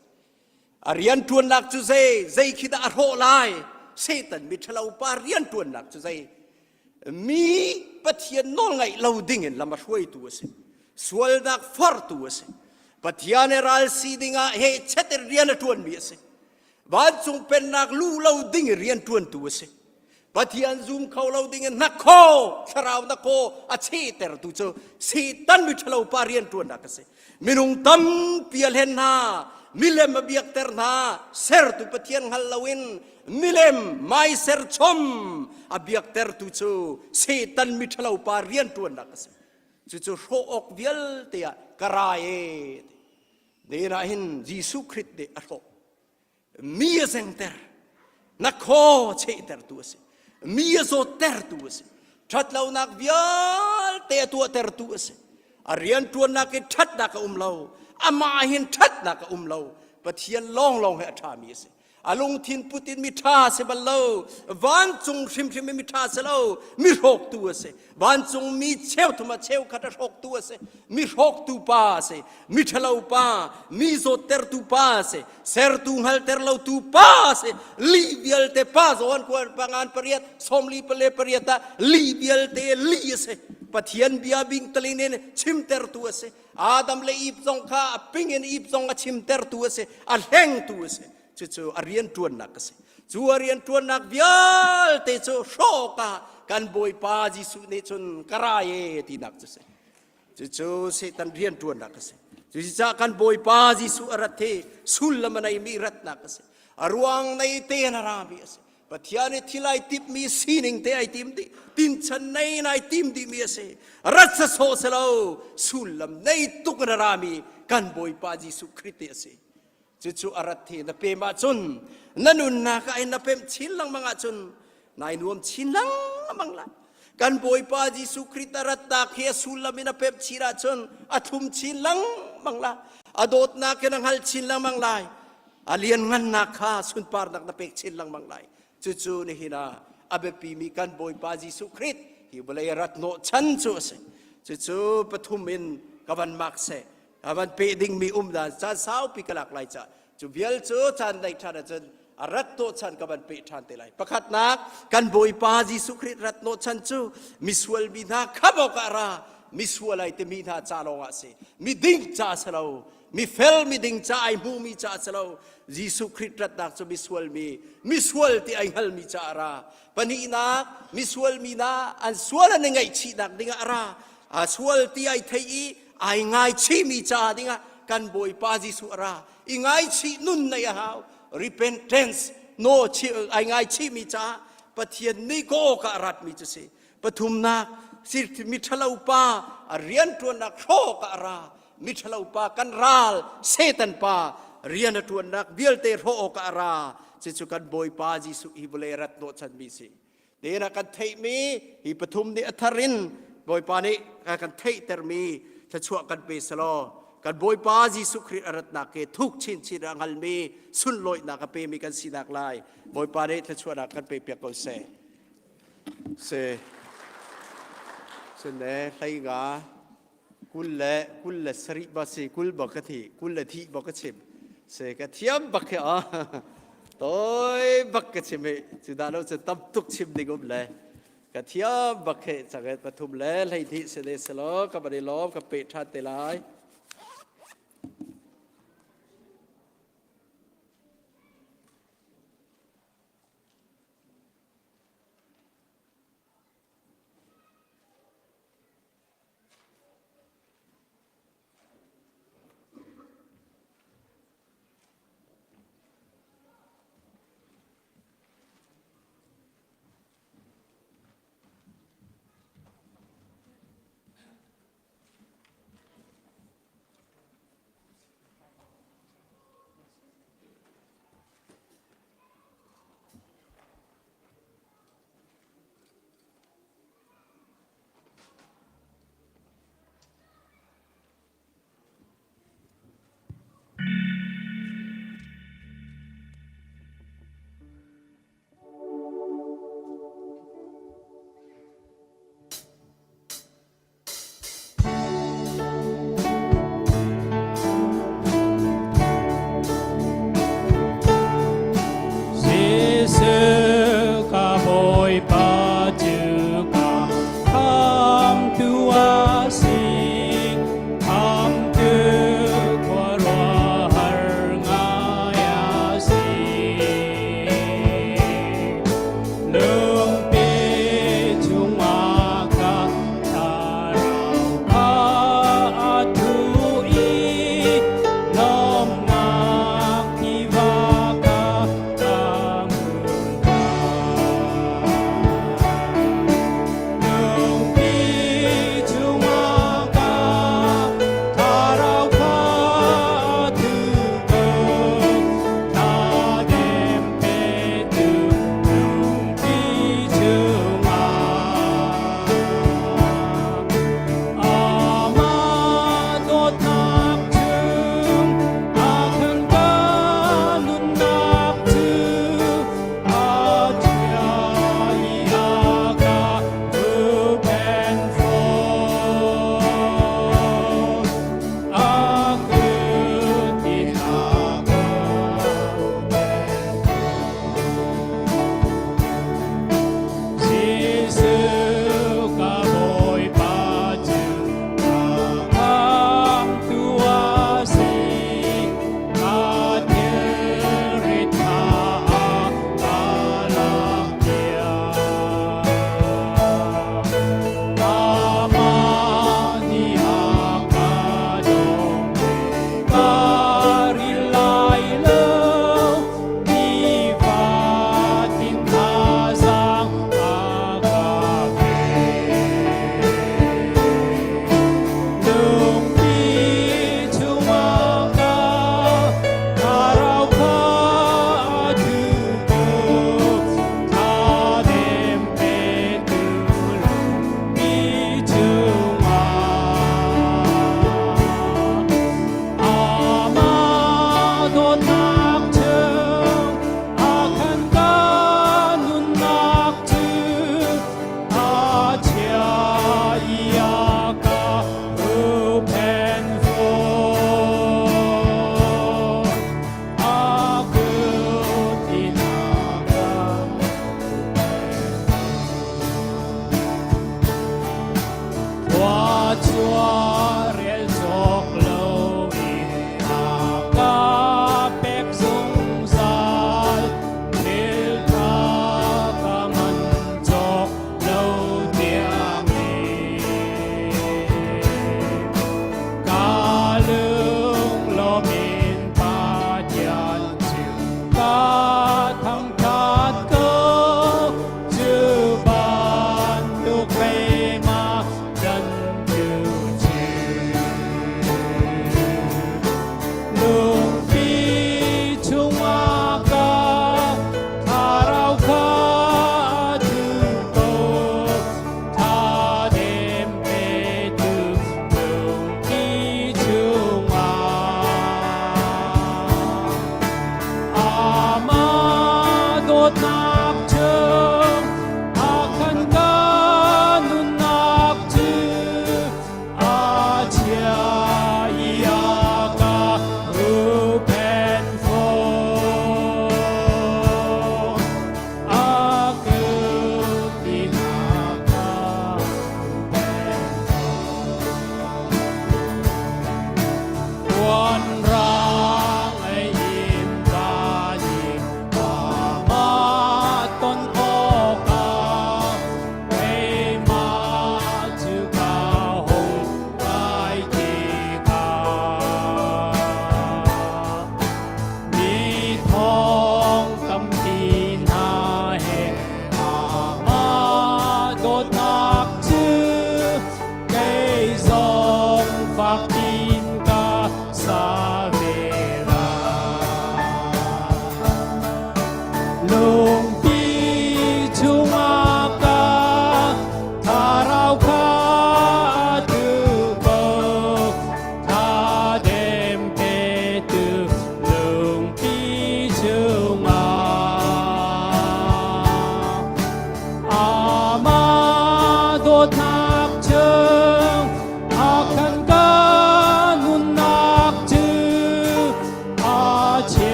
A rianṭuannak cu zei zei khi dah a hrawh lai? Satan miṭhalo pa rianṭuannak cu zei? Mi Pathian nawlngaih lo dingin lam a hruaitu a si. Sualnak fortu a si. Pathian he ral si dingah hehchet in rian a ṭuanmi a si. Vancung pennak luh lo ding i rian ṭuantu a si. Pathian zum kho lo ding in hnakhaw thlarau hnakhaw a chehtertu cu Satan miṭhalo pa rian ṭuannak a si. Minung tampi a hlen hna, milem a biakter hna, sertu Pathian hngal loin milem maiser chom a biaktertu cu Satan miṭhalo pa rian ṭuannak a si. Cucu hrawh awk vialte ah ka ra e. Nihin ah hin Jesuh Khrih nih a hrawh. Mi a zengter. Na khaw chehtertu a si. Mi a zawttertu a si. Ṭhatlonak vialte a tuahtertu a si. A rianṭuannak i ṭhatnak a um lo. Amah hin ṭhatnak a um lo. Pathian lawnglawng he a ṭhami a si. A lungthin put in mi ṭha si bal lo. Vancung hrimhrim in mi ṭha si lo. Mi hrawktu a si. Vancung mi cheuthum ah cheukhat a hrawktu a si. Mi hrawktu pa a si. Mi ṭhalo pa, mi zawttertu pa a si. Sertu hngalter lotu pa a si. Lih vialte pa zawn kuan pangan pariat sawmli pale pariat ah lih vialte lih a si. Pathian bia bing talin in chimtertu a si. Adam le Eve zong kha a ping in Eve zong a chimtertu a si, a hlengtu a si. Cucu a rianṭuannak a si. Cu a rianṭuannak vialte cu hrawk ah kan Bawipa Jesuh nih cun ka ra e tinak cu si. Cucu Satan rianṭuannak a si. Cucaah kan Bawipa Jesuh a rat hi sullam a neimi ratnak a si. A ruang nei tein a rami a si. Pathian i thil ai timhmi sining te ai tim dih tinchan nei in ai tim dihmi a si rat sawsawh si lo sullam nei tuk in a rami kan Bawipa Jesuh Khrih te a si cucu a rat hi na pem ahcun na nunnak ah hin na pem chin lengmang ahcun nai nuam chin lengmang lai kan Bawipa Jesuh Khrih a ratnak hi a sullam in a pem chin ahcun a thlum chin lengmang lai a dawtnak in a hngal chin lengmang lai A lianngannak kha sunparnak na pek chin lengmang lai. Cucu nihin ah a biapimi kan Bawipa Jesuh Khrih hi vawlei rat hnawh chan cu a si. Cucu pathum in ka van mak seh. Ka van pe dingmi um dan caan saupi ka lak lai ca. Cu vial cu caan dai ṭhan ahcun a rat hnawh chan ka van peh ṭhan te lai. Pakhatnak kan Bawipa Jesuh Khrih rat hnawh chan cu misual mi hna khamh awkah a ra. Misual ai timi hna ca lawngah a si. Miding ca a si lo. Mifel miding ca ai hmumi ca a si lo. Jesuh Khrih ṭatnak cu misual mi, misual ti ai hngalmi ca a ra. Pahnihnak, misual mi hna an sual an i ngaihchihnak dingah a ra. A sual ti ai theih i ai ngaichihmi ca dingah kan Bawipa Jesuh a ra. I ngaichih nun nei a hau. Repentance no ai ngaichihmi caah Pathian nih ka awkah a ratmi cu si. Pathumnak, mi ṭhalo pa a rianṭuannak hrawk ah a ra. Miṭhalo pa kan ral Satan pa rian a ṭuannak vialte hrawh awkah a ra. Cucu kan Bawipa Jesuh hi vawlei rat hnawhchanmi si. Nihin ah kan theihmi hi pathum nih a thar in Bawipa nih a kan theihtermi thluachuah kan pe selaw kan Bawipa Jesuh Khrih a ratnak ke thuk chinchin a hngalmi sunlawihnak a pemi kan sinak lai Bawipa nih thluachuahnak kan pe piak ko seh. Se Sene hlei nga 27 ba si 20 ba ka thi 20 le thi ba ka chim se ka thiam bak he a toi bak ka chim hi cu dah lo cu tam tuk chim ding um le ka thiam bak he changet pathum le hlei thi se le selo ka bari lom ka pe than te lai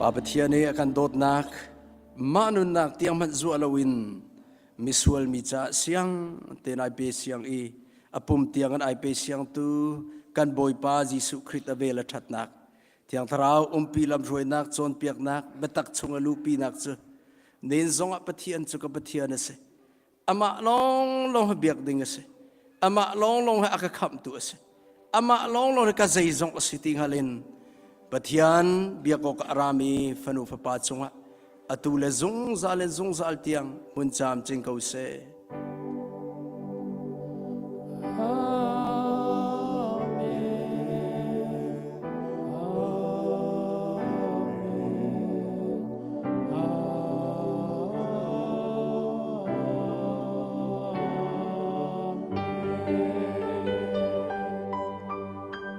Pa Pathian i a kan dawtnak mah nunnak tiang hmanh zuah loin misual mi caah siang tein ai pe siang i a pum tiang in ai pe siangtu kan Bawipa Jesuh Khrih a vel a ṭhatnak Thiang Thlarau umpi lamhruainak cawnpiaknak biatak chung a luhpinak cu nen zongah Pathian cu ka Pathian a si. Amah lawnglawng hi biak ding a si. Amah lawnglawng hi a ka khamhtu a si. Amah lawnglawng hi ka zeizong a si ti hngal in Pathian biak awk a rami fanu fapa cungah atu le zungzal in zungzal tiang hmun caam cing ko seh.